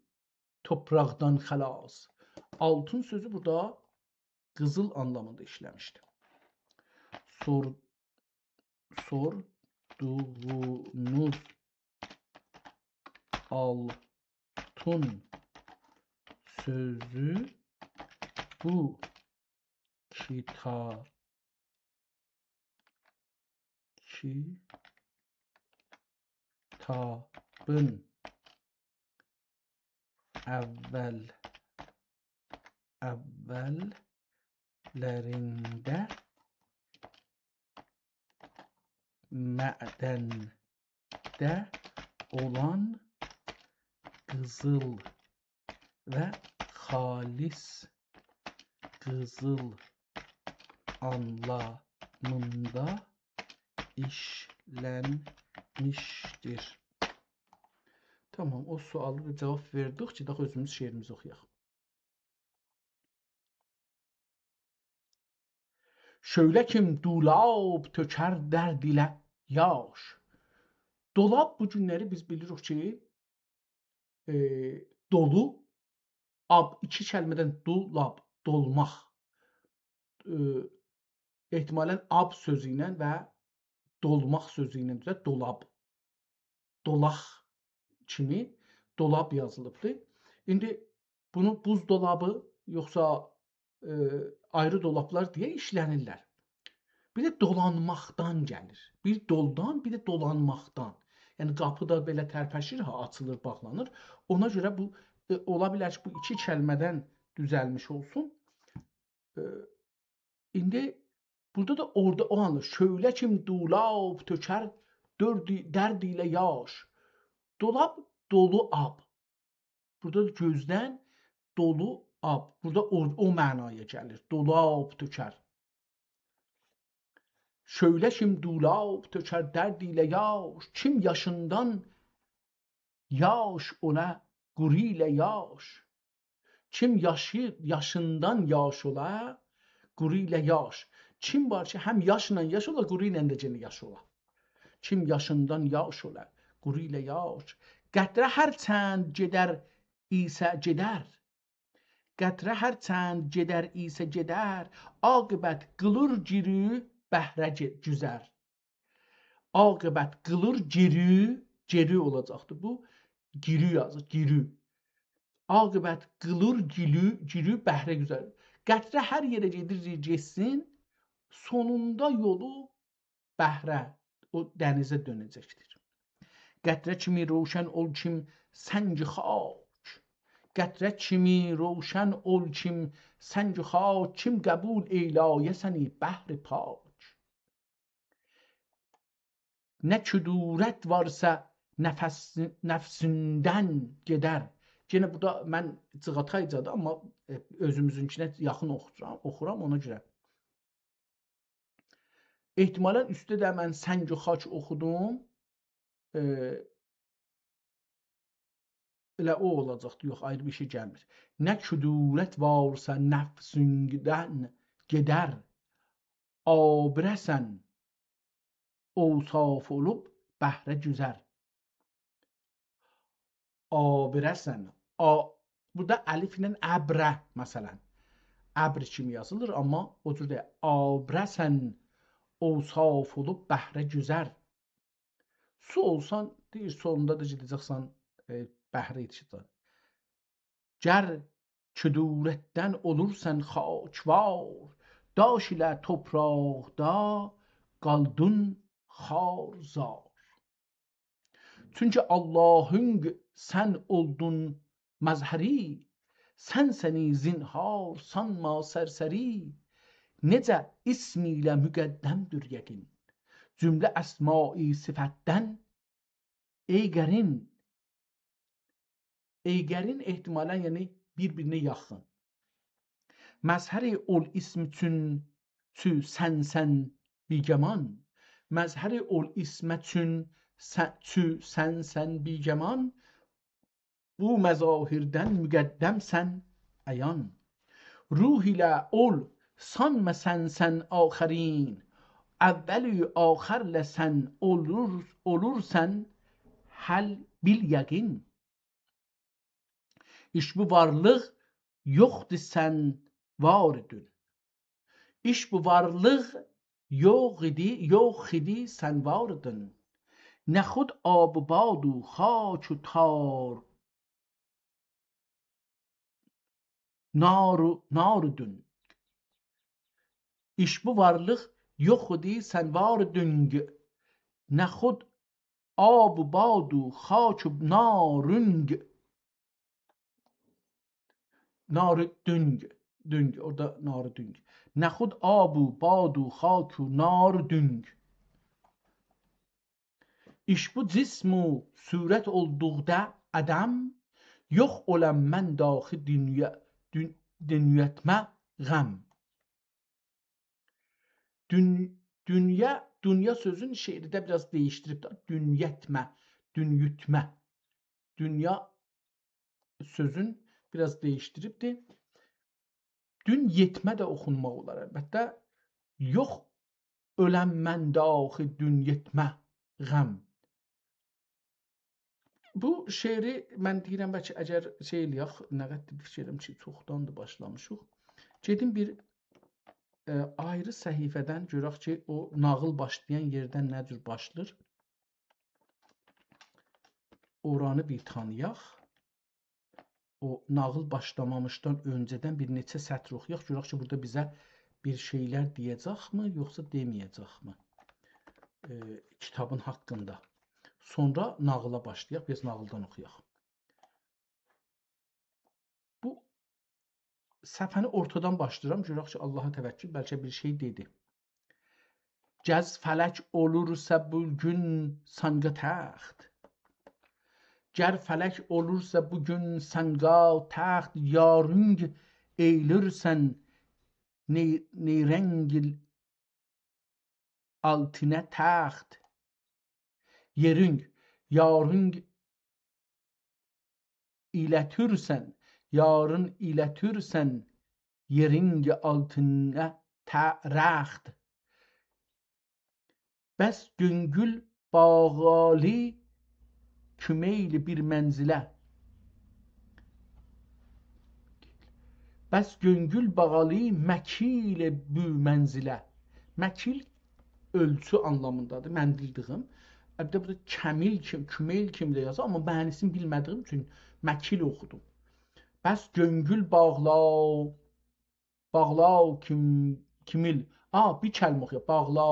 توپراقدان خلاص. آلتون سؤزو بورادا قیزیل آنلامیندا ایشله‌میشدی. سور-، سوردوغونوز آلتون سؤزو بو کیتا-، کیتابین اول، اوللرینده معدنده اولان قیزیل و خالص قیزیل آنلامیندا ایشلنمیشدیر. تامام، او سؤالی دا جاواب وئردیک کی، داها اؤزوموز شعریمیزی اوخویاق. شعله کیم دولاب تؤکر درد ایله یاش. دولاب بو گونلری بیز بیلیریک کی، ائ، دولو، آب، ایکی کلمه‌دن دولاب، دولماق. ائ، احتمالاً آب سؤزو ایله و دولماق سؤزو ایله دوزه دولاب. دولاق کیمی دولاب یازیلیبدیر. ایندی بونو بوزدولابی، یوخسا، ائ، آیری دولابلار دئیه ایشلنیرلر. بیر ده دولانماقدان گلیر. بیر دولدان، بیر ده دولانماقدان. یعنی قاپی دا بئله ترپشیر، ها، آچیلیر، باغلانیر. اونا گؤره بو، ائ، اولا بیلر کی، بو ایکی کلمه‌دن دوزلمیش اولسون. ائ، ایندی بورادا دا اورادا او آنلار. شعله کیم دولاب تؤکر درد، درد ایله یاش. دولاب، دولو آب. بورادا دا گؤزدن دولو آب. بورادا او، او معنایا گلیر. دولاب تؤکر. شعله کیم دولاب تؤکر درد ایله یاش، کیم یاشیندان یاش اولا، قورو ایله یاش. کیم یاشی-، یاشیندان یاش اولا، قورو ایله یاش. کیم وار کی، هم یاشلا یاش اولا، قورو ایله ده یئنه یاش اولا. کیم یاشیندان یاش اولا، قورو ایله یاش. قطره هر چند گئدر ایسه گئدر، قطره هر چند گئدر ایسه گئدر، عاقبت قیلیر گیرو بحره گئ-، گوزر. عاقبت قیلیر گیرو، گیرو اولاجاقدی بو، گیرو یازیر، گیرو. عاقبت قیلیر گیلو-، گیرو بحره گوزر. قطره هر یئره گئدیر، گئتسین، سونوندا یولو بحره، او دنیزه دؤنه‌جکدیر. قطره کیمی روشن اول کیم سنگ خاک، قطره کیمی روشن اول کیم سنگ خاک، کیم قبول ائیله‌یه سنی بحر پاک. نه کدورت وارسا نفس-، نفسیندن گئدر. یئنه بورادا من جیغاتایجادیر، آمما، ائ، اؤزوموزونکونه یاخین اوخورام، اوخورام، اونا گؤره. احتمالاً اوسته ده من سنگ و خاک اوخودوم. ائ، ائله او اولاجاقدی. یوخ، آیری بیر شئی گلمیر. نه کدورت وارسا نفسیندن گئدر، آبره‌سن اوصاف اولوب بحره گوزر. آبره‌سن. آ-، بورادا الف ایله ابره، مثلاً. ابر کیمی یازیلیر، آمما او جور دئییل. آبره‌سن اوصاف اولوب بحره گوزر. سو اولسان، دئییر، سونوندا دا گئده‌جکسن، ائ، بحره یئتیشه‌جکسن. گر کدورتدن اولورسان خاکوار، داش ایله توپراقدا قالدین خوار زار. چونکی آللاهینق سن اولدون مظهری، سن سنی زنهار سانما سرسری. نئجه اسم ایله مقدم‌دور یقین، جمله اسمای صفتدن ای قرین. ای قرین احتمالاً، یعنی بیر-بیرینه یاخین. مظهر اول اسم چون چو سنسن بی‌گمان. مظهر اول اسم چون س-، چو سنسن بی‌گمان. بو مظاهردن مقدم‌سن عیان. روح ایله اول سانما سنسن آخرین، اول و آخرله سن اولور، اولورسان حل بیل یقین. ایش بو وارلیق یوخدو، سن وار ایدین. ایش بو وارلیق یوخ ایدی، یوخ ایدی، سن وار ایدین. نه خود آب و باد و خاک و تار، نار و، نار ایدین. ایش بو وارلیق یوخ ایدی، سن وار ایدین. نه خود آب و باد و خاک و نارینگ، نار دونگ، دونگ، اورادا نار دونگ. نه خود آب و باد و خاک و نار دونگ. ایش بو جسم و صورت اولدوقدا عدم، یوخ اولام من داخی دونیا، دون-، دونیتمه غم. دون-، دونیا، دونیا سؤزون شعرده بیر آز دییشدیریب ده. دونیتمه، دونیتمه. دونیا سؤزون بیر آز دییشدیریبدی. دون یئتمه ده اوخونماق اولار، البته. یوخ اولام من داخی دون یئتمه غم. بو شعری من دئییرم، بلکه اگر شئی ائله‌یک، نه قدر فیکیر ائلیرم کی، چوخداندیر باشلامیشیق. گئدیم بیر، ائ، آیری صفحه‌دن گؤرک کی، او ناغیل باشلایان یئردن نه جور باشلاییر. اورانی بیر تانییاق. او ناغیل باشلامامیشدان اؤنجه‌دن بیر نئچه سطر اوخویاق، گؤرک کی، بورادا بیزه بیر شئیلر دئیه‌جکمی، یوخسا دئمه‌یه‌جکمی، ائ، کیتابین حاقیندا. سونرا ناغیلا باشلایاق، بیر آز ناغیلدان اوخویاق. بو صفحه‌نی اورتادان باشلاییرام، گؤرک کی، آللاها توکل، بلکه بیر شئی دئدی. گر فلک اولورسا بو گون سنگا تخت، گر فلک اولورسا بو گون سنگا تخت، یارینگ ائیلورسن نی-، نیرنگ آلتینا تخت. یئرینگ، یارینگ ایلتورسن، یارین ایلتورسن، یئرینگ آلتینا ته-، رخت. بس گؤنگول باغلی کیمیل بیر منزله. بس گؤنگول باغلی مکیل بو منزله. مکیل اؤلچو آنلامیندادیر، مندیل دئییم. البته، بورادا کمیل کیم-، کیمیل کیمی ده یازیر، آمما معنی‌سینی بیلمه‌دیییم اوچون مکیل اوخودوم. بس گؤنگول باغلا، باغلا کیم-، کیمیل. آ، بیر کلمه اوخویاق. باغلا،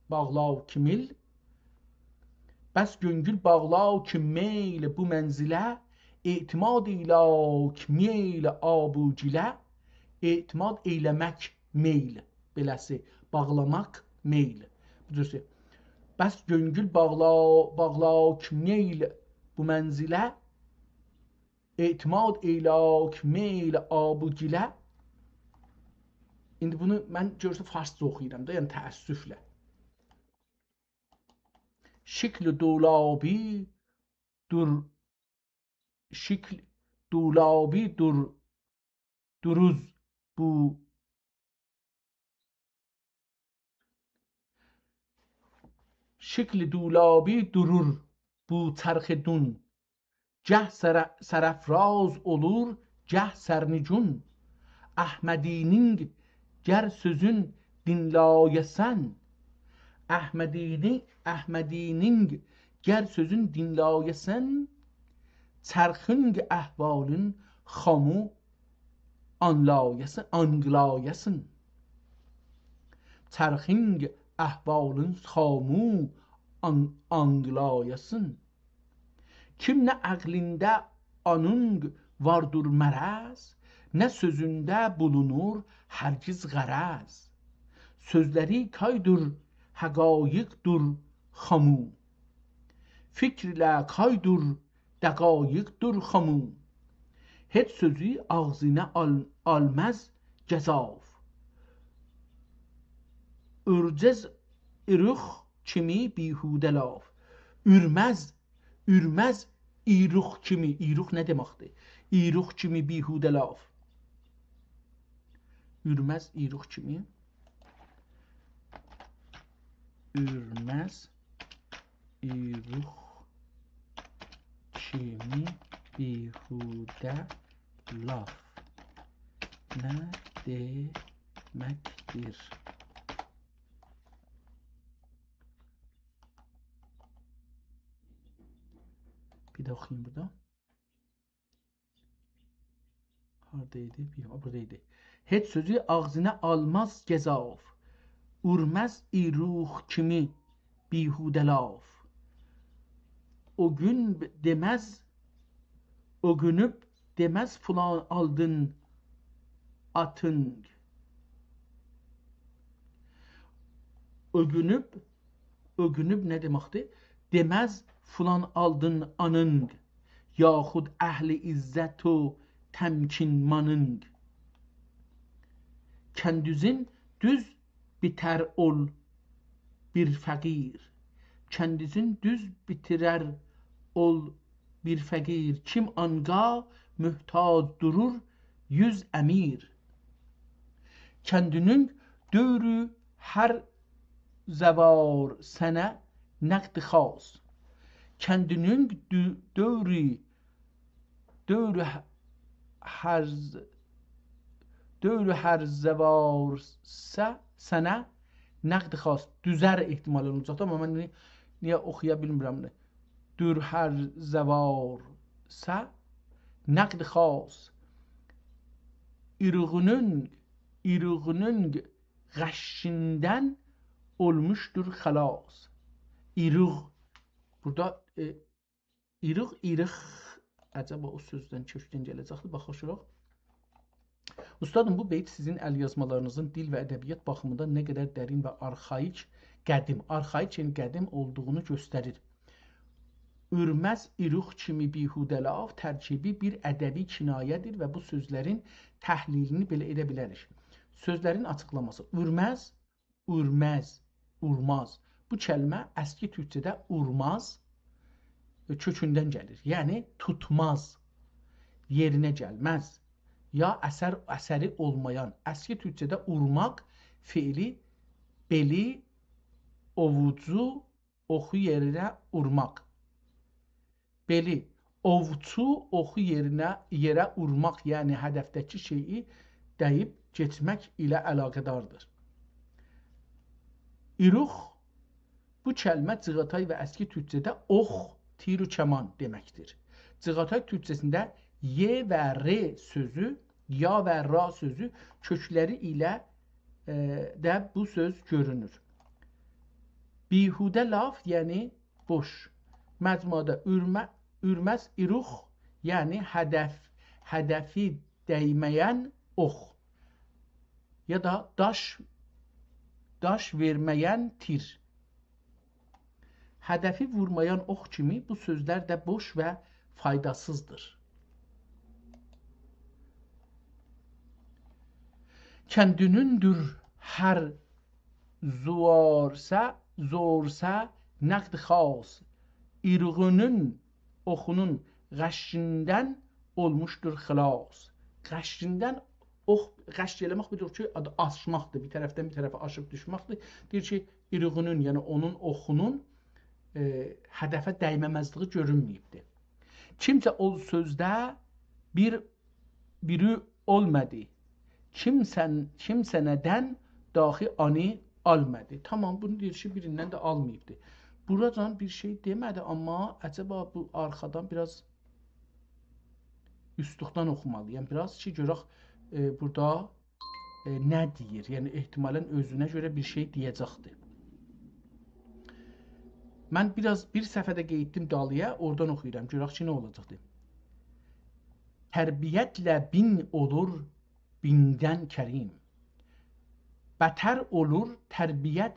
باغلا کیمیل. بس گؤنگول باغلا کیمیل بو منزله، اعتماد ائیلا کیمیل آب و گیله، اعتماد ائیله‌مک میل، بئله‌سی، باغلاماق میل. بو جورسو. بس گؤنگول باغلا، باغلا کیمیل بو منزله، اعتماد ائیلا کیمیل آب و گیله. ایندی بونو من گؤرسه فارسجا اوخویورام دا، یعنی تأسفله. شکل دولابی دور، شکل دولابی دور، دوروز بو. شکل دولابی دورور بو چرخ دون. گه سر-، سرافراز اولور، گه سرنگون. احمدی‌نین گر سؤزون دینله‌یه‌سن، احمدی‌نی-، احمدی‌نین گر سؤزون دینله‌یه‌سن، چرخین احوالین خامو آنلایاسین، آنگلایاسین. چرخین احوالین خامو آن-، آنگلایاسین. کیم نه عقلینده آنین واردور مرض، نه سؤزونده بولونور هرگز غرض. سؤزلری کایدور، حقایقدور خامو. فکر ایله کایدور، دقایقدور خامو. هئچ سؤزو آغزینا آل-، آلماز گزاف. اورجز ایروخ کیمی بیهوده لاف. اورمز، اورمز ایروخ کیمی. ایروخ نه دئمکدیر؟ ایروخ کیمی بیهوده لاف. اورمز ایروخ کیمی. اورمز ایروق کیمی بیهوده لاف نه دئمکدیر؟ بیر ده اوخویوم بورادا. هاردا ایدی؟ بیر، بورادا ایدی. هئچ سؤزو آغزینا آلماز گزاف، اورمز ایروق کیمی بیهوده لاف. او گون دئمز، او گونوب دئمز فلان آلدین آتینگ. او گونوب، او گونوب نه دئمکدیر؟ دئمز فلان آلدین آنینگ، یاخود اهل عزت و تمکین مانینگ. کندیزین دوز بیتر اول بیر فقیر. کندیزین دوز بیتیرر اول بیر فقیر. کیم آنگا محتاج دورور یوز امیر. کندینین دؤورو هر زوار سنه نقد خاص. کندینین دؤ-، دؤورو، دؤورو ه-، هر ز-، دؤورو هر زوار سه-، سنه نقد خاص. دوزر احتمالاً اولاجاقدی، آمما من نی-، نییه اوخویا بیلمیرم بونو. دؤور هر زوار سه نقد خاص. ایروغونون، ایروغونون غشیندن اولموشدور خلاص. ایروغ. بورادا، ائ، ایروغ، ایریخ. عجبا او سؤزدن، کؤکدن گله‌جکدیر، باخاشیریق. اوستادیم، بو بیت سیزین ال‌یازمالارینیزین دیل و ادبیات باخیمیندان نه قدر درین و آرخاییک، قدیم، آرخاییک، یعنی قدیم اولدوغونو گؤستریر. اورمز ایروق کیمی بیهوده لاف ترکیبی بیر ادبی کنایه‌دیر و بو سؤزلرین تحلیلینی بئله ائده بیلریک. سؤزلرین آچیقلاماسی. اورمز، اورمز، اورماز. بو کلمه اسکی تورکجه‌ده اورماز، ائ، کؤکوندن گلیر. یعنی توتماز، یئرینه گلمز. یا اثر، اثری اولمایان. اسکی تورکجه‌ده اورماق فعلی بئلی، اوووجو، اوخو یئرینه اورماق. بئلی، اووچو، اوخو یئرینه، یئره اورماق، یعنی هدفده‌کی شئیی دَییب کئچمک ایله علاقه‌داردیر. ایروق، بو کلمه جیغاتای و اسکی تورکجه‌ده اوخ، تیر و کمان دئمکدیر. جیغاتای تورکجه‌سینده ی و ر سؤزو، یا و را سؤزو کؤکلری ایله، ائ، ده بو سؤز گؤرونور. بیهوده لاف، یعنی بوش. مجموعه‌ده اورمه-، اورمز ایروق، یعنی هدف، هدفی دَیمه‌ین اوخ. یا دا داش، داش وئرمه‌ین تیر. هدفی وورمایان اوخ کیمی بو سؤزلر ده بوش و فایداسیزدیر. کندینیندور هر زوارسه، زورسه نقد خاص. ایروغونون، اوخونون غشیندن اولموشدور خلاص. غشیندن، اوخ، غش ائله‌مک بودور کی، آد-، آشماقدیر، بیر طرفدن بیر طرفه آشیب دوشمکدیر. دئییر کی، ایروغونون، یعنی اونون اوخونون، ائ، هدفه دَیمه‌مزلیگی گؤرونمه‌ییبدیر. کیمسه او سؤزده بیر، بیری اولمادی. کیمسن-، کیمسه‌ندن داخی آنی آلمادی. تامام، بونو دئییر کی، بیریندن ده آلماییبدی. بوراجان بیر شئی دئمه‌دی، آمما عجبا بو آرخادان بیر آز اوستوندن اوخومالییام بیر آز کی، گؤرک، ائ، بورادا، ائ، نه دئییر؟ یعنی، احتمالاً اؤزونه گؤره بیر شئی دئیه‌جکدیر. من بیر آز، بیر صفحه ده قئییتدیم دالییا، اورادان اوخویورام. گؤرک کی، نه اولاجاقدیر. تربیتله بین اولور بیندن کریم. بتر اولور تربیت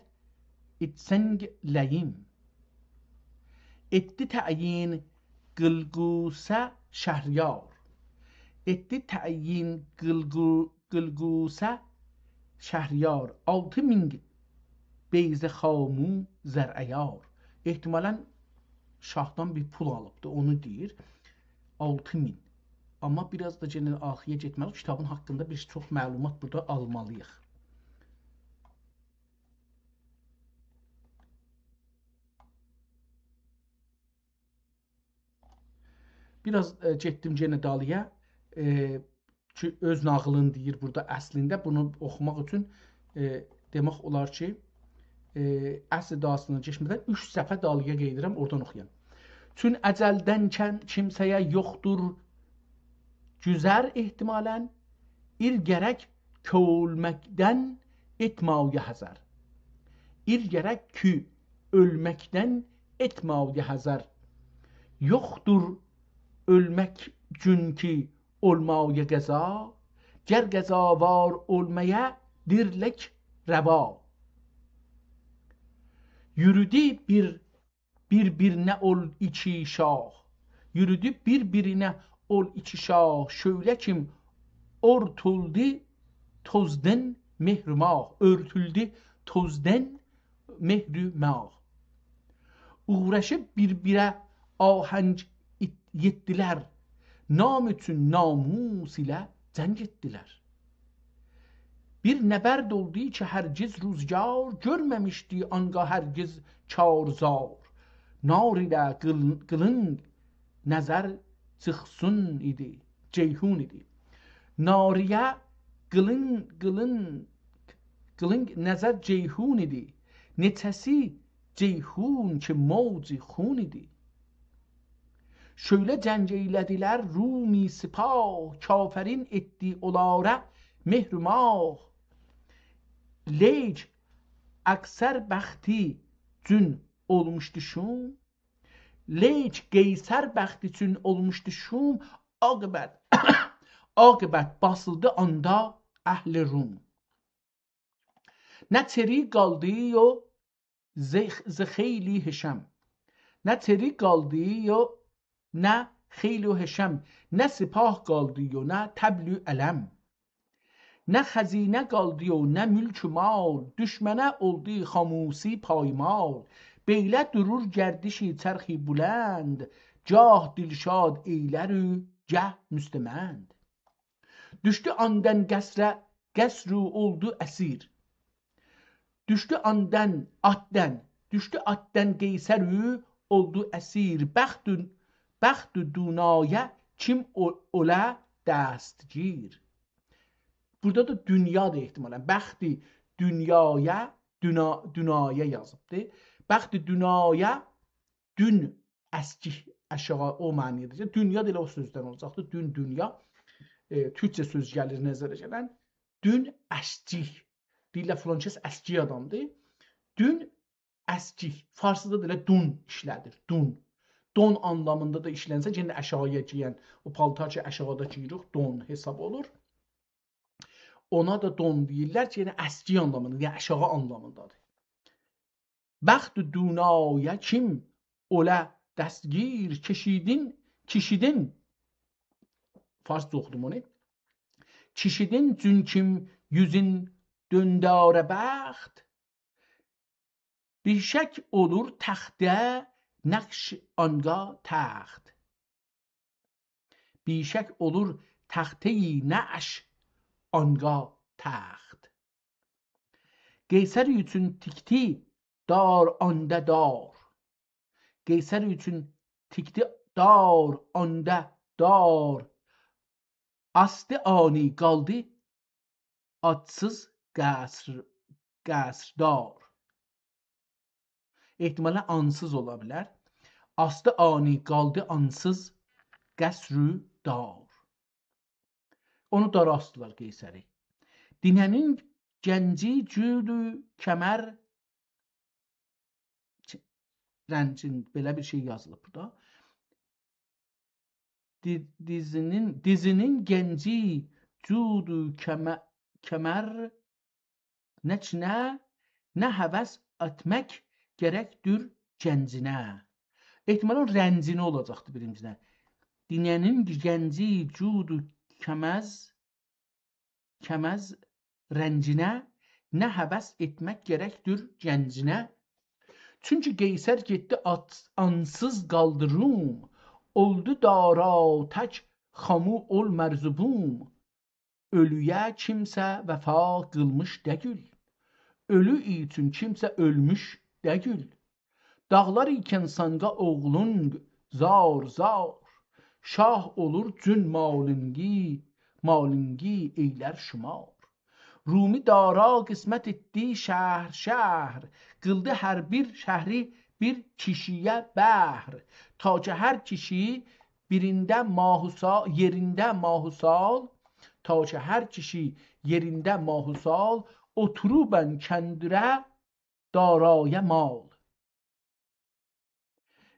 ایتسنگ لئیم. ائتدی تعیین قیلقوسه شهریار. ائتدی تعیین قیلقو-، قیلقوسه شهریار. آلتی مین بیضه خامو زرعیار. احتمالاً شاهدان بیر پول آلیبدی، اونو دئییر. آلتی مین. آمما بیر آز دا یئنه آرخایا گئتمه‌لی، کیتابین حاقیندا بیر چوخ معلومات بورادا آلمالیییق. بیر آز، ائ، گئتدیم یئنه دالییا. ائ، کی، اؤز ناغیلینی دئییر بورادا اصلینده. بونو اوخوماق اوچون، ائ، دئمک اولار کی، ائ، اصل داستانا کئچمه‌دن اوچ صفحه دالییا گئدیرم، اورادان اوخویام. چون اجلدن کن-، کیمسه‌یه یوخدور گذر احتمالاً، ایل گرک کی اؤلمکدن ائتمه‌یه حذر. ایل گرک کی اؤلمکدن ائتمه‌یه حذر. یوخدور اؤلمک گون کی اولمایا قضا، گر قضاوار اولمایا دیرلیک روا. یورودو بیر، بیر-بیرینه اول ایکی شاه. یورودو بیر-بیرینه اول ایکی شاه، شعله کیم اؤرتولدو توزدان مهر و ماه، اؤرتولدو توزدان مهر و ماه. اوغراشیب بیر-بیره آهنگ ایت-، یئتدیلر، نام اوچون ناموس ایله جنگ ائتدیلر. بیر نبرد اولدو کی هرگز روزگار گؤرمه‌میشدی، آنگاه هرگز کارزار. نار ایله قیل-، قیلین نظر جیخسون ایدی، جیحون ایدی. ناریه قیلین، قیلین، قیلین نظر جیحون ایدی. نئچه‌سی جیحون کی موج خون ایدی. شؤیله جنگ ائیله‌دیلر رومی سپاه، کافرین ائتدی اونلارا مهر و ماه. لیک اکثر بختی چون اولموشدو شوم، لیک قیصر بختی چون اولموشدو شوم، عاقبت، عاقبت باسیلدی آندا اهل روم. نه چری قالدی یو ز-، ز خیلی حشم. نه چری قالدی یو، نه خیل و حشم. نه سپاه قالدی یو، نه طبل و علم. نه خزینه قالدی یو، نه ملک و مال. دوشمنه اولدو خاموسی پایمال. بئیله دورور گردشی چرخی بلند، گاه دلشاد ائیلر او، گه مستمند. دوشدو آندان قصره، قصر او اولدو اسیر. دوشدو آندان، آتدان، دوشدو آتدان قیصر او اولدو اسیر. بخت، بخت دونیایا کیم او-، اولا دستگیر. بورادا دا دونیادیر احتمالاً. بخت دونیایا، دونا-، دونایا یازیبدی. بخت دونیایا دون اسکیک آشاغی او معنی‌دیر. دونیا دا ائله او سؤزدن اولاجاقدیر. دون، دونیا. ائ، تورکجه سؤز گلیر نظره گلن. دون اسکیک. دئییرلر، فلان کس اسکیک آدامدیر. دون اسکیک. فارسیدا دا ائله دون ایشله‌دیر. دون. دون آنلامیندا دا ایشلنسه، یئنه آشاغییا گئین، او پالتار کی آشاغیدا گئییریک، دون حساب اولور. اونا دا دون دئییرلر کی، یعنی اسکیک آنلامیندا، یعنی آشاغی آنلامیندادیر. بخت دونایا کیم اولا دستگیر، کشیدین، کشیدین، فارسجا اوخودوم اونو. کشیدین چون کیم یوزون دؤندره بخت، بی‌شک اولور تخته نقش آنگاه تخت. بی‌شک اولور تخته‌ی نعش آنگاه تخت. قیصر اوچون تیکدی دار آندا دار. قیصر اوچون تیکدی دار آندا دار. آسدی آنی قالدی آدسیز قصر، قصردار. احتمالاً آنسیز اولا بیلر. آسدی آنی قالدی آنسیز قصردار. اونو دارا آسدیلار قیصری. دینه‌نین گنجی جود و کمر، چ-، رنجین، بئله بیر شئی یازیلیب بورادا. دی-، دیزینین، دیزینین گنجی جود و کمه-، کمر، نه چینه، نه هوس ائتمک گرکدیر گنجینه. احتمالاً رنجینه اولاجاقدی بیرینجینه. دینه‌نین گنجی جود و کمز، کمز رنجینه، نه هوس ائتمک گرکدیر گنجینه. چونکی قیصر گئتدی آت-، آنسیز قالدی روم، اولدو دارا تک خامو اول مرز و بوم. اؤلویه کیمسه وفا قیلمیش دئییل، اؤلو اوچون کیمسه اؤلموش دئییل. داغلار ایکن سانقا اوغلون زار زار، شاه اولور جون مالینگی، مالینگی ائیلر شومار. رومی دارا قسمت ائتدی شهر شهر، قیلدی هر بیر شهری بیر کیشی‌یه بهر. تا کی هر کیشی بیرینده ماه و سا-، یئرینده ماه و سال، تا کی هر کیشی یئرینده ماه و سال، اوتوروبن کندیره دارای مال.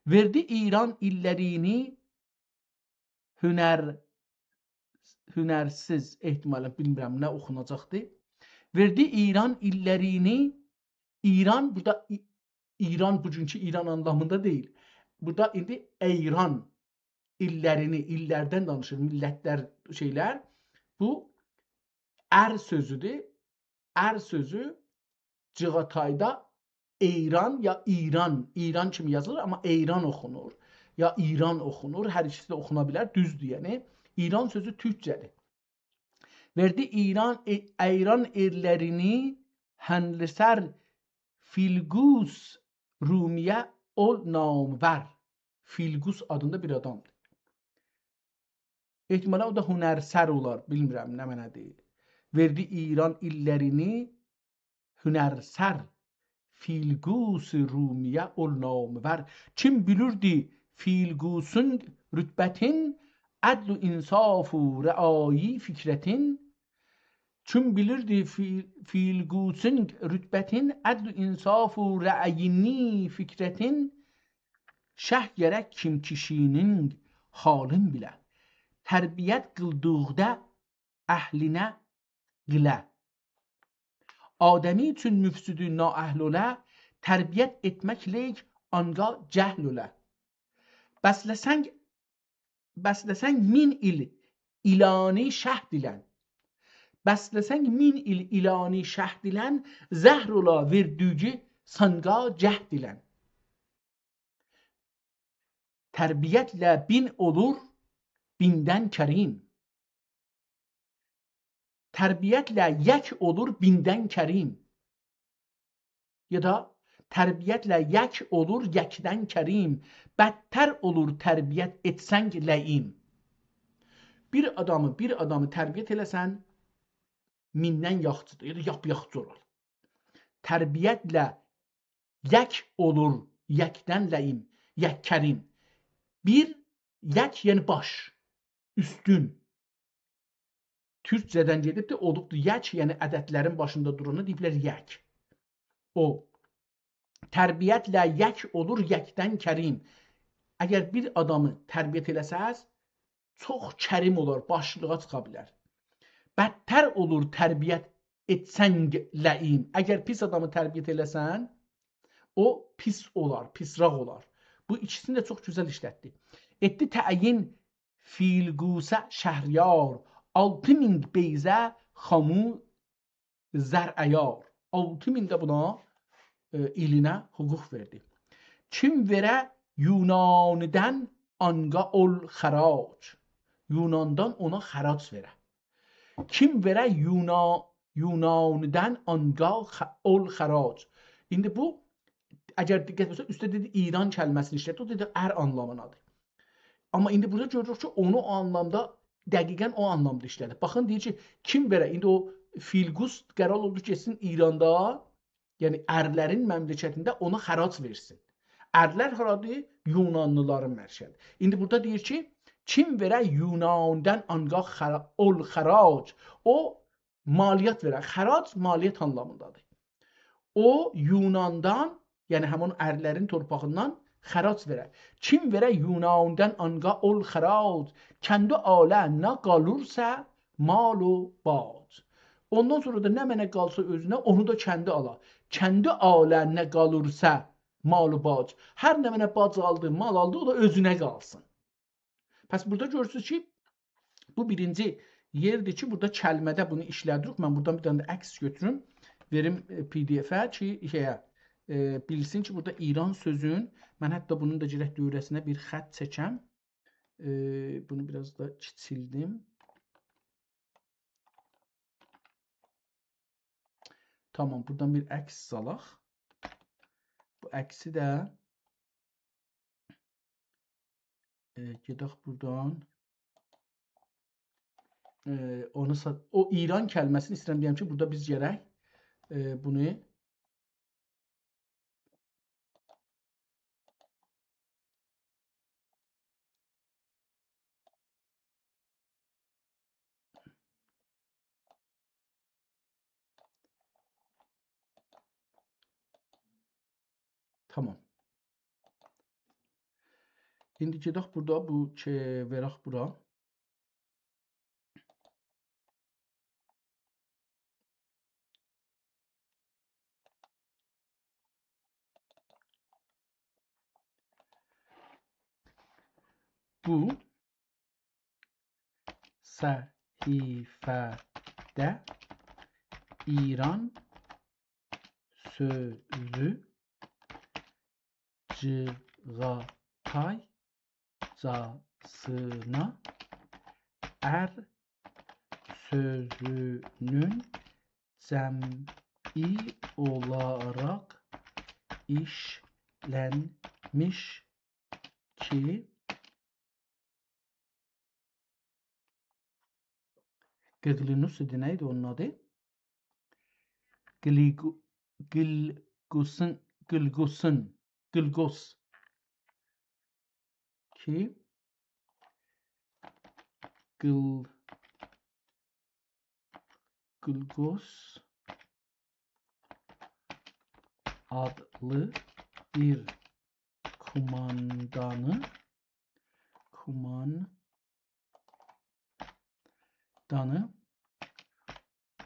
وئردی ایران ایللرینی هنر، هنرسیز، احتمالا بیلمیرم نه اوخوناجاقدی. وئردی ایران ایللرینی، ایران، بورادا ای-، ایران بوگونکو ایران آنلامیندا دئییل. بورادا ایندی ایران ایللرینی، ایللردن دانیشیر، میللتلر، شئیلر. بو ار سؤزودور. ار سؤزو چاغاتایدا ایران یا ایران، ایران کیمی یازیلیر، آمما ایران اوخونور، یا ایران اوخونور، هر ایکیسی ده اوخونا بیلر، دوزدور، یعنی ایران سؤزو تورکجه‌دیر. وئردی ایران، ای-، ایران ائللرینی هنلی‌سر فیلقوس رومی‌یه اول نامور. فیلقوس آدیندا بیر آدامدیر. احتمالا او دا هنرسر اولار، بیلمیرم نه معنادیر. وئردی ایران ایللرینی هنرسر فیلقوس رومی‌یه اول نامور. کیم بیلیردی فیلقوسون رتبتین، عدل و انصاف و رعایی فکرتین، کیم بیلیردی فی-، فیلقوسون رتبتین، عدل و انصاف و رعایینی فکرتین، شه گرک کیم کیشی‌نین حالین بیله. تربیت قیلدیقدا اهلینه قیله. آدمی اوچون مفسدی نااهل اوله، تربیت ائتمک لیک آنقا جهل اوله. بسله‌سنگ، بسله‌سنگ مین ایل ایلانی شهد ایلن. بسله‌سنگ مین ایل ایلانی شهد ایلن، زهر اولا وئردیگی سانقا جهد ایلن. تربیتله بین اولور بیندن کریم. تربیتله یک اولور بیندن کریم. یا دا تربیتله یک اولور یکدن کریم، بدتر اولور تربیت ائتسنگ لئیم. بیر آدامی، بیر آدامی تربیت ائله‌سن، میندن یاخشیدیر، یا دا لاپ یاخشی اولار. تربیتله یک اولور یکدن لئیم، یک کریم. بیر، یک، یعنی باش، اوستون. تورکجه‌دن گئدیب ده اولوبدور یک، یعنی عددلرین باشیندا دورانا دئییبلر یک. او، تربیتله یک اولور یکدن کریم. اگر بیر آدامی تربیت ائله‌سز، چوخ کریم اولار، باشلیغا چیخا بیلر. بدتر اولور تربیت ائتسنگ لئیم. اگر پیس آدامی تربیت ائله‌سن، او پیس اولار، پیسراق اولار. بو ایکیسینی ده چوخ گؤزل ایشلتدی. ائتدی تعیین فیلقوسه شهریار، آلتی مین بیضه خامو زرعیار. آلتی مین ده بونا، ائ، ایلینه حقوق وئردی. کیم وئره یونانیدن آنقا اول خراج. یوناندان اونا خراج وئره. کیم وئره یونا-، یونانیدن آنقا خ-، اول خراج. ایندی بو، اگر دقت ائتسز، اوسته دئدی ایران کلمه‌سینی ایشلتدی، او دئدی ار آنلامینادیر. آمما ایندی بورادا گؤروروک کی، اونو او آنلامدا، دقیقا او آنلامدا ایشله‌دیر. باخین، دئییر کی، کیم وئره، ایندی او فیلقوس قرار اولدو کی، گئتسین ایراندا، یعنی ارلرین مملکتینده اونا خراج وئرسین. ارلر هارادیر؟ یونانلیلارین مرکزی. ایندی بورادا دئییر کی، کیم وئره یوناندان آنقا خرا-، اول خراج. او مالیات وئره. خراج مالیات آنلامیندادیر. او یوناندان، یعنی همین ارلرین تورپاغیندان خراج وئره. کیم وئره یوناندان آنقا اول خراج، کندی آله نه قالورسا مال و باج. اوندان سونرا دا نمنه قالسا اؤزونه، اونو دا کندی آلا. کندی آله نه قالورسا مال و باج. هر نمنه باج آلدی، مال آلدی، او دا اؤزونه قالسین. پس بورادا گؤرورسونوز کی، بو بیرینجی یئردیر کی، بورادا کلمه‌ده بونو ایشله‌دیریک. من بورادان بیر دنه ده عکس گؤتوروم، وئریم، ائ، پی دی افه کی، شئیه، ائ، بیلسین کی، بورادا ایران سؤزون، من حتی بونون دا گرک دؤوره‌سینه بیر خط چکم. ائ، بونو بیر آز دا کیچیلدیم. تامام، بورادان بیر عکس سالاق. بو عکسی ده، ائ، گئدک بورادان. ائ، اونو سا-، او ایران کلمه‌سینی ایسته‌ییرم دئیم کی، بورادا بیز گرک، ائ، بونو تامام. ایندی گئدک بورادا بو کی، وئرک بورا. بو صفحه‌ده ایران سؤزو جیغاتایجاسینا ار سؤزونون جمعی اولاراق ایشلنمیش کی، قیلقوس ایدی، نه ایدی اونون آدی؟ قیلقو-، قیلقوسون، قیلقوسون، قیلقوس. کی، قیل-، قیلقوس آدلی بیر کوماندانی، کوماندانی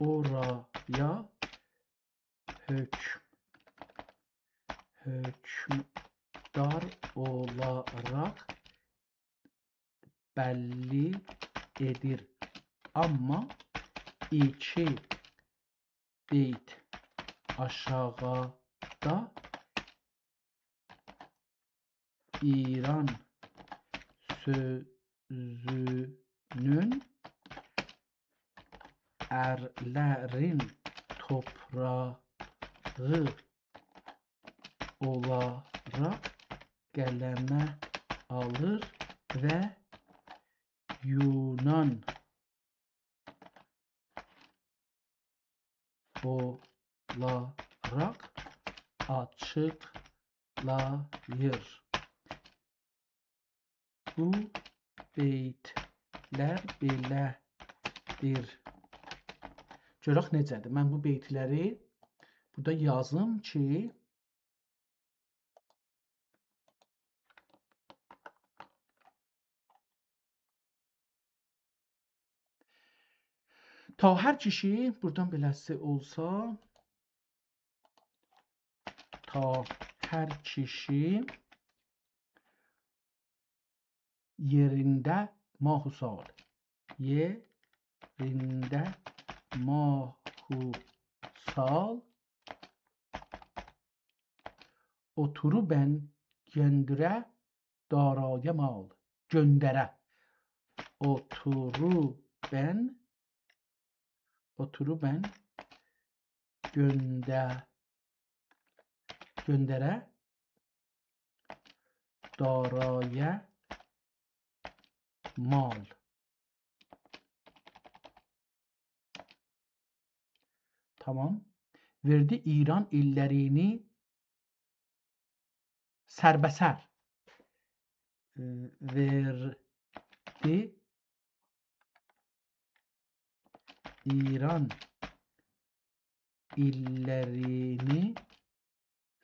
اورایا حؤکم-، حؤکمدار اولاراق بللی ائدیر. آمما ایکی بیت آشاغیدا ایران سؤزونون ارلرین توپراغی اولاراق قلمه آلیر و یونان اولاراق آچیقلاییر. بو بیتلر بئله‌دیر. گؤرک نئجه‌دیر. من بو بیتلری بورادا یازیم کی، تا هر کیشی، بورادان بئله‌سی اولسا، تا هر کیشی یئرینده ماه و سال، یئرینده ماه و سال، اوتوروبن گؤندره دارای مال. گؤندره. اوتوروبن، اوتوروبن گؤنده-، گؤندره دارای مال. تامام. وئردی ایران ایللرینی سربه‌سر. ائ، وئردی ایران ایللرینی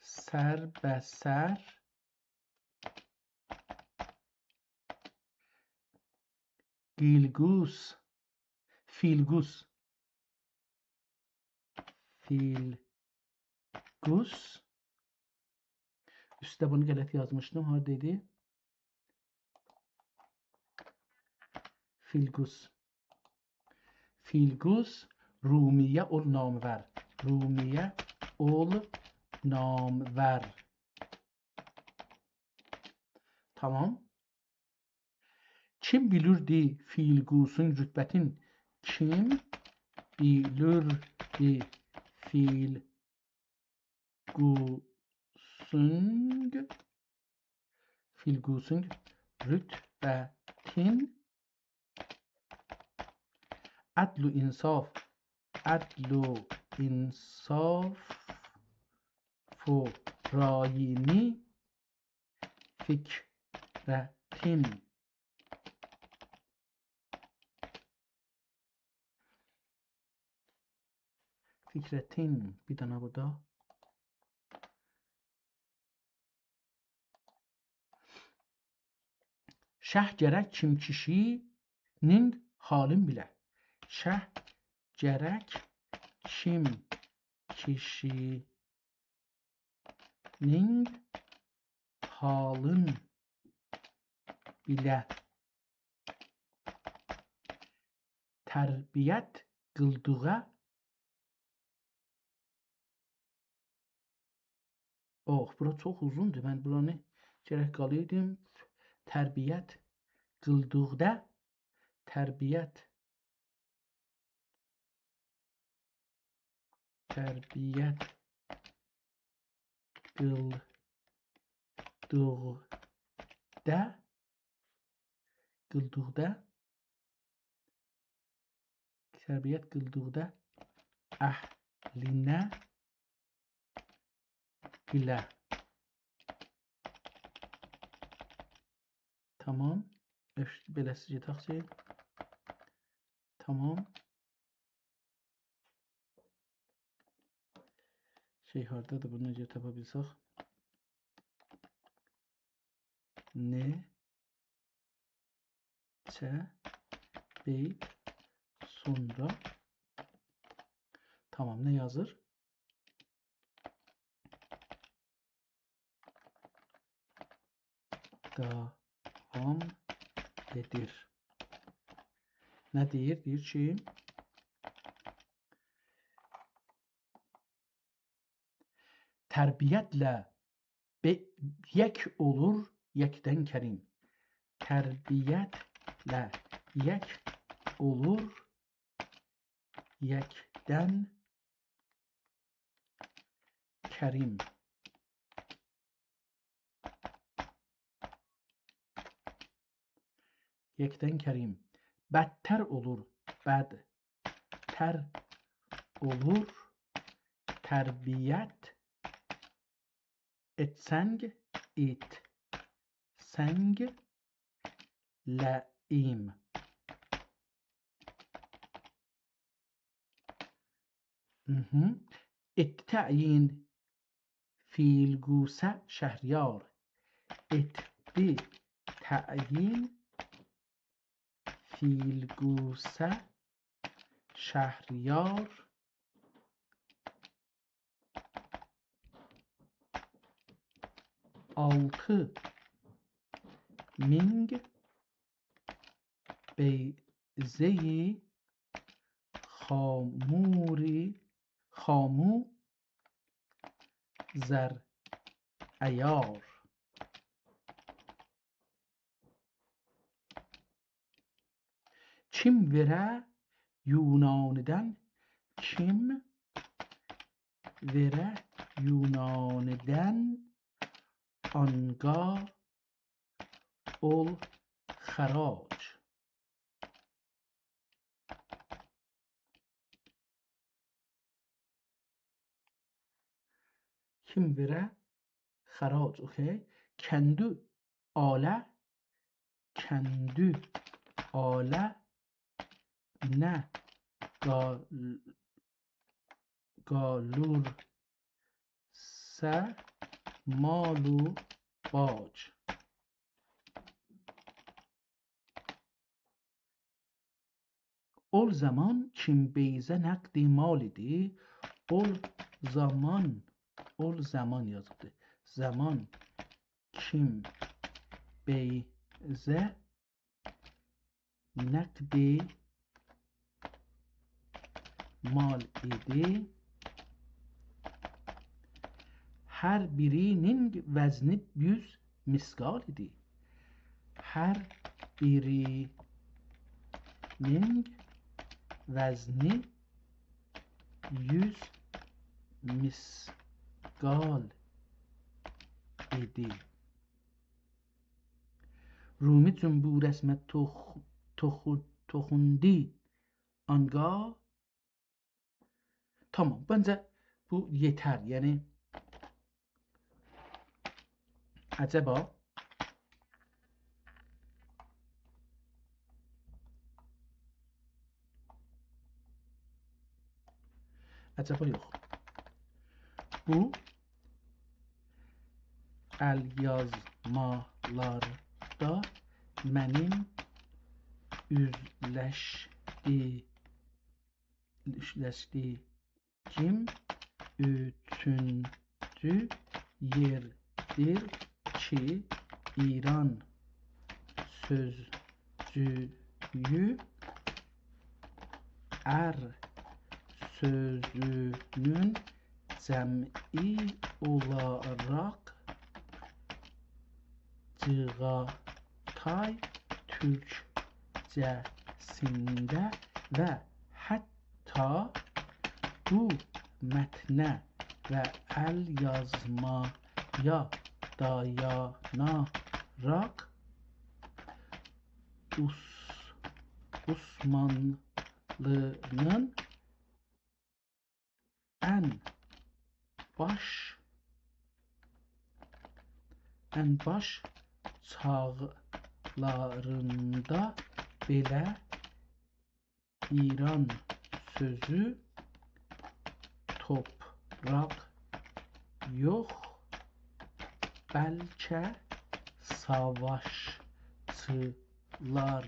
سربه‌سر قیلقوس، فیلقوس، فیلقوس. اوسته بونو غلط یازمیشدیم. هاردا ایدی؟ فیلقوس. فیلقوس، رومیه اول نامور. رومیه اول نامور. تامام. کیم بیلیردی فیلقوسون رتبه‌سین؟ کیم بیلیردی فیلقوسون، فیلقوسون رتبه‌سین؟ فکرتین، عدل و انصاف، عدل و انصاف و رایینی فکرتین. فکرتین، بیر دنه بورادا. شه گرک کیم کیشینین حالین بیله. شه گرک کیم کیشینین حالین بیله. تربیت قیلدیغا. اوه، بورا چوخ اوزوندور. من بورانی گرک قالایدیم. تربیت قیلدیغدا، تربیت، تربیت قیلدیغدا، قیلدیغدا، تربیت قیلدیغدا اهلینه بیله. تامام. اؤف، بئله‌سی گئدک شئی. تامام. شئی هاردادیر، بونو نئجه تاپا بیلسک؟ نئچه بیت سونرا. تامام، نه یازیر؟ داوام ائدیر. نه دئییر؟ دئییر کی، تربیتله به-، یک اولور یکدن کریم. تربیتله یک اولور یکدن کریم. یکدن کریم. بدتر اولور، بدتر اولور. تربیت ائتسنگ، ایتسنگ لئیم. مهم. ائتدی تعیین فیلقوسه شهریار. ائتدی تعیین فیلقوسه شهریار. آلتی مینگ بیضه‌ی خاموری، خامو زرعیار. کیم وئره یونانیدن، کیم وئره یونانیدن، آنقا اول خراج. کیم وئره خراج، اوکئی. کندو آله، کندو آله نه قال-، قالورسا مال و باج. اول زامان کیم بیضه نقد مال ایدی. اول زامان، اول زامان یازیبدی. زامان کیم بیضه نقد مال ایدی. هر بیرینین وزنی یوز مثقال ایدی. هر بیرینین وزنی یوز مثقال ایدی. رومی جمهور اسمه توخ-، توخو-، توخوندو آنگاه. تمام، منجه بو یئتر. یعنی، عجبا، عجبا یوخ. بو elyazmalarda منیم اوزلشدی-، اوزلشدیگیم اوچونجو یئردیر کی، ایران سؤزجویو ار سؤزونون جمعی اولاراق چیغاتای تورکجه‌سینده و حتی بو متنه و elyazmaya دایاناراق عث-، عثمانلی‌نین ان باش، ان باش چاغلاریندا بئله ایران سؤزو توپراق یوخ، بلکه ساواشچیلار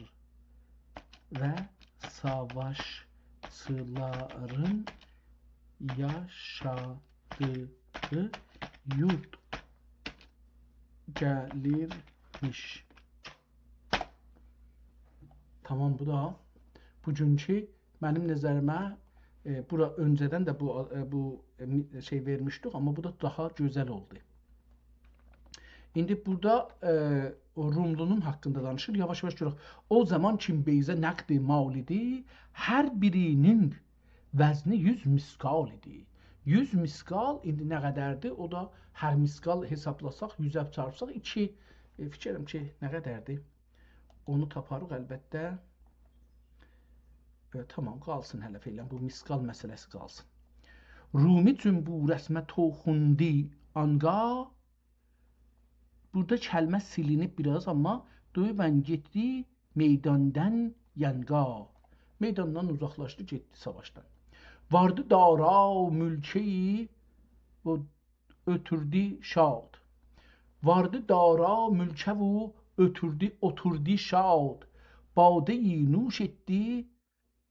و ساواشچیلارین یاشادیغی یورد گلیرمیش. تمام، بو دا بوگونکو منیم نظریمه، ائ، بورا اؤنجه‌دن ده بو، ائ، بو، ائ، می-، شئی وئرمیشدیک، آمما بو دا داها گؤزل اولدو. ایندی بورادا، ائ، او روملونون حاقیندا دانیشیر. یاواش-یاواش گؤرک. او زامان کیم بیضه نقد مال ایدی، هر بیری‌نین وزنی یوز مثقال ایدی. یوز مثقال ایندی نه قدردیر؟ او دا هر مثقال حسابلاساق، یوزه چارپساق ایکی، ائ، فیکر ائدیرم کی، نه قدردیر؟ اونو تاپاریق البته. ائ، تمام، قالسین هله فعلاً. بو مثقال مسئله‌سی قالسین. رومی جمهور اسمه توخوندو آنگاه. بورادا کلمه سیلینیب بیر آز، آمما دویوان گئتدی میداندان یانگاه. میداندان اوزاقلاشدی، گئتدی ساواشدان. واردی دارا مولکه و اوتوردو شاد. واردی دارا مولکه و اوتوردو، اوتوردو شاد. باده‌یی نوش ائتدی،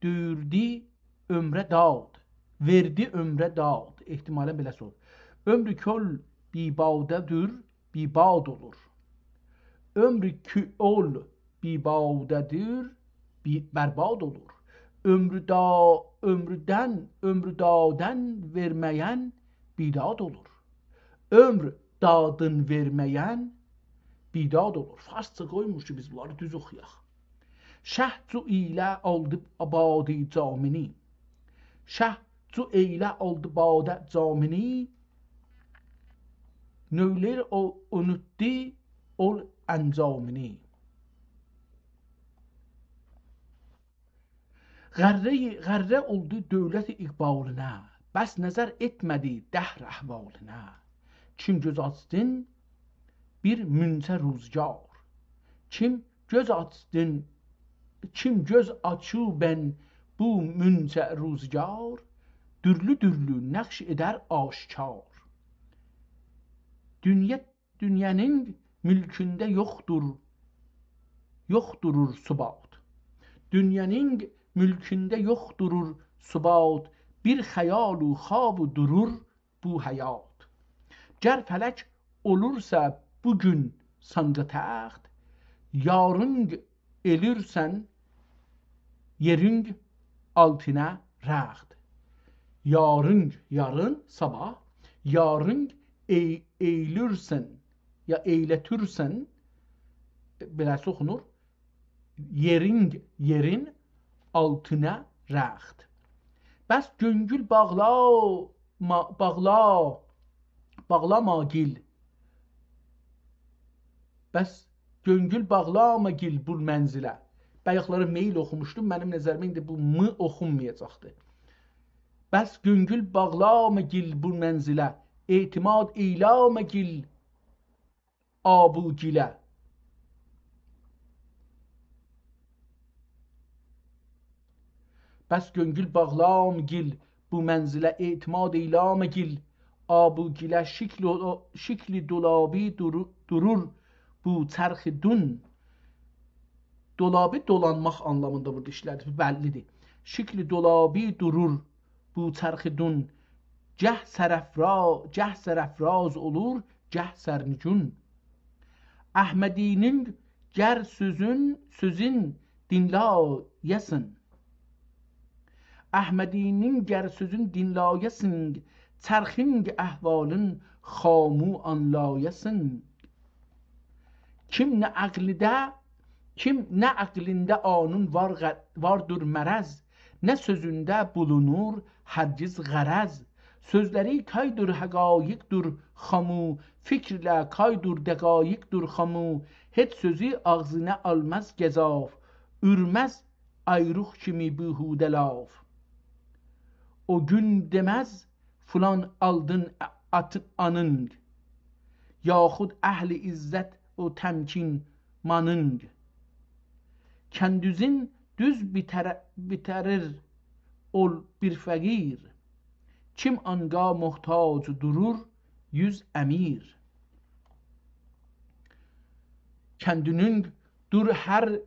دویوردو عمره داد. وئردی عمره داد. احتمالاً بئله سور. عمر کل بی‌باده‌دیر، بی‌باد اولور. عمر کل بی‌باده‌دیر، بی-، برباد اولور. عمر دا-، عمردن، عمر دادن وئرمه‌ین بیداد اولور. عمر دادین وئرمه‌ین بیداد اولور. فارسجا قویمور کی، بیز بونلاری دوز اوخویاق. شه جو ایله آلدی باده جامینی. شه جو ایله آلدی باده جامینی، نؤیلر او اونوتدو اول انجامینی. غره، غره اولدو دولت اقبالینه، بس نظر ائتمه‌دی دهر احوالینه. کیم گؤز آچدین بیر مونچه روزگار، کیم گؤز آچدین، کیم گؤز آچیبن بو مونچه روزگار، دورلو-دورلو نقش ائدر آشکار. دونیا، دونیانین مولکونده یوخدور، یوخدورور ثبات. دونیانین مولکونده یوخدورور ثبات، بیر خیال و خواب دورور بو حیات. گر فلک اولورسا بو گون سنگ و تخت، یارین ائلورسن یئرین آلتینا رخت. یارین، یارین، صاباح، یارین ائ-، ائیلورسن، یا ائیلتورسن، بئله‌سی اوخونور، یئرین، یئرین آلتینا رخت. بس گؤنگول باغلا، ما-، باغلا، باغلاما گیل. بس گؤنگول باغلاماگیل بو منزله. بایاقلاری میل اوخوموشدوم، منیم نظریمه ایندی بو م اوخونمایاجاقدی. بس گؤنگول باغلاماگیل بو منزله، اعتماد ائیلاماگیل آبوگیله. بس گؤنگول باغلاماگیل بو منزله، اعتماد ائیلاماگیل آبوگیله. شکل، شکل دولابی دورو-، دورور بو چرخ دون. دولابی دولانماق آنلامیندا بورادا ایشله‌دیب، بو بللی‌دیر. شکل دولابی دورور بو چرخ دون، گه سرافرا-، گه سرافراز اولور، گه سرنگون. احمدی‌نین گر سؤزون، سؤزون دینلایه‌سین. احمدی‌نین گر سؤزون دینلایه‌سین، چرخین احوالین خامو آنلایه‌سین. کیم نه عقلیده، کیم نه عقلینده آنون وار غ-، واردور مرض، نه سؤزونده بولونور هرگز غرض. سؤزلری کایدور حقایقدور خامو، فکرله کایدور دقایقدور خامو. هئچ سؤزو آغزینا آلماز گزاف، اورمز آیروق کیمی بیهوده لاف. او گون دئمز فلان آلدین آ-، آت-، آنینگ، یاخود اهل عزت و تمکین مانینگ. کندوزون دوز بیتر-، بیتریر اول بیر فقیر، کیم آنگا محتاج دورور یوز امیر. کندونون دور هر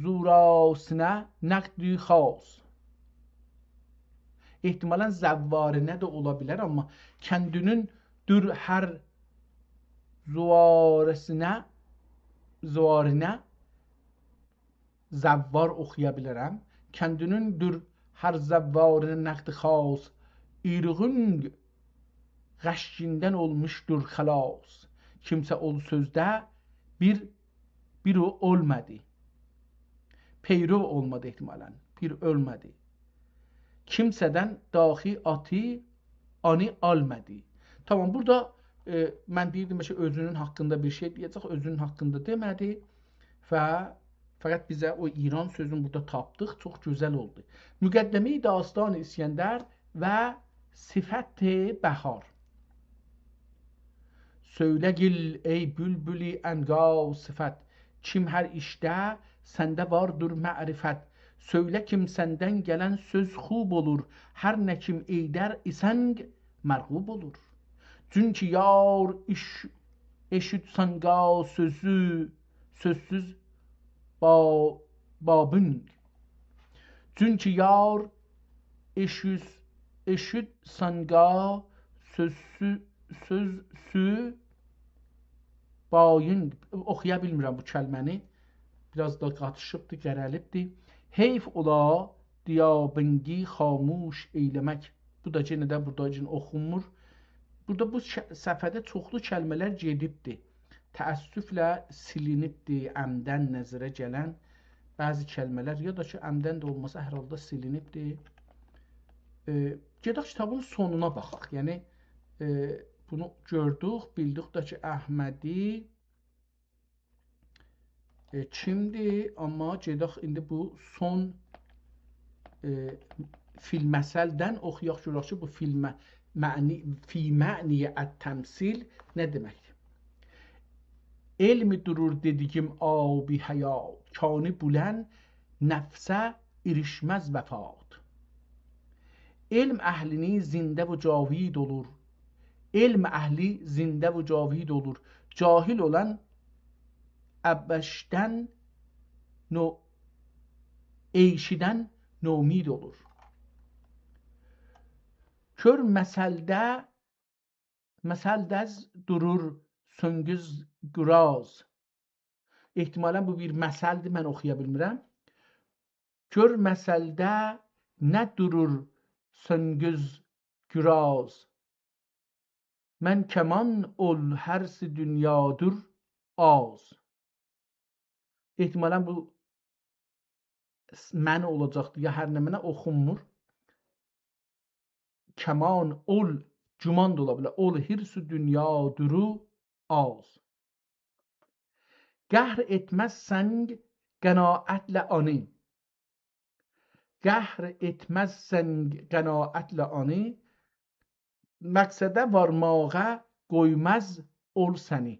زوراسینه نقدی خاص. احتمالاً زوارینه ده اولا بیلر، آمما کندونون دور هر زواره‌سینه، زوارینه، زوار اوخویا بیلرم. کندونون دور هر زوارینه نقدی خاص، ایرغون غشگیندن اولموشدور خلاص. کیمسه اول سؤزده بیر، بیر او اولمادی. پیرو اولمادی احتمالاً، پیر اؤلمه‌دی. کیمسه‌دن داخی آتی آنی آلمادی. تامام، بورادا، ائ، من دئییردیم کی، اؤزونون حاقیندا بیر شئی دئیه‌جک، اؤزونون حاقیندا دئمه‌دی و فقط بیزه او ایران سؤزونو بورادا تاپدیق، چوخ گؤزل اولدو. مقدمه‌ی داستان اسکندر و صفت بهار. سؤیله‌گیل ای بولبول عنقا صفت، کیم هر ایشده سنده واردور معرفت. سؤیله کیم سندن گلن سؤز خوب اولور، هر نه کیم ائیدر ایسن مرغوب اولور. چونکی یار ایش-، ائشیت سانقا سؤزو، سؤزسوز با-، بابین. چونکی یار ائشیت، ائشیت سانقا سؤزسو-، سؤزسو بایین، اوخویا بیلمیرم بو کلمه‌نی. بیر آز دا قاتیشیبدی، قره‌لیبدی. حیف اولا دیابنگی خاموش ائیله‌مک. بو دا یئنه ده بورادا یئنه اوخونمور. بورادا بو ش-، صفحه‌ده چوخلو کلمه‌لر گئدیبدی. تأسفله سیلینیبدی عمداً نظره گلن بعضی کلمه‌لر، یا دا کی، عمداً ده اولماسا، هر حالدا سیلینیبدی. ائ، گئدک کیتابین سونونا باخاق. یعنی، ائ، بونو گؤردوک، بیلدیک ده کی، احمدی، ائ، کیمدیر؟ آمما گئدک ایندی بو سون، ائ، فی‌المثلدن اوخویاق، گؤرک کی، بو فی‌الم-، معنی، فی معنی التمثیل نه دئمکدیر؟ علم دورور دئدیگیم آب حیات، کانی بولن نفسه ایریشمز وفات. علم اهلینی زنده و جاوید اولور. علم اهلی زنده و جاوید اولور. جاهل اولان عیشدن نو-، عیشدن نومید اولور. کور مثلده، مثلده دورور سؤنگوز گوراز. احتمالاً بو بیر مثلدیر، من اوخویا بیلمیرم. کور مثلده نه دورور سؤنگوز گوراز. من کمان اول هرسی دونیادور آز. احتمالاً بو س-، من اولاجاقدی، یا هر نمنه اوخونمور. کمان اول، گمان دا اولا بیلر. اول هرسی دونیادورو آز. قهر ائتمز سنگ قناعتله آنی. قهر ائتمز سنگ قناعتله آنی، مقصده وارماغا قویماز اول سنی.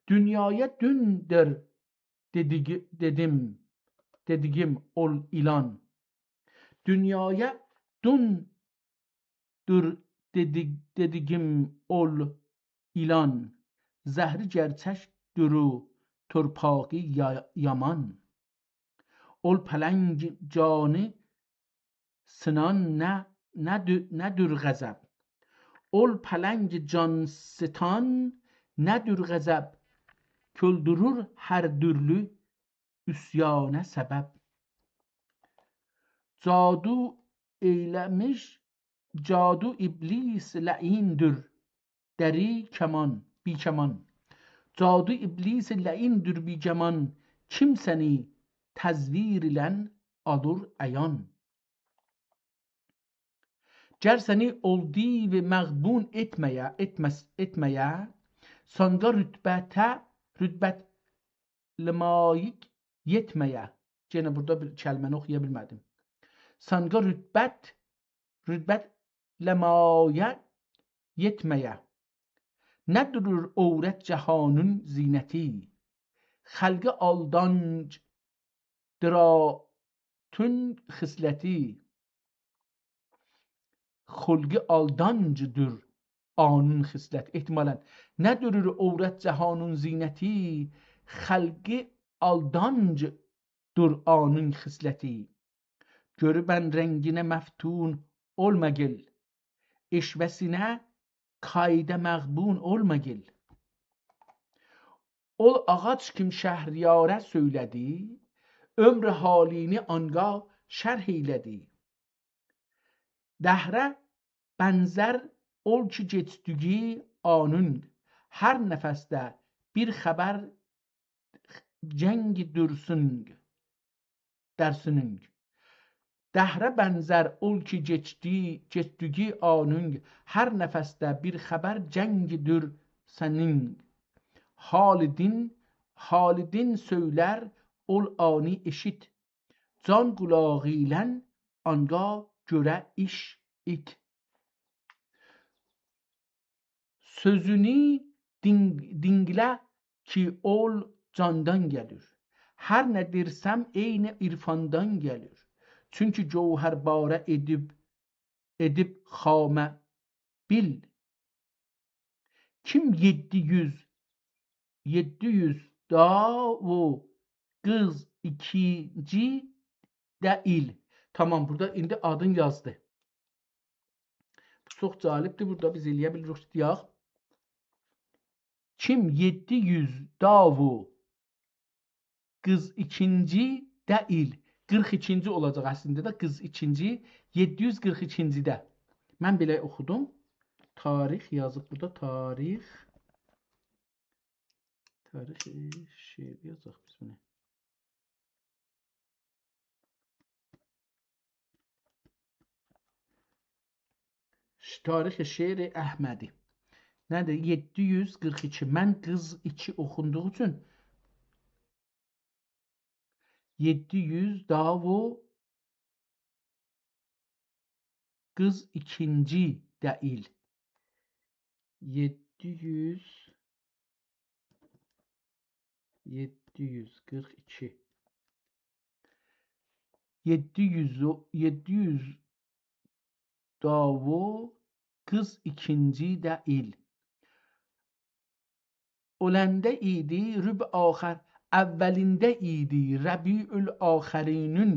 دونیایا دوندور دئدیگی-، دئدیم، دئدیگیم اول ایلان. دونیایا دوندور دئدی-، دئدیگیم اول ایلان. زهری گئرچک دورو تورپاغی یا-، یامان. اول پلنگ جانی سینان نه، نه دو-، نه دور غضب. اول پلنگ جان ستان نه دور غضب. کؤلدورور هر دورلو عصیانا سبب. جادو ائیله‌میش، جادو ابلیس لعیندور، دری کمان، بی‌کمان. جادو ابلیس لعیندور بی‌گمان، کیم سنی تزویر ایله آلور عیان. گر سنی اول دیو مغبون ائتمه‌یه، ائتمز-، ائتمه‌یه، سانقا رتبته، رتبت لمایق یئتمه‌یه. یئنه بورادا بیر کلمه‌نی اوخویا بیلمه‌دیم. سانقا رتبت، رتبت لمایه یئتمه‌یه. نه دورور عورت جهانین زینتی، خلقی آلدانج دراتون خصلتی. خلقی آلدانجدیر آنین خصلتی. احتمالاً. نه دورور عورت جهانین زینتی، خلقی آلدانجدیر آنین خصلتی. گؤروبن رنگینه مفتون اولماگیل، عشوه‌سینه کایدا مغبون اولماگیل. اول آغاج کیم شهریاره سؤیله‌دی، عمر حالینی آنقا شرح ائیله‌دی. دهره بنزر اول کی گئچدیگی آنین، هر نفسده بیر خبر جنگ دورسونگ، درسونونگ. دهره بنزر اول کی گئچدی، گئچدیگی آنین، هر نفسده بیر خبر جنگ دور سنین. حال دین، حال دین سؤیلر اول آنی ائشیت، جان قولاغی ایله آنقا گؤره ایشیت. سؤزونو دین-، دینله کی اول جاندان گلیر. هر نه دئرسم عینی عرفاندان گلیر. چونکی جوهر باره ائدیب، ائدیب خامه بیل. کیم یئددی یوز، یئددی یوز داوو قیز ایکینجی ده ایل. تامام، بورادا ایندی آدین یازدی. بو چوخ جالبدیر. بورادا بیز ائلیه بیلیریک دئیک. کیم یئددی یوز داوو قیز ایکینجی ده ایل. قیرخ ایکینجی اولاجاق اصلینده ده، قیز ایکینجی، یئددی یوز قیرخ ایکینجیده. من بئله اوخودوم. تاریخ یازیب بورادا، تاریخ. تاریخ، ائ، شعر یازاق بیز بونو. ش-، تاریخ شعر احمدی. نه‌دیر؟ یئددی یوز قیرخ ایکی. من قیز ایکی اوخوندوغو اوچون یئددی یوز داوو قیز ایکینجی ده ایل. یئددی یوز، یئددی یوز قیرخ ایکی. یئددی یوز او-، یئددی یوز داوو قیز ایکینجی ده ایل. اولنده ایدی، ربع آخر، اولینده ایدی، ربیع‌الاخرینین.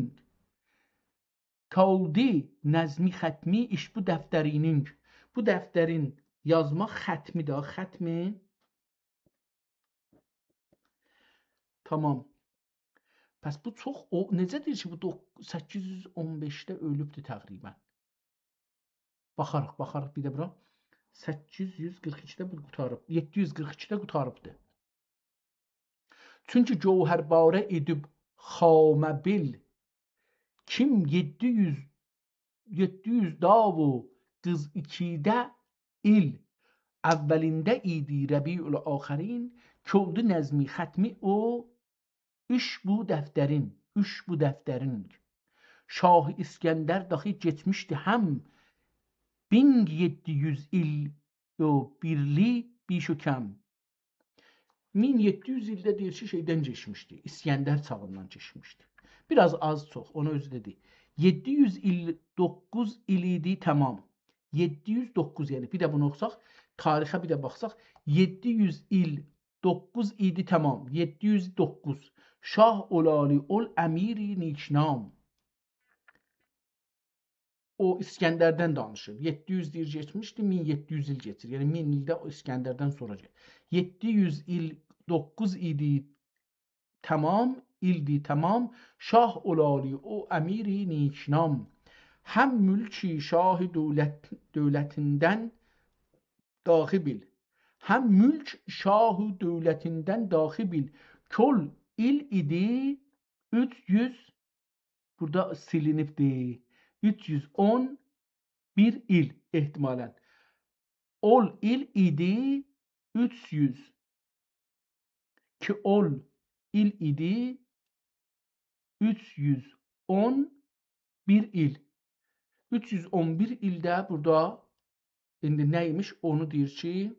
تا اولدو نظمی ختمی ایش بو دفترینین. بو دفترین یازماق ختمی ده، ختمی. تامام. پس بو چوخ، او، نئجه دئییر کی، بو دوق-، سککیز یوز اون بئشده اؤلوبدور تقریباً. باخاریق، باخاریق بیر ده بورا. سککیز یوز قیرخ ایکیده بو قوتاریب، یئددی یوز قیرخ ایکیده قوتاریبدیر. چونکی جوهر باره ائدیب خامه بیل، کیم یئددی یوز، یئددی یوز داوو قیز ایکیده ایل. اولینده ایدی ربیع‌الاخرین، کی اولدو نظمی ختمی او اوچ بو دفترین، اوچ بو دفترین. شاه اسکندر داخی کئچمیشدی هم بین یئددی یوز ایل او بیرلی بیش و کم. مین یئددی یوز ایلده دئییر کی، شئیدن کئچمیشدی، اسکندر چاغیندان کئچمیشدی. بیر آز، آز چوخ، اونو اؤزو دئدی. یئددی یوز ایل، دوققوز ایل ایدی تمام. یئددی یوز دوققوز، یعنی بیر ده بونو اوخوساق، تاریخه بیر ده باخساق، یئددی یوز ایل دوققوز ایدی تمام. یئددی یوز دوققوز. شاه اولالی اول امیر نیکنام. او اسکندردن دانیشیر. یئددی یوز دئییر کئچمیشدی، مین یئددی یوز ایل کئچیر. یعنی مین ایلده او اسکندردن سونرا گلیر. یئددی یوز ایل دوققوز ایدی تمام، ایلدی تمام. شاه اولالی او امیر نیکنام. هم ملک شاه دولت، دولتیندن داخی بیل. هم ملک شاه و دولتیندن داخی بیل. کی اول ایل ایدی اوچ یوز، بورادا سیلینیبدی، اوچ یوز اون بیر ایل احتمالاً. اول ایل ایدی اوچ یوز. کی اول ایل ایدی اوچ یوز اون بیر ایل. اوچ یوز اون بیر ایلده بورادا ایندی نه ایمیش، اونو دئییر کی،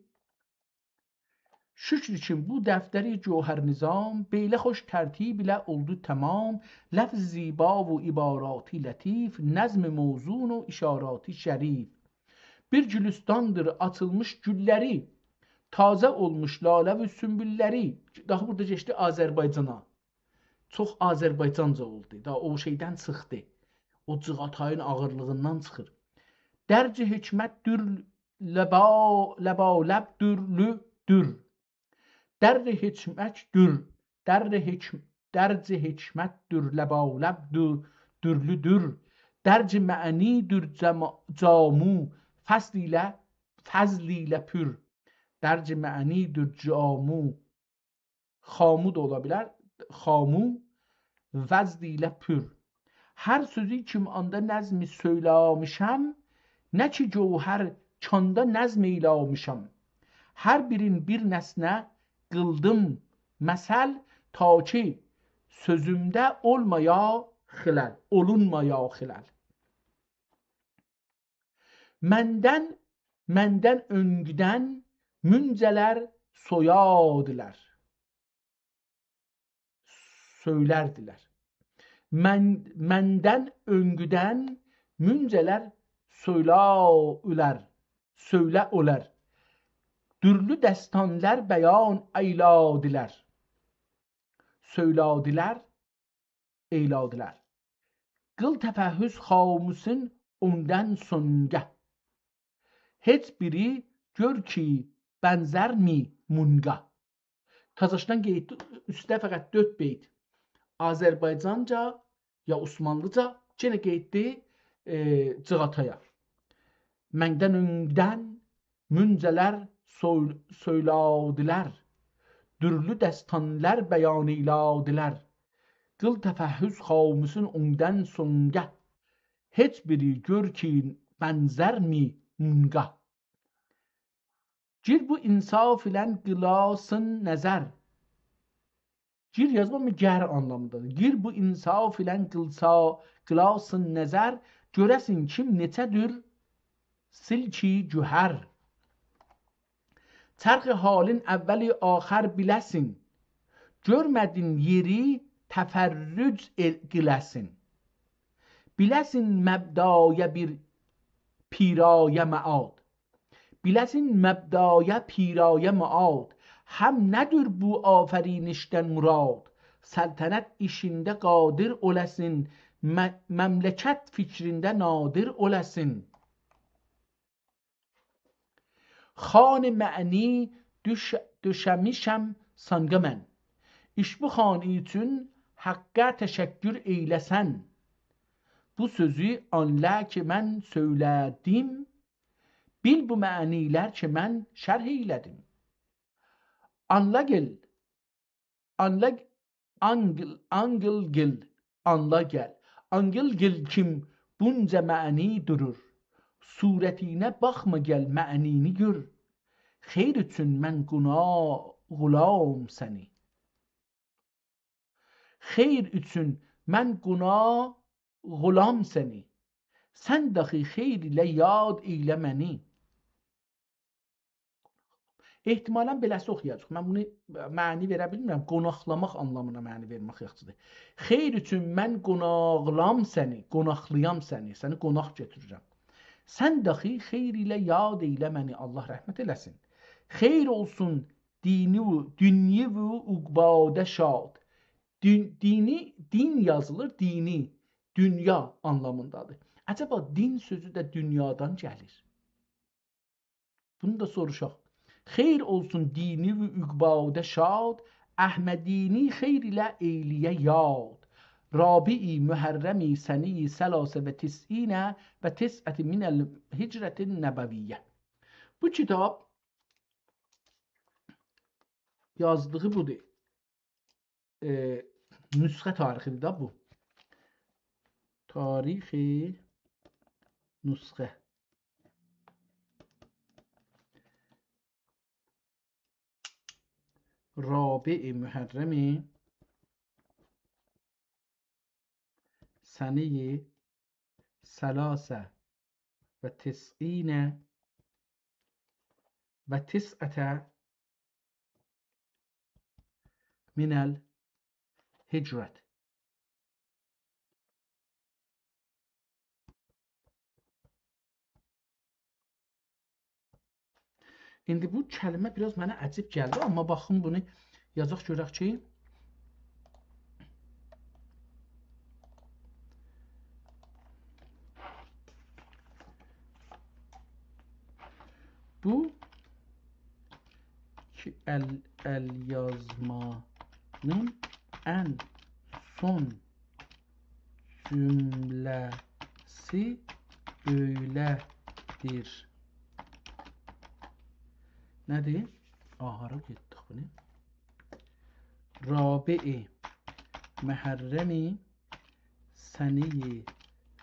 شکر کیم بو دفتری جوهر نظام، بئله خوش ترتیب ایله اولدو تمام، لفظ زیبا و عباراتی لطیف، نظم موزون و اشاراتی شریف. بیر گولوستاندیر آچیلمیش گوللری، تازه اولموش لاله و سونبوللری. داخی بورادا کئچدی آذربایجانا. چوخ آذربایجانجا اولدو. دا او شئیدن چیخدی. او جیغاتایین آغیرلیغیندان چیخیر. درج حکمت در لبا، لبالب درلو در. در حکمت در، در حکم-، درج حکمت در لبالب در، درلو در. درج معنی در جما-، جامو، فضل ایله، فضل ایله پر. درج معنی در جامو، خامو دا اولا بیلر، خامو، وزن ایله پر. هر سؤزو کیم آندا نظمی سؤیله‌میشم، نه کی گوهر کاندا نظم ائیله‌میشم. هر بیرین بیر نسنه قیلدیم مثل، تا کی سؤزومده اولمایا خلل، اولونمایا خلل. مندن، مندن اؤنگودن مونجه‌لر سویادیلار. سؤیلردیلر. من، مندن اؤنگودن مونجه‌لر سؤیلا اولار، سؤیله اولار. درلو دستانلار بیان ائیلادیلار. سؤیلادیلار، ائیلادیلار. قیل تفحص خاموسون اوندان سونگا. هئچ بیری گؤر کی بنزرمی مونگا. تازاشدان قئییتدی، اوسته فقط دؤرد بیت آذربایجانجا یا عثمانلیجا، یئنه قئییتدی، ائ، جیغاتایا. مندن اؤنگودن مونجه‌لر سؤیل-، سؤیلادیلار. درلو دستانلار بیان ائیلادیلار. قیل تفحص خاموسون اوندان سونگا. هئچ بیری گؤر کی بنزرمی مونگا. گیر بو انصاف ایله قیلاسین نظر. گیر یازمام، گر آنلامیندادیر. گیر بو انصاف ایله قیلسا-، قیلاسین نظر، گؤره‌سین کیم نئچه‌دیر سلکی گوهر. چرخ حالین اول و آخر بیله‌سین، گؤرمه‌دین یئری تفرج ائل-، قیله‌سین. بیله‌سین مبدایا بیر پیرایا معاد. بیله‌سین مبدایا پیرایا معاد، هم نه‌دیر بو آفرینیشدن مراد. سلطنت ایشینده قادر اوله‌سین، م-، مملکت فیکرینده نادر اوله‌سین. خوان معنی دؤش-، دؤشه‌میشم سانقا من. ایش بو خوان اوچون حقه تشکر ائیله‌سن. بو سؤزو آنلا کی من سؤیله‌دیم، بیل بو معنی‌لر کی من شرح ائیله‌دیم. آنلا گل، آنلا، آنقل، آنقل گل، آنلا گل. آنقل گل کیم بونجا معنی دورور. صورتینه باخما، گل معنینی گؤر. خیر اوچون من قونا-، غلام سنی. خیر اوچون من قوناغلام سنی. سن داخی خیر ایله یاد ائیله منی. احتمالاً بئله‌سی اوخویاجاق. من بونو معنی وئره بیلمیرم. قوناقلاماق آنلامینا معنی وئرمک یاخشیدیر. خیر اوچون من قوناغلام سنی، قوناقلایام سنی، سنی قوناق گؤتورورم. سن داخی خیر ایله یاد ائیله منی، الله رحمت ائله‌سین. خیر اولسون دینی و، دونیی و عقباده شاد. دین، دینی، دین یازیلیر، دینی، دونیا آنلامیندادیر. عجبا دین سؤزو ده دونیادان گلیر؟ بونو دا سوروشاق. خیر اولسون دینی و عقباده شاد، احمدینی خیر ایله ائیلیه یاد. رابع محرم سنه ثلاث و تسعین و تسعة من الهجرة النبویة. بو کیتاب یازدیغی بودور. ائ، نسخه تاریخی‌دیر ده بو. تاریخ نسخه. رابع محرم سنه ثلاث و تسعین و تسعة من الهجرة. ایندی بو کلمه بیر آز منه عجیب گلدی، آمما باخین بونو یازاق گؤرک کی، بو کی ال، ال یازمانین ان سون جمله‌سی بئله‌دیر. نه‌دیر؟ آ، هارا گئتدیک بونو؟ رابع محرم سنه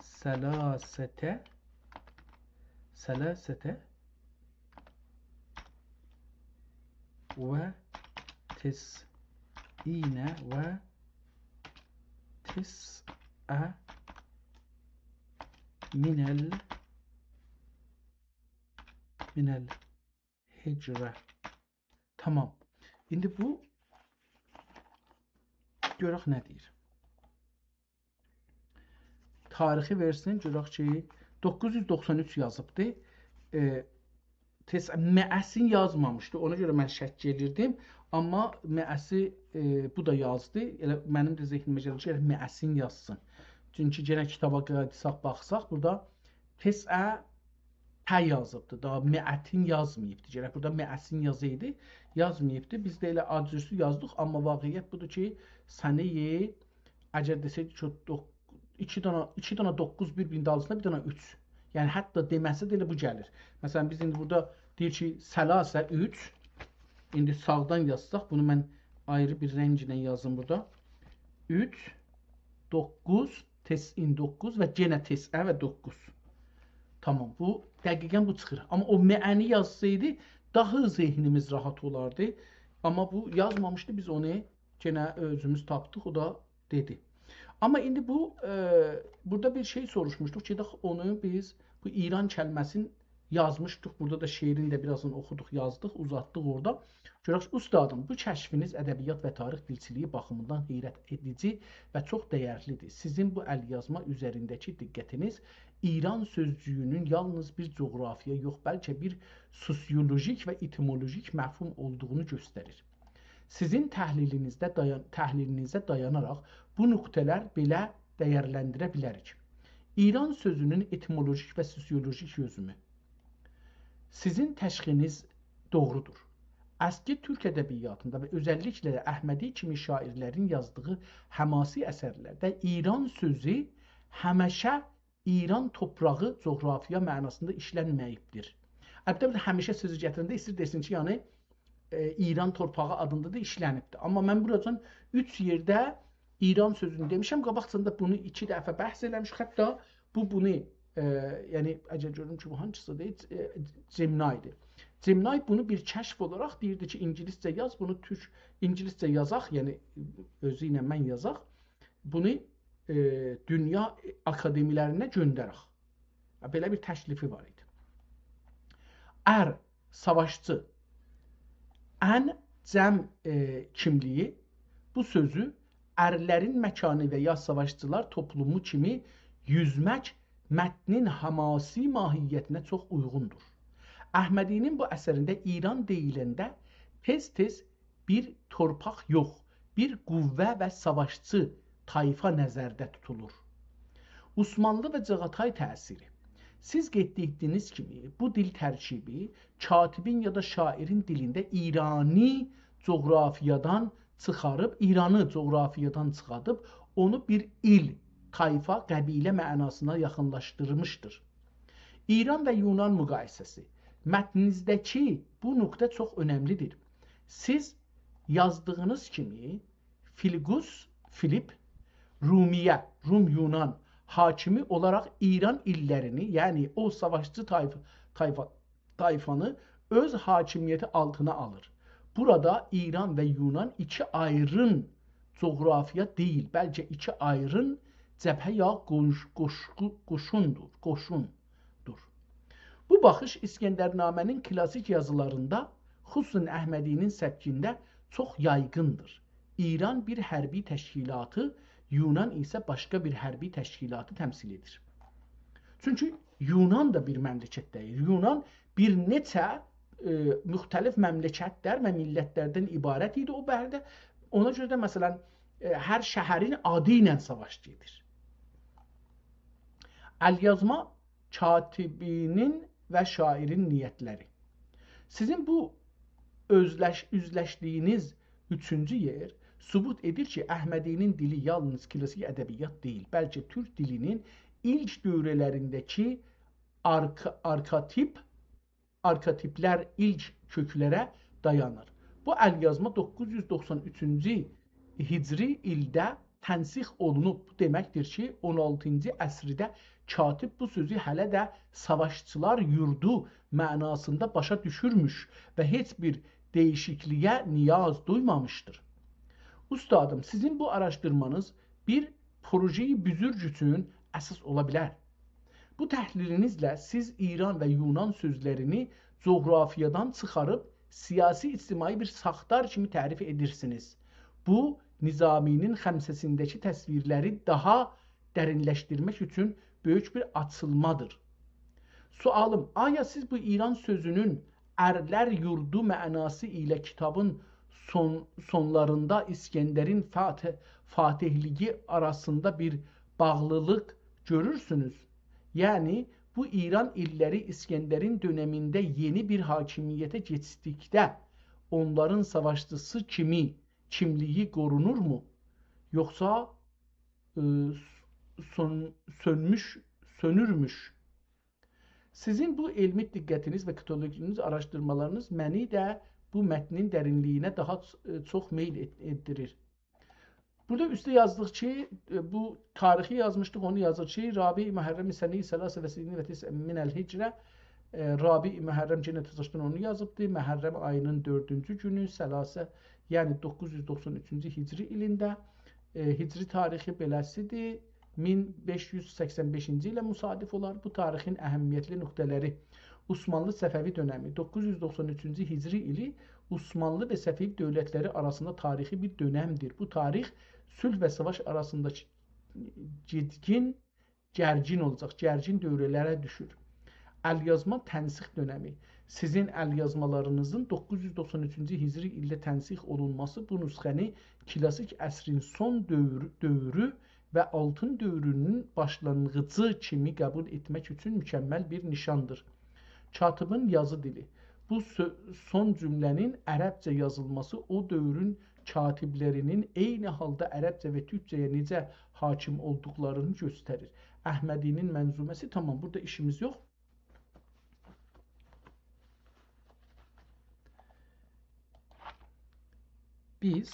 ثلاثة، ثلاثة و تسعین و تسعة من ال، من الهجرة. تامام. ایندی بو گؤرک نه دئییر. تاریخی وئرسین، گؤرک کی، دوققوز یوز دوخسان اوچ یازیبدی. ائ، تس، مئه‌سین یازمامیشدی. اونا گؤره من شک ائلیردیم. آمما مئه‌سی، ائ، بو دا یازدی. ائله منیم ده ذهنیمه گلیر کی، ائله مئه‌سین یازسین. چونکی یئنه کیتابا قاییتساق، باخساق، بورادا تسعة ته یازیبدی. داها مئتین یازماییبدی. گرک بورادا مئه‌سین یازایدی. یازماییبدی. بیز ده ائله آجورسو یازدیق. آمما واقعیت بودور کی، سنه‌ی، اگر دئسه‌یدی کی، او دوق، ایکی دانا، ایکی دانا دوققوز بیر-بیرینین دالیسیندا بیر دانا اوچ. یعنی، حتی دئمه‌سی ده ائله بو گلیر. مثلا، بیز ایندی بورادا دئییر کی، ثلاثة اوچ. ایندی ساغدان یازساق، بونو من آیری بیر رنگله یازیم بورادا. اوچ، دوققوز، تسعین دوققوز و یئنه تسعه و دوققوز. تامام، بو دقیقا بو چیخیر. آمما او مئه‌نی یازسایدی، داها ذهنیمیز راحت اولاردی. آمما بو یازمامیشدی، بیز اونو یئنه اؤزوموز تاپدیق، او دا دئدی. آمما ایندی بو، ائ، بورادا بیر شئی سوروشموشدوق کی، داخ اونو بیز، بو ایران کلمه‌سینی یازمیشدیق. بورادا دا شعرین ده بیر آزینی اوخودوق، یازدیق، اوزاتدیق اورادا. گؤرک، اوستادیم، بو کشفینیز ادبیات و تاریخ دیلچیلیگی باخیمیندان حیرت ائدیجی و چوخ دَیرلی‌دیر. سیزین بو ال‌یازما اوزرینده‌کی دقتینیز ایران سؤزجویونون یالنیز بیر جغرافیا یوخ، بلکه بیر سوسیولوژیک و ائتیمولوژیک مفهوم اولدوغونو گؤستریر. سیزین تحلیلینیزده دایان، تحلیلینیزه دایاناراق بو نقطه‌لر بئله دَیرلندیره بیلریک. ایران سؤزونون ائتیمولوژیک و سوسیولوژیک یوزومو. سیزین تشخیصینیز دوغرودور. اسکی تورک ادبیاتیندا و اؤزللیکله ده احمدی کیمی شاعیرلرین یازدیغی حماسی اثرلرده ایران سؤزو همیشه ایران توپراغی جغرافیا معناسیندا ایشلنمه‌ییبدیر. البته، بورادا همیشه سؤزو گتیرنده ایسته‌ییر دئسین کی، یعنی، ائ، ایران تورپاغی آدیندا دا ایشلنیبدیر. آمما من بوراجان اوچ یئرده ایران سؤزونو دئمیشم. قاباقجان دا بونو ایکی دفعه بحث ائله‌میشیک. حتی بو، بونو، ائ، یعنی، اگر گؤروم کی، بو هانسی‌دیر، ائ، جمنای‌دیر. جیمنای بونو بیر کشف اولاراق دئییردی کی، اینگیلیسجه یاز، بونو تورک، اینگیلیسجه یازاق، یعنی اؤزو ایله من یازاق، بونو، ائ، دونیا آکادمیلرینه گؤندرک. بئله بیر تکلیفی وار ایدی. ار، ساواشچی. ان جمع، ائ، کیملیگی، بو سؤزو ارلرین مکانی و یا ساواشچیلار توپلومو کیمی یوزمک متنین حماسی ماهیتینه چوخ اویغوندور. احمدی‌نین بو اثرینده ایران دئییلنده تئز-تئز بیر تورپاق یوخ، بیر قوه و ساواشچی طایفا نظرده توتولور. عثمانلی و چغاتای تأثیری. سیز قید ائتدیگینیز کیمی، بو دیل ترکیبی کاتبین یا دا شاعرین دیلینده ایرانی جغرافیادان چیخاریب، ایرانی جغرافیادان چیخاردیب، اونو بیر ایل، طایفا، قبیله معناسینا یاخینلاشدیرمیشدیر. ایران و یونان مقایسه‌سی. متنینیزده‌کی بو نقطه چوخ اؤنملی‌دیر. سیز یازدیغینیز کیمی فیلیگوس، فیلیپ، رومیه، روم یونان حاکمی اولاراق ایران ایللرینی، یعنی او ساواشچی طایف-، طایفا-، طایفانی اؤز حاکمیتی آلتینا آلیر. بورادا ایران و یونان ایکی آیرین جغرافیا دئییل، بلکه ایکی آیرین جبهه یا قوش-، قوشقو-، قوشوندور، قوشوندور. بو باخیش اسکندرنامه‌نین کلاسیک یازیلاریندا، خصوصاً احمدی‌نین سبکینده چوخ یایغیندیر. ایران بیر حربی تشکیلاتی، یونان ایسه باشقا بیر حربی تشکیلاتی تمثیل ائدیر. چونکی یونان دا بیر مملکت دئییل. یونان بیر نئچه، ائ، مختلف مملکتلر و میللتلردن عبارت ایدی او بحرده. اونا گؤره ده، مثلاً، ائ، هر شهرین آدی ایله ساواش گئدیر. الیازما کاتبی‌نین و شاعرین نیتلری. سیزین بو اؤزلش-، اوزلشدیگینیز اوچونجو یئر ثبوت ائدیر کی، احمدی‌نین دیلی یالنیز کلاسیک ادبیات دئییل، بلکه تورک دیلینین ایلک دوره‌لرینده‌کی آرک-، آرکاتیپ آرکاتیپلر ایلک کؤکلره دایانیر. بو الیازما دوققوز یوز دوخسان اوچونجو هجری ایلده تنسیخ اولونوب. بو دئمکدیر کی، اون آلتینجی عصرده کاتب بو سؤزو هله ده ساواشچیلار یوردو معناسیندا باشا دوشورموش و هئچ بیر دییشیکلیگه نیاز دویمامیشدیر. اوستادیم، سیزین بو آراشدیرمانیز بیر پروژه‌ی بزرگ اوچون اساس اولا بیلر. بو تحلیلینیزله سیز ایران و یونان سؤزلرینی جغرافیادان چیخاریب سیاسی-اجتماعی بیر ساختار کیمی تعریف ائدیرسینیز. بو، نظامی‌نین خمسه‌سینده‌کی تصویرلری داها درینلشدیرمک اوچون بؤیوک بیر آچیلمادیر. سؤالیم، آیا سیز بو ایران سؤزونون ارلر یوردو معناسی ایله کیتابین سون-، سونلاریندا اسکندرین فاتح-، فاتحلیگی آراسیندا بیر باغلیلیق گؤرورسونوز؟ یعنی، بو ایران ایللری اسکندرین دؤنمینده یئنی بیر حاکمیته کئچدیکده اونلارین ساواشچیسی کیمی کیملیگی قورونورمو؟ یوخسا، ائ، سون-، سؤنموش، سؤنورموش؟ سیزین بو علمی دقتینیز و کریتیکینیز، آراشدیرمالارینیز منی ده بو متنین درینلیگینه داها چ-، چوخ میل ائت-، ائتدیریر. بورادا اوسته یازدیق کی، ائ، بو تاریخی یازمیشدیق، اونو یازیر کی، رابع محرم سنه ثلاث و ستین و تسع من الهجره، ائ، رابع محرم، یئنه تزاشدان اونو یازیبدی، محرم آیی‌نین دؤردونجو گونو، ثلاثه، یعنی دوققوز یوز دوخسان اوچونجو هجری ایلینده، ائ، هجری تاریخی بئله‌سیدیر، مین بئش یوز سکسن بئشینجی ایله مصادف اولار. بو تاریخین اهمیتلی نقطه‌لری: عثمانلی صفوی دؤنمی، دوققوز یوز دوخسان اوچونجو هجری ایلی عثمانلی و صفوی دؤولتلری آراسیندا تاریخی بیر دؤنمدیر. بو تاریخ صلح و ساواش آراسینداکی گئدگین، گرگین اولاجاق، گرگین دؤوره‌لره دوشور. الیازما تنسیخ دؤنمی. سیزین الیازمالارینیزین دوققوز یوز دوخسان اوچونجو هجری ایلده تنسیخ اولونماسی بو نسخه‌نی کلاسیک عصرین سون دؤور-، دؤورو و آلتین دؤورونون باشلانغیجی کیمی قبول ائتمک اوچون مکمل بیر نیشاندیر. کاتبین یازی دیلی. بو سؤ-، سون جمله‌نین عربجه یازیلماسی او دؤورون کاتبلرینین عینی حالدا عربجه و تورکجه‌یه نئجه حاکم اولدوقلارینی گؤستریر. احمدی‌نین منظومه‌سی، تامام، بورادا ایشیمیز یوخ. بیز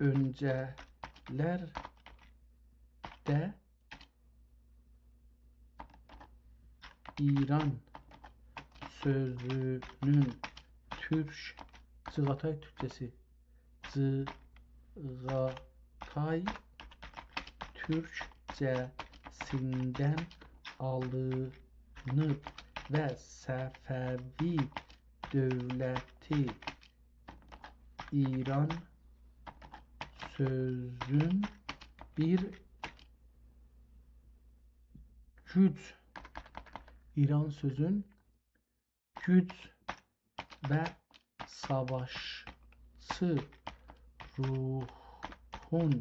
اؤنجه‌لرده ایران سؤزونون تورک، جیغاتای تورکجه‌سی، جیغاتای تورکجه‌سیندن آلینیب و صفوی دؤولتی ایران سؤزون بیر گوج، ایران سؤزون گوج و ساواشچی روحون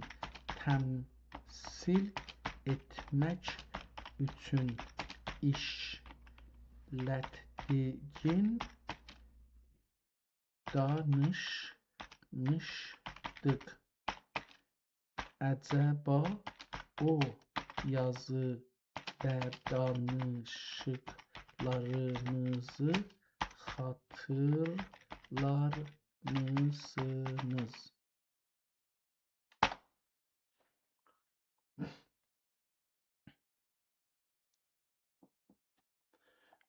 تمثیل ائتمک اوچون ایشلتدیگین دانیشدیق. عجبا او یازی و دانیشیقلاریمیزی خاطیرلارمیسینیز؟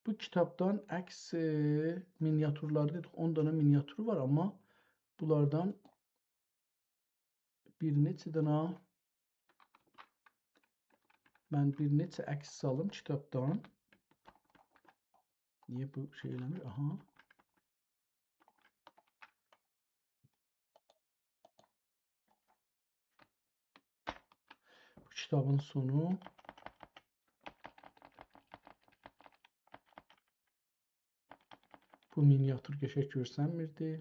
بو کیتابدان عکس، ائ، مینیاتورلاری دئدیک، اون دانا مینیاتورو وار، آمما بونلاردان بیر نئچه دانا، من بیر نئچه عکس سالیم کیتابدان. نییه بو شئی ائله‌میر؟ آها. بو کیتابین سونو. بو مینیاتور قشنگ گؤرسنمیردی.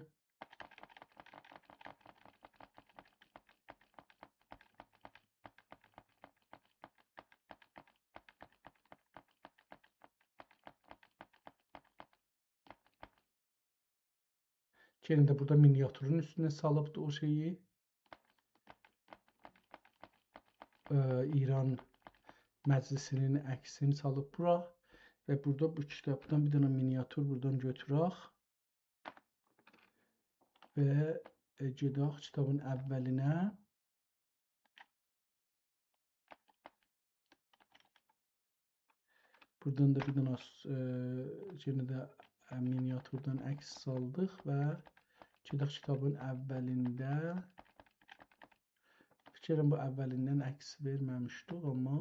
یئنه ده بورادا مینیاتورون اوستونه سالیبدی او شئیی. ائ، ایران مجلسی‌نین عکسینی سالیب بورا. و بورادا بو کیتابدان بیر دنه مینیاتور بورادان گؤتورک. و، ائ، گئدک کیتابین اولینه. بورادان دا بیر دنه، ائ، یئنه ده، ائ، مینیاتوردان عکس سالدیق و گئدک کیتابین اولینده. فیکر ائلیرم بو اولیندن عکس وئرمه‌میشدیک، آمما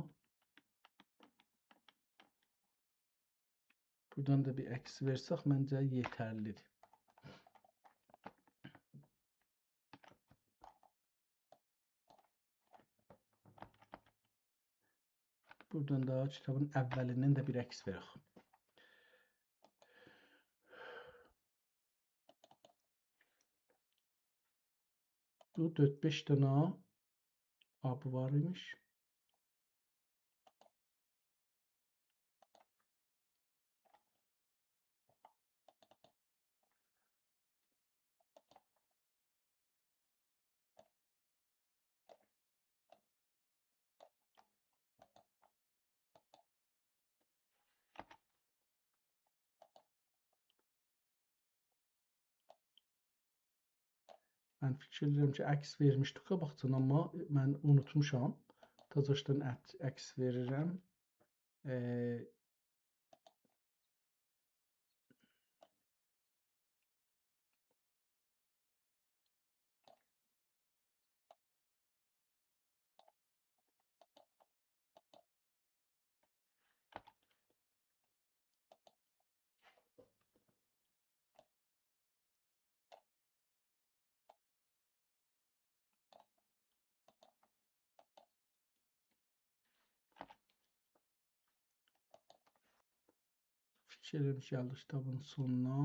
بورادان دا بیر عکس وئرسک، منجه یئترلی‌دیر. بورادان دا کیتابین اولیندن ده بیر عکس وئرک. بو دؤرد-بئش دنه آبی وار ایمیش. من فیکیر ائدیرم کی، عکس وئرمیشدیک قاباقجان، آمما من اونوتموشام. تازاشدان عک-، عکس وئریرم. ائ، فیکیر ائلیرم کی، گلدیک کیتابین سونونا.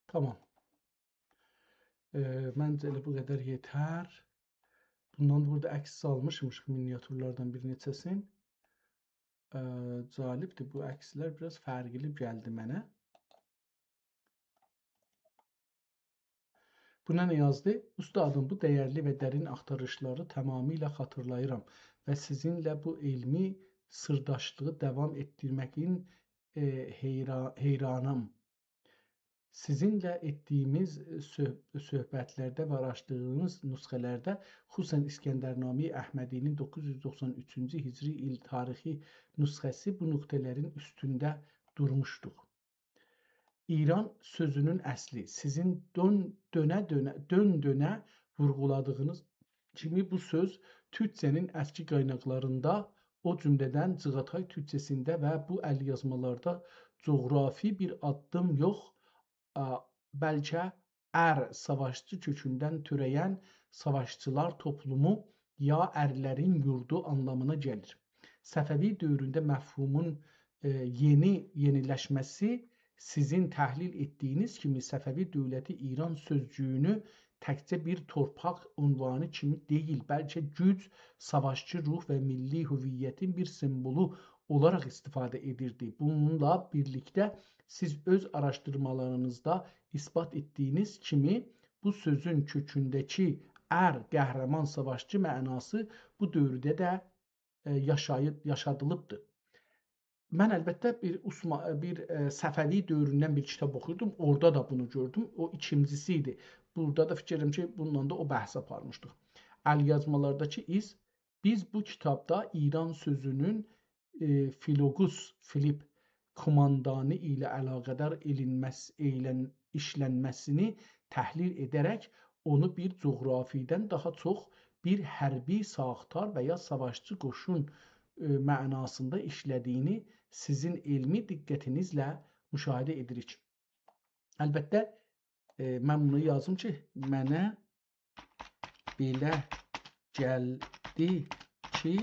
تامام. ائ، منجه ائله بو قدر یئتر. بوندان بورادا عکس سالمیشمیش مینیاتورلاردان بیر نئچه‌سین. ائ، جالبدیر، بو عکسلر بیر آز فرقلی گلدی منه. بونا نه یازدی؟ اوستادیم، بو دیرلی و درین آختاریشلاری تمامیله خاطیرلاییرام و سیزینله بو علمی سیرداشلیغی داوام ائتدیرمه‌یین، ائ، حیرا-، حیرانام. سیزینله ائتدیییمیز صؤح-، صؤحبتلرده و آراشدیردیغیمیز نسخه‌لرده، خصوصاً اسکندرنامه‌ی احمدی‌نین دوققوز یوز دوخسان اوچونجو هجری ایل تاریخی نسخه‌سی، بو نقطه‌لرین اوستونده دورموشدوق. ایران سؤزونون اصلی، سیزین دؤن-، دؤنه-دؤنه، دؤن-دؤنه وورغولادیغینیز کیمی بو سؤز تورکجه‌نین اسکی قایناقلاریندا، او جمله‌دن چیغاتای تورکجه‌سینده و بو ال‌یازمالاردا جغرافی بیر آددیم یوخ، آ، بلکه ار، ساواشچی کؤکوندن تؤره‌ین ساواشچیلار توپلومو یا ارلرین یوردو آنلامینا گلیر. صفوی دؤورونده مفهومون، ائ، یئنی، یئنیلشمه‌سی سیزین تحلیل ائتدییینیز کیمی صفوی دؤولتی ایران سؤزجویونو تکجه بیر تورپاق عنوانی کیمی دئییل، بلکه گوج، ساواشچی روح و میللی هویتین بیر سیمبولو اولاراق استفاده ائدیردی. بونونلا بیرلیکده سیز اؤز آراشدیرمالارینیزدا اثبات ائتدییینیز کیمی بو سؤزون کؤکونده‌کی ار، قهرمان، ساواشچی معناسی بو دؤورده ده، ائ، یاشایی-، یاشادیلیبدیر. من البته بیر عثما-، بیر، ائ، صفوی دؤوروندن بیر کیتاب اوخویوردوم. اورادا دا بونو گؤردوم. او ایکینجیسی ایدی. بورادا دا فیکیر ائدیرم کی، بونونلا دا او بحثی آپارمیشدیق. ال‌یازمالارداکی ایز، بیز بو کیتابدا ایران سؤزونون، ائ، فیلوقوس فیلیپ کوماندانی ایله علاقه‌دار ائلینمه‌س-، ائیلن-، ایشلنمه‌سینی تحلیل ائده‌رک اونو بیر جغرافیدن داها چوخ بیر حربی ساختار و یا ساواشچی قوشون، ائ، معناسیندا ایشله‌دییینی سیزین علمی دقتینیزله مشاهده ائدیریک. البته، ائ، من بونو یازدیم کی، منه بئله گلدی کی،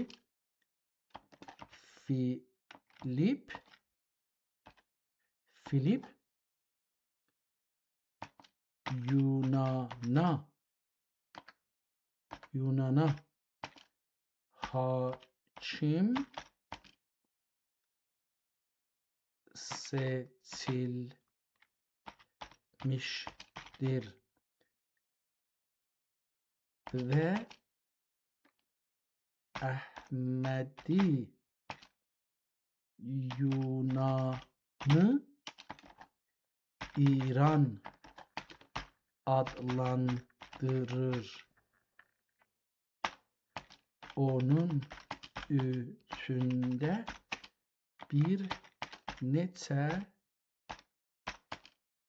فیلیپ، فیلیپ یونانا، یونانا حاکیم سئچیلمیشدیر و احمدی یونانی ایران آدلاندیریر. اونون اوچونده بیر نئچه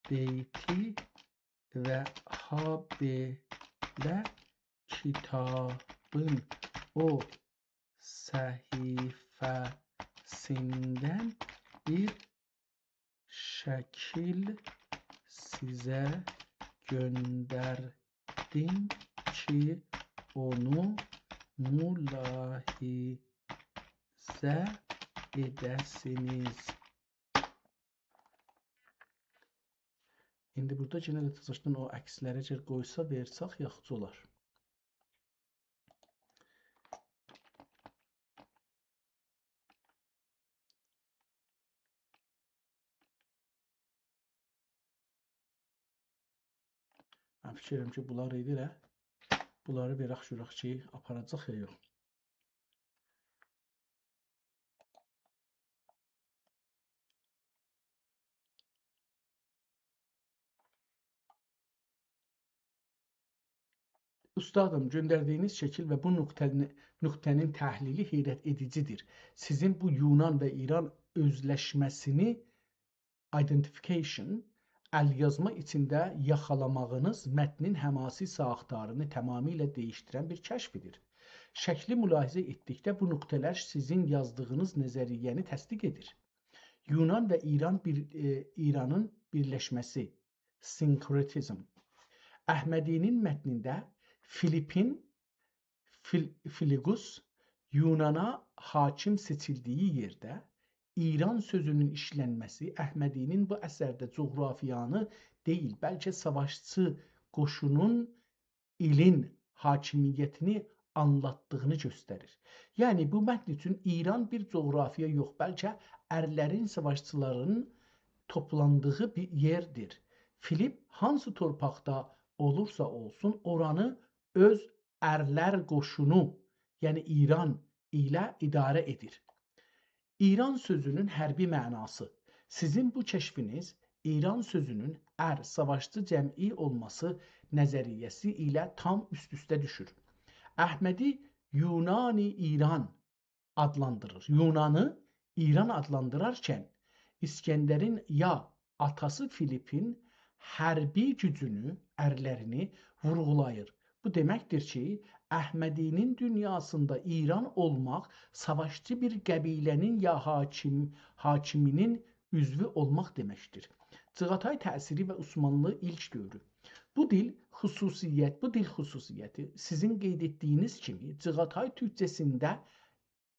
بیتی و هابئله کیتابین او صفحه‌سیندن بیر شکیل سیزه گؤندردیم کی، اونو ملاحظه ائده‌سینیز. ایندی بورادا یئنه ده تزاشدان او عکسلری اگر قویسا، وئرسک، یاخشی اولار. من فیکیر ائدیرم کی، بونلاری وئرک، بونلاری وئرک، گؤرک کی، آپاراجاق یا یوخ. اوستادیم، گؤندردییینیز شکیل و بو نقطه‌نی-، نقطه‌نین تحلیلی حیرت ائدیجیدیر. سیزین بو یونان و ایران اؤزلشمه‌سینی، identification، ال‌یازما ایچینده یاخالاماغینیز متنین حماسی ساختارینی تمامیله دییشدیرن بیر کشفیدیر. شکلی ملاحظه ائتدیکده بو نقطه‌لر سیزین یازدیغینیز نظریه‌نی تصدیق ائدیر. یونان و ایران بیر، ائ، ایرانین بیرلشمه‌سی، سینکرتیزم. احمدی‌نین متنینده فیلیپین، فیل-، فیلیقوس یونانا حاکیم سئچیلدیگی یئرده ایران سؤزونون ایشلنمه‌سی احمدی‌نین بو اثرده جغرافیانی دئییل، بلکه ساواشچی قوشونون ایلین حاکمیتینی آنلاتدیغینی گؤستریر. یعنی، بو متن اوچون ایران بیر جغرافیا یوخ، بلکه ارلرین، ساواشچیلارین توپلاندیغی بیر یئردیر. فیلیپ هانسی تورپاقدا اولورسا اولسون، اورانی اؤز ارلر قوشونو، یعنی ایران ایله اداره ائدیر. ایران سؤزونون حربی معناسی. سیزین بو کشفینیز ایران سؤزونون ار ساواشچی جمعی اولماسی نظریه‌سی ایله تام اوست-اوسته دوشور. احمدی یونانی ایران آدلاندیریر. یونانی ایران آدلاندیرارکن اسکندرین یا آتاسی فیلیپین حربی گوجونو، ارلرینی وورغولاییر. بو دئمکدیر کی، احمدی‌نین دونیاسیندا ایران اولماق ساواشچی بیر قبیله‌نین یا حاکم، حاکمی‌نین عضوو اولماق دئمکدیر. جیغاتای تأثیری و عثمانلی ایلک دؤورو. بو دیل خصوصیت، بو دیل خصوصیتی سیزین قید ائتدیگینیز کیمی جیغاتای تورکجه‌سینده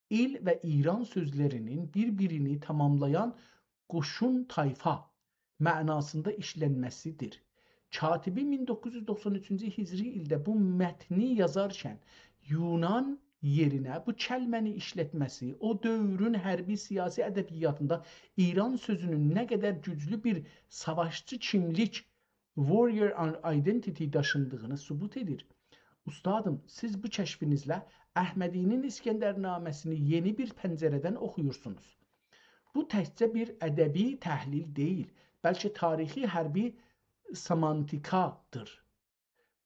ایل و ایران سؤزلرینین بیر-بیرینی تاماملایان قوشون طایفا معناسیندا ایشلنمه‌سیدیر. کاتبی مین دوققوز یوز دوخسان اوچونجو هجری ایلده بو متنی یازارکن یونان یئرینه بو کلمه‌نی ایشلتمه‌سی او دؤورون حربی سیاسی ادبیاتیندا ایران سؤزونون نه قدر گوجلو بیر ساواشچی کیملیک، warrior identity داشیدیغینی ثبوت ائدیر. اوستادیم، سیز بو کشفینیزله احمدی‌نین اسکندرنامه‌سینی یئنی بیر پنجره‌دن اوخویورسونوز. بو تکجه بیر ادبی تحلیل دئییل، بلکه تاریخی حربی سمانتیکادیر.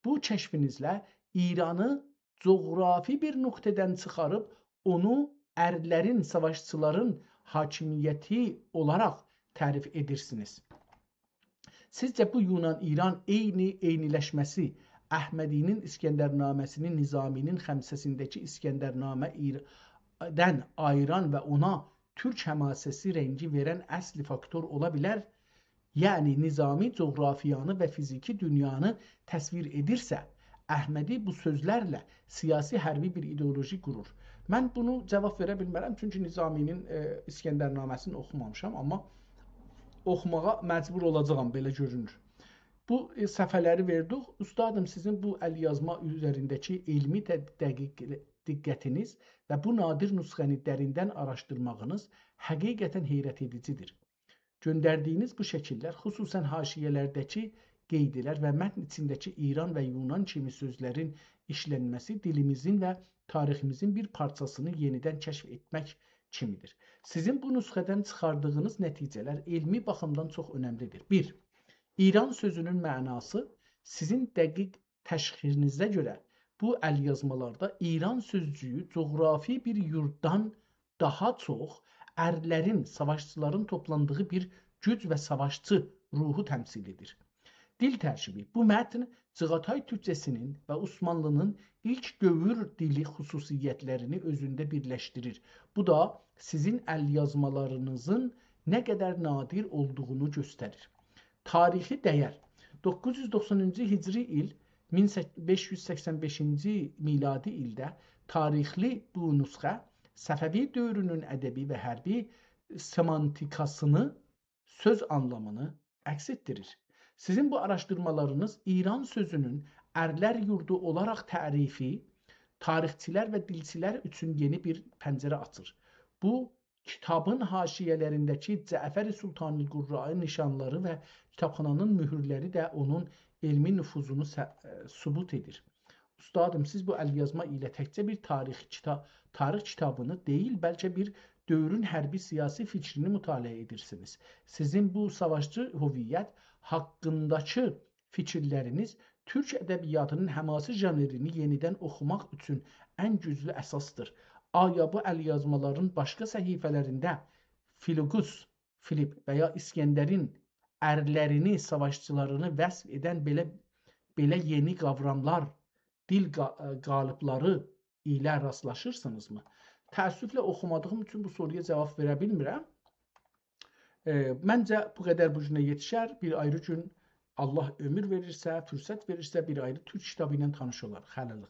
بو کشفینیزله ایرانی جغرافی بیر نقطه‌دن چیخاریب اونو ارلرین، ساواشچیلارین حاکمیتی اولاراق تعریف ائدیرسینیز. سیزجه بو یونان-ایران عینی، عینی‌لشمه‌سی احمدی‌نین اسکندرنامه‌سینی نظامی‌نین خمسه‌سینده‌کی اسکندرنامه‌دن آییران و اونا تورک حماسه‌سی رنگی وئرن اصلی فاکتور اولا بیلر؟ یعنی نظامی جغرافیانی و فیزیکی دونیانی تصویر ائدیرسه، احمدی بو سؤزلرله سیاسی حربی بیر ایدئولوژی قورور. من بونو جاواب وئره بیلمرم، چونکی نظامی‌نین، ائ، اسکندرنامه‌سینی اوخومامیشام، آمما اوخوماغا مجبور اولاجاغام، بئله گؤرونور. بو، ائ، صفحه‌لری وئردیک. اوستادیم، سیزین بو ال‌یازما اوزرینده‌کی علمی ده-، دقیق، دقتینیز و بو نادر نسخه‌نی دریندن آراشدیرماغینیز حقیقتاً حیرت ائدیجیدیر. گؤندردیگینیز بو شکیللر، خصوصاً حاشیه‌لرده‌کی قیدلر و متن ایچینده‌کی ایران و یونان کیمی سؤزلرین ایشلنمه‌سی دیلیمیزین و تاریخیمیزین بیر پارچاسینی یئنیدن کشف ائتمک کیمیدیر. سیزین بو نسخه‌دن چیخاردیغینیز نتیجه‌لر علمی باخیمدان چوخ اؤنملیدیر. بیر، ایران سؤزونون معناسی. سیزین دقیق تشخیصینیزه گؤره بو ال‌یازمالاردا ایران سؤزجویو جغرافی بیر یورددان داها چوخ ارلرین، ساواشچیلارین توپلاندیغی بیر گوج و ساواشچی روحو تمثیل ائدیر. دیل ترکیبی. بو متن جیغاتای تورکجه‌سینین و عثمانلی‌نین ایلک دؤور دیلی خصوصیتلرینی اؤزونده بیرلشدیریر. بو دا سیزین ال‌یازمالارینیزین نه قدر نادر اولدوغونو گؤستریر. تاریخی دَیَر. دوققوز یوز دوخسانینجی هجری ایل، مین بئش یوز سکسن بئشینجی میلادی ایلده تاریخلی بو نسخه صفوی دؤورونون ادبی و حربی سمانتیکاسینی، سؤز آنلامینی عکس ائتدیریر. سیزین بو آراشدیرمالارینیز ایران سؤزونون ارلر یوردو اولاراق تعریفی تاریخچیلر و دیلچیلر اوچون یئنی بیر پنجره آچیر. بو، کیتابین حاشیه‌لرینده‌کی جعفر سلطانی قرّای نیشانلاری و کیتابخانانین مؤهورلری ده اونون علمی نفوذونو سه-، ائ، ثبوت ائدیر. اوستادیم، سیز بو ال‌یازما ایله تکجه بیر تاریخ کیتا-، تاریخ کیتابینی دئییل، بلکه بیر دؤورون حربی سیاسی فیکرینی مطالعه ائدیرسینیز. سیزین بو ساواشچی هویت حاقینداکی فیکیرلرینیز تورک ادبیاتینین حماسی ژانرینی یئنیدن اوخوماق اوچون ان گوجلو اساسدیر. آیا بو ال‌یازمالارین باشقا صفحه‌لرینده فیلوقوس، فیلیپ و یا اسکندرین ارلرینی، ساواشچیلارینی وصف ائدن بئله، بئله یئنی قاوراملار، دیل قا-، قالیبلاری ایله راستلاشیرسینیزمی؟ تأسفله اوخومادیغیم اوچون بو سورویا جاواب وئره بیلمیرم. ائ، منجه بو قدر بو گونه یئتیشر. بیر آیری گون الله عؤمور وئریرسه، فرصت وئریرسه، بیر آیری تورک کیتابی ایله تانیش اولار. خلیلیق.